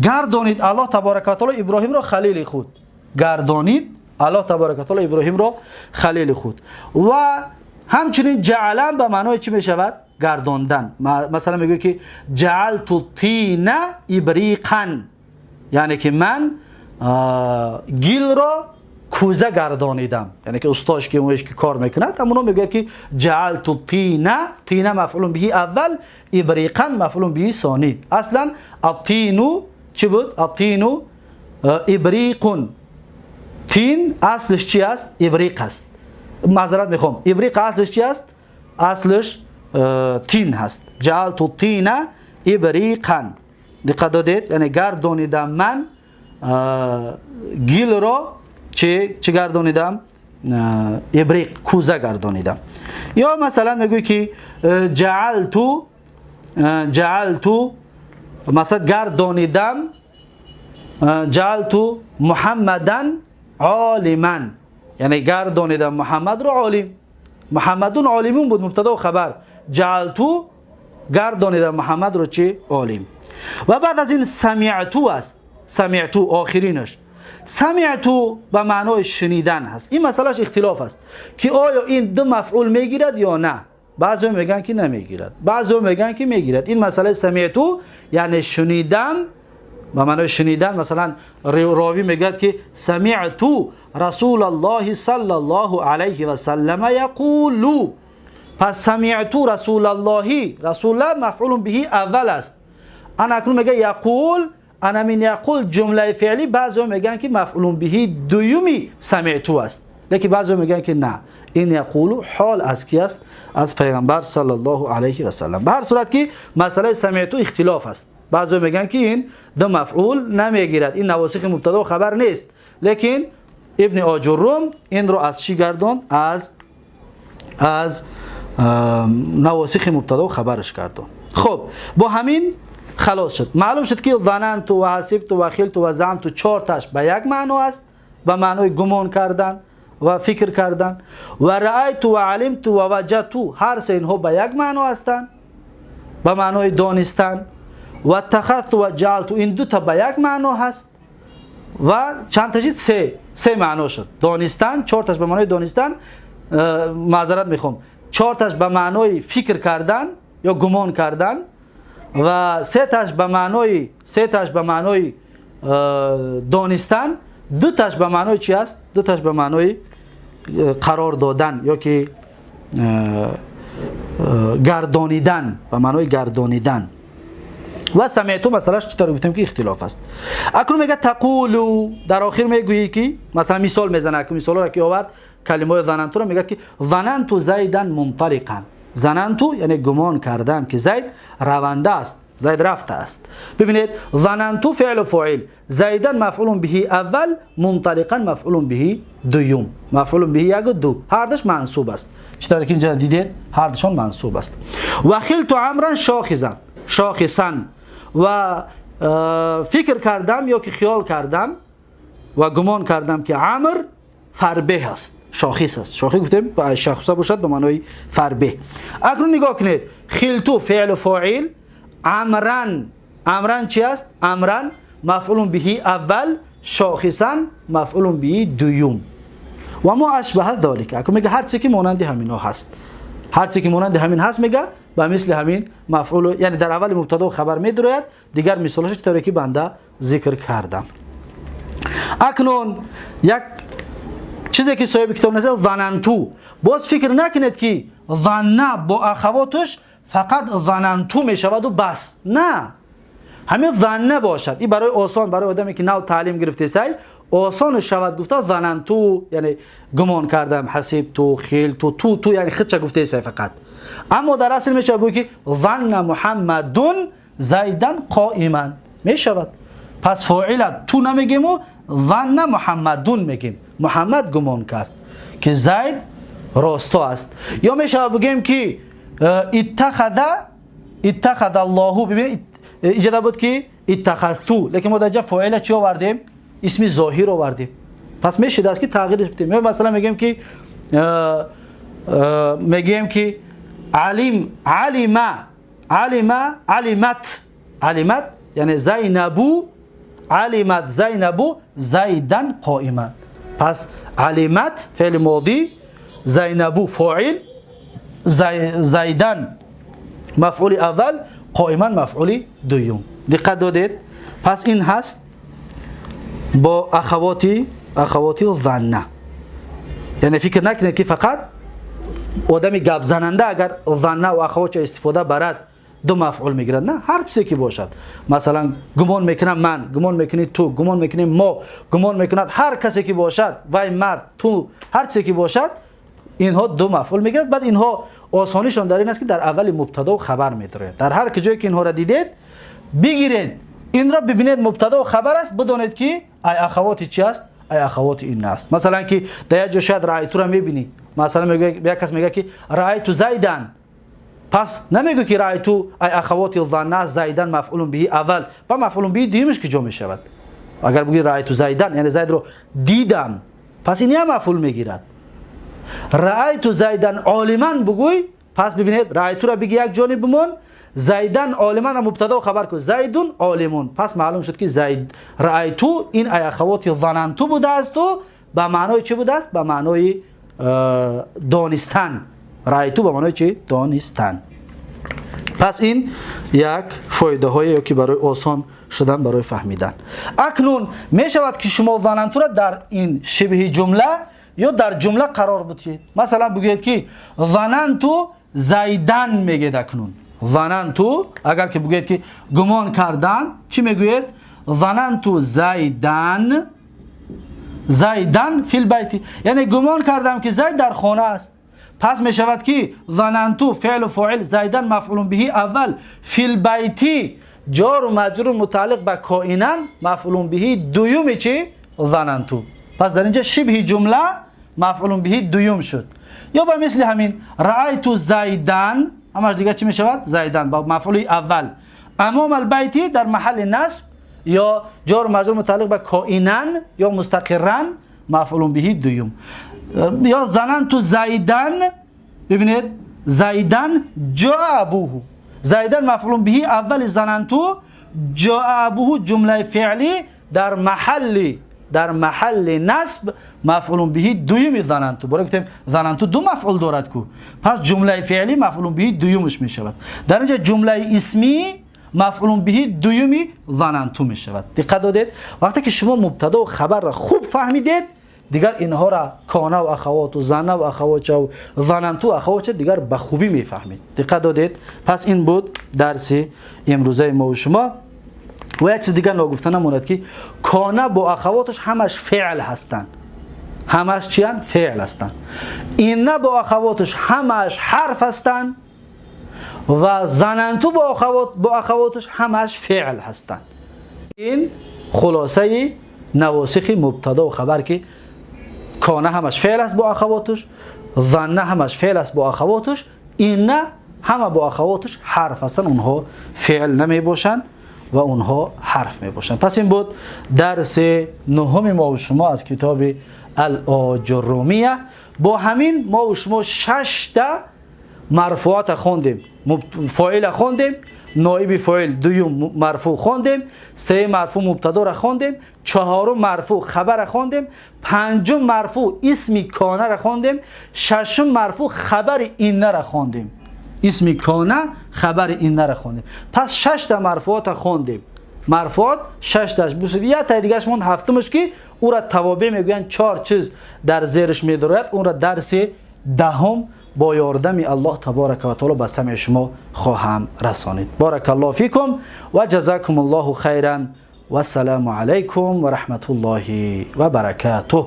гардонид Аллоҳ таборака ва таоло Иброҳимро халили худ, гардонид Аллоҳ таборака ва таоло Иброҳимро халили худ. Ва ҳамчунин ҷаалан ба маънои чӣ мешавад? Гардондан. Масалан, мегӯяд ки ҷаалту тина ибриқан, яъне ки ман гилро кӯза гардонидам. Яъне ки устош ки онеш ки кор мекунад, ҳамоно мегӯяд ки ҷаалту тина, тина мафъулун биҳи аввал, ибриқан мафъулун биҳи сони. Аслан аттину чӣ буд? Аттину ибриқун. Тин аслиш чи аст? Ибриқ аст. Маъзарат мехоҳам, ибриқ аслиш чи аст? Аслиш тин ҳаст. Ҷаалту тина ибриқан. Диққат додед? Яъне гардонидам ман гилро, чӣ гардонидам? Ибриқ, кӯза гардонидам. Ё масалан, мегӯй ки ҷаалту, ҷаалту, масалан, гардонидам, ҷаалту Муҳаммадан олиман, яъне гардонидам Муҳаммадро олим. Муҳаммадун олимун буд мубтадо ва хабар. Ҷаалту гардонидам Муҳаммадро чӣ? Олим. Ва баъд аз ин самиъту аст. Самиъту охиринаш. Самиъту ба маънои шунидан ҳаст. Ин масъалаш ихтилоф аст ки оё ин ду мафъул мегирад ё на. Баъзео мегӯянд ки намегирад, баъзео мегӯянд ки мегирад. Ин масъалаи самиъту, яъне шунидам, ба маънои шунидан. Масалан, ровӣ мегӯяд ки самиъту Расулаллоҳи саллаллоҳу алайҳи васаллама яқулу. Пас самиъту Расулаллоҳи, расула мафъулун биҳи аввал аст. Ана акнун мегӯяд яқул, ана мин яқул ҷумлаи феълӣ. Баъзео мегӯянд ки мафъулун биҳи дуюми самиъту аст. Лекин баъзе мегӯянд, ки на, ин یقول ҳол аз ки аст? Аз пайғамбар صلی الله علیه و سلم. به هر صورت که مسئله سمعت اختلاف است. بعضی میگن که این دو مفعول نمیگیرد، این نواسخ مبتدا و خبر نیست. لیکن ابن آجروم این رو از چی گردوند؟ از نواسخ مبتدا و خبرش گردوند. خب، با همین خلاص شد. معلوم شد که ظننت و حسبت و خلت و زعمت چهار تاش به یک معنا است، به معنای گمان کردن و فکر کردن. و رأیت و علمت و وجدت هر سه اینها به یک معنا هستند، به معنای دانستن. و اتخذت و جعلت این دو تا به یک معنا هست و چند تا شد؟ سه معنا شد. دانستن چهار تاش به معنای دانستن، معذرت میخوام، چهار تاش به معنای فکر کردن یا گمان کردن و سه تاش به معنای دانستن، دو تاش به معنای چی است؟ دو تاش به معنای قرار دادن یا که گردانیدن، به معنای گردانیدن. و سمعت مسئلهش چطور گفتیم که اختلاف است. اکنون میگه تقولو، در آخر میگویی که مثلا مثال میزنه، که مثال را که آورد کلمه ظننت رو میگه که ظننت زیدا منطلقا. ظننت یعنی گمان کردم که زید رونده است، زید رفته است. ببینید، ظننت فعل و فاعل، زیدا مفعول به اول، منطلقا مفعول به دوم. مفعول به یک و دو هر دوش منصوب است. چطور که اینجا دیدید هر دوشان منصوب است. و خلت عمرا شاخصا، شاخصا و فکر کردم یا که خیال کردم و گمان کردم که عمر فربه است، شاخص است. شاخص گفتیم شخص باشد به معنای فربه. اکنون نگاه کنید، خلتو فعل فاعل، عمرا، عمرا چی است؟ عمرا مفعول به اول، شاخصا مفعول به دوم و ما اشبه ذلک. اکنون میگه هر چی که مانند همینا هست، هر چی که مانند همین هست، میگه به مثل همین مفعول، یعنی در اول مبتدا و خبر میدروید. دیگر مثالش طوری که بنده ذکر کردم. اکنون یک چیزی که صاحب کتاب نزد، ظننتو. باز فکر نکنید که ظن با اخواتش فقط ظننتو میشود و بس. نه، همین ظن باشد. این برای آسان، برای آدمی که نو تعلیم گرفته سای آسان شود گفته ظننتو یعنی گمان کردم، حسبتو، خیلتو، تو تو، یعنی خودش گفته سای فقط. اما در اصل میشه بگی که ظن محمدون زیدن قائما میشود. پس فاعل تو نمیگیم و ظن محمدون میگیم. محمد گمان کرد که زید راستا است. یا میشه بگیم که اتخذ، اتخذ الله. ببین، اینجا بود که اتخذتو، لیکن ما در اینجا فاعل چی آوردیم؟ اسم ظاهر آوردیم. پس میشه است که تغییرش بدیم. یا مثلا میگیم که علم، علم، علم، علمت، علمت یعنی زینبو، علمت زینبو زیدا قائما. پس علمت فعل ماضی، زینبو فاعل، زیدن مفعول اول، قائما مفعول دوم. دقت دادید؟ پس این هست با اخواتی ظنه. یعنی فکر نکنید که فقط آدمی گپ زننده اگر ظنه و اخواتش استفاده برد دو مفعول میگیرد. نه، هر چیزی که باشد. مثلا گمان میکنم من، گمان میکنی تو، گمان میکنیم ما، گمان میکند هر کسی که باشد، وای مرد، تو، هر چیزی که باشد، اینها دو مفعول میگیرد. بعد اینها آسانیشان در این است که در اول مبتدا و خبر میداره. در هر جایی که اینها را دیدید بگیرید، این را ببینید مبتدا و خبر است، بدانید که ای اخوات چی است؟ ای اخوات این است. مثلا که در یک جا شاید رأیت را میبینی، مثلا میگه یک کس میگه که رأیت زیدن، پس نمیگه که رأیت ای اخوات ظن، زیدن مفعول به اول و مفعول به دیمش که جا میشود. اگر بگی رأیت زیدن یعنی زید رو دیدم، پس این هم مفعول میگیرد. رأیت زیدن عالما بگوی، پس ببینید رأیت را بگی یک جانب بمون، زیدن عالما را مبتدا و خبر کن، زیدون عالمون. پس معلوم شد که زید رأیتو این ای اخوات ظننتو بوده است و به معنای چی بوده است؟ به معنای دانستن. رأیتو به معنای چی؟ دانستن. پس این یک فایده های که برای آسان شدن برای فهمیدن. اکنون می شود که شما ظننتو را در این شبه جمله یا در جمله قرار بدید. مثلا بگویید که ظننتو زیدن میگید. اکنون ظننتو اگر که بگویید که گمان کردن، چی میگویید؟ ظننتو زیدن زیدن فی البیت، یعنی گمان کردم که زید در خانه است. پس می شود که ظننت فعل و فاعل، زیدن مفعول به اول، فی البیت جار و مجرور متعلق به کائنا مفعول به دوم چی؟ ظننت. پس در اینجا شبه جمله مفعول به دوم شد. یا به مثل همین رأیت زیدن، همش دیگه چی می شود؟ زیدن با مفعول اول امام البیت در محل نصب یا جار و مجرور متعلق به کائنا یا مستقرا مفعول به دوم. یا ظننت زیدن، ببینید زیدن جاء ابوه، زیدن مفعول به اول ظننت، جاء ابوه جمله فعلی در محل نصب مفعول به دوم ظننت. برای گفتیم ظننت دو مفعول دارد کو، پس جمله فعلی مفعول به دومش می شود. در اینجا جمله اسمی مفعول به دومی ظننت می شود. دقت دادید؟ وقتی که شما مبتدا و خبر را خوب فهمیدید دیگر اینها را کانه و اخوات و ظنه و اخوات و ظننت و اخوات دیگر به خوبی میفهمید. دقت دادید؟ پس این بود درس امروزه ما و شما. و یک چیز دیگر ناگفته نماند که کانه با اخواتش همش فعل هستند، همش چی هستند؟ فعل هستند. اینه با اخواتش همش حرف هستند و ظننت با اخواتش همش فعل هستند. این خلاصه نواسخ مبتدا و خبر که کانه همش فعل است با اخواتش، ظنه همش فعل است با اخواتش، اینه همه با اخواتش حرف هستند، اونها فعل نمی باشند و اونها حرف می باشند. پس این بود درس نهم ما و شما از کتاب الآجرومیه. با همین ما و شما 6 تا مرفوعات خواندیم، فاعل خواندیم، نایب فاعل دوم مرفوع خواندیم، سه مرفوع مبتدا را خواندیم، چهارم مرفوع خبر را خواندیم، پنجم مرفوع اسم کانه را خواندیم، ششم مرفوع خبر اینه را خواندیم. اسم کانه خبر اینه را خواندیم. پس 6 تا مرفوعات خواندیم. مرفوعات 6 تاش بود. یه تا دیگه‌اش موند هفتمش که او را توابع میگویند، 4 چیز در زیرش میدارد. اون را درس دهم با یاردم الله تبارک و تعالی به سمع شما خواهم رسانید. بارک الله فیکم و جزاکم الله خیرا و السلام علیکم و رحمت الله و برکاته.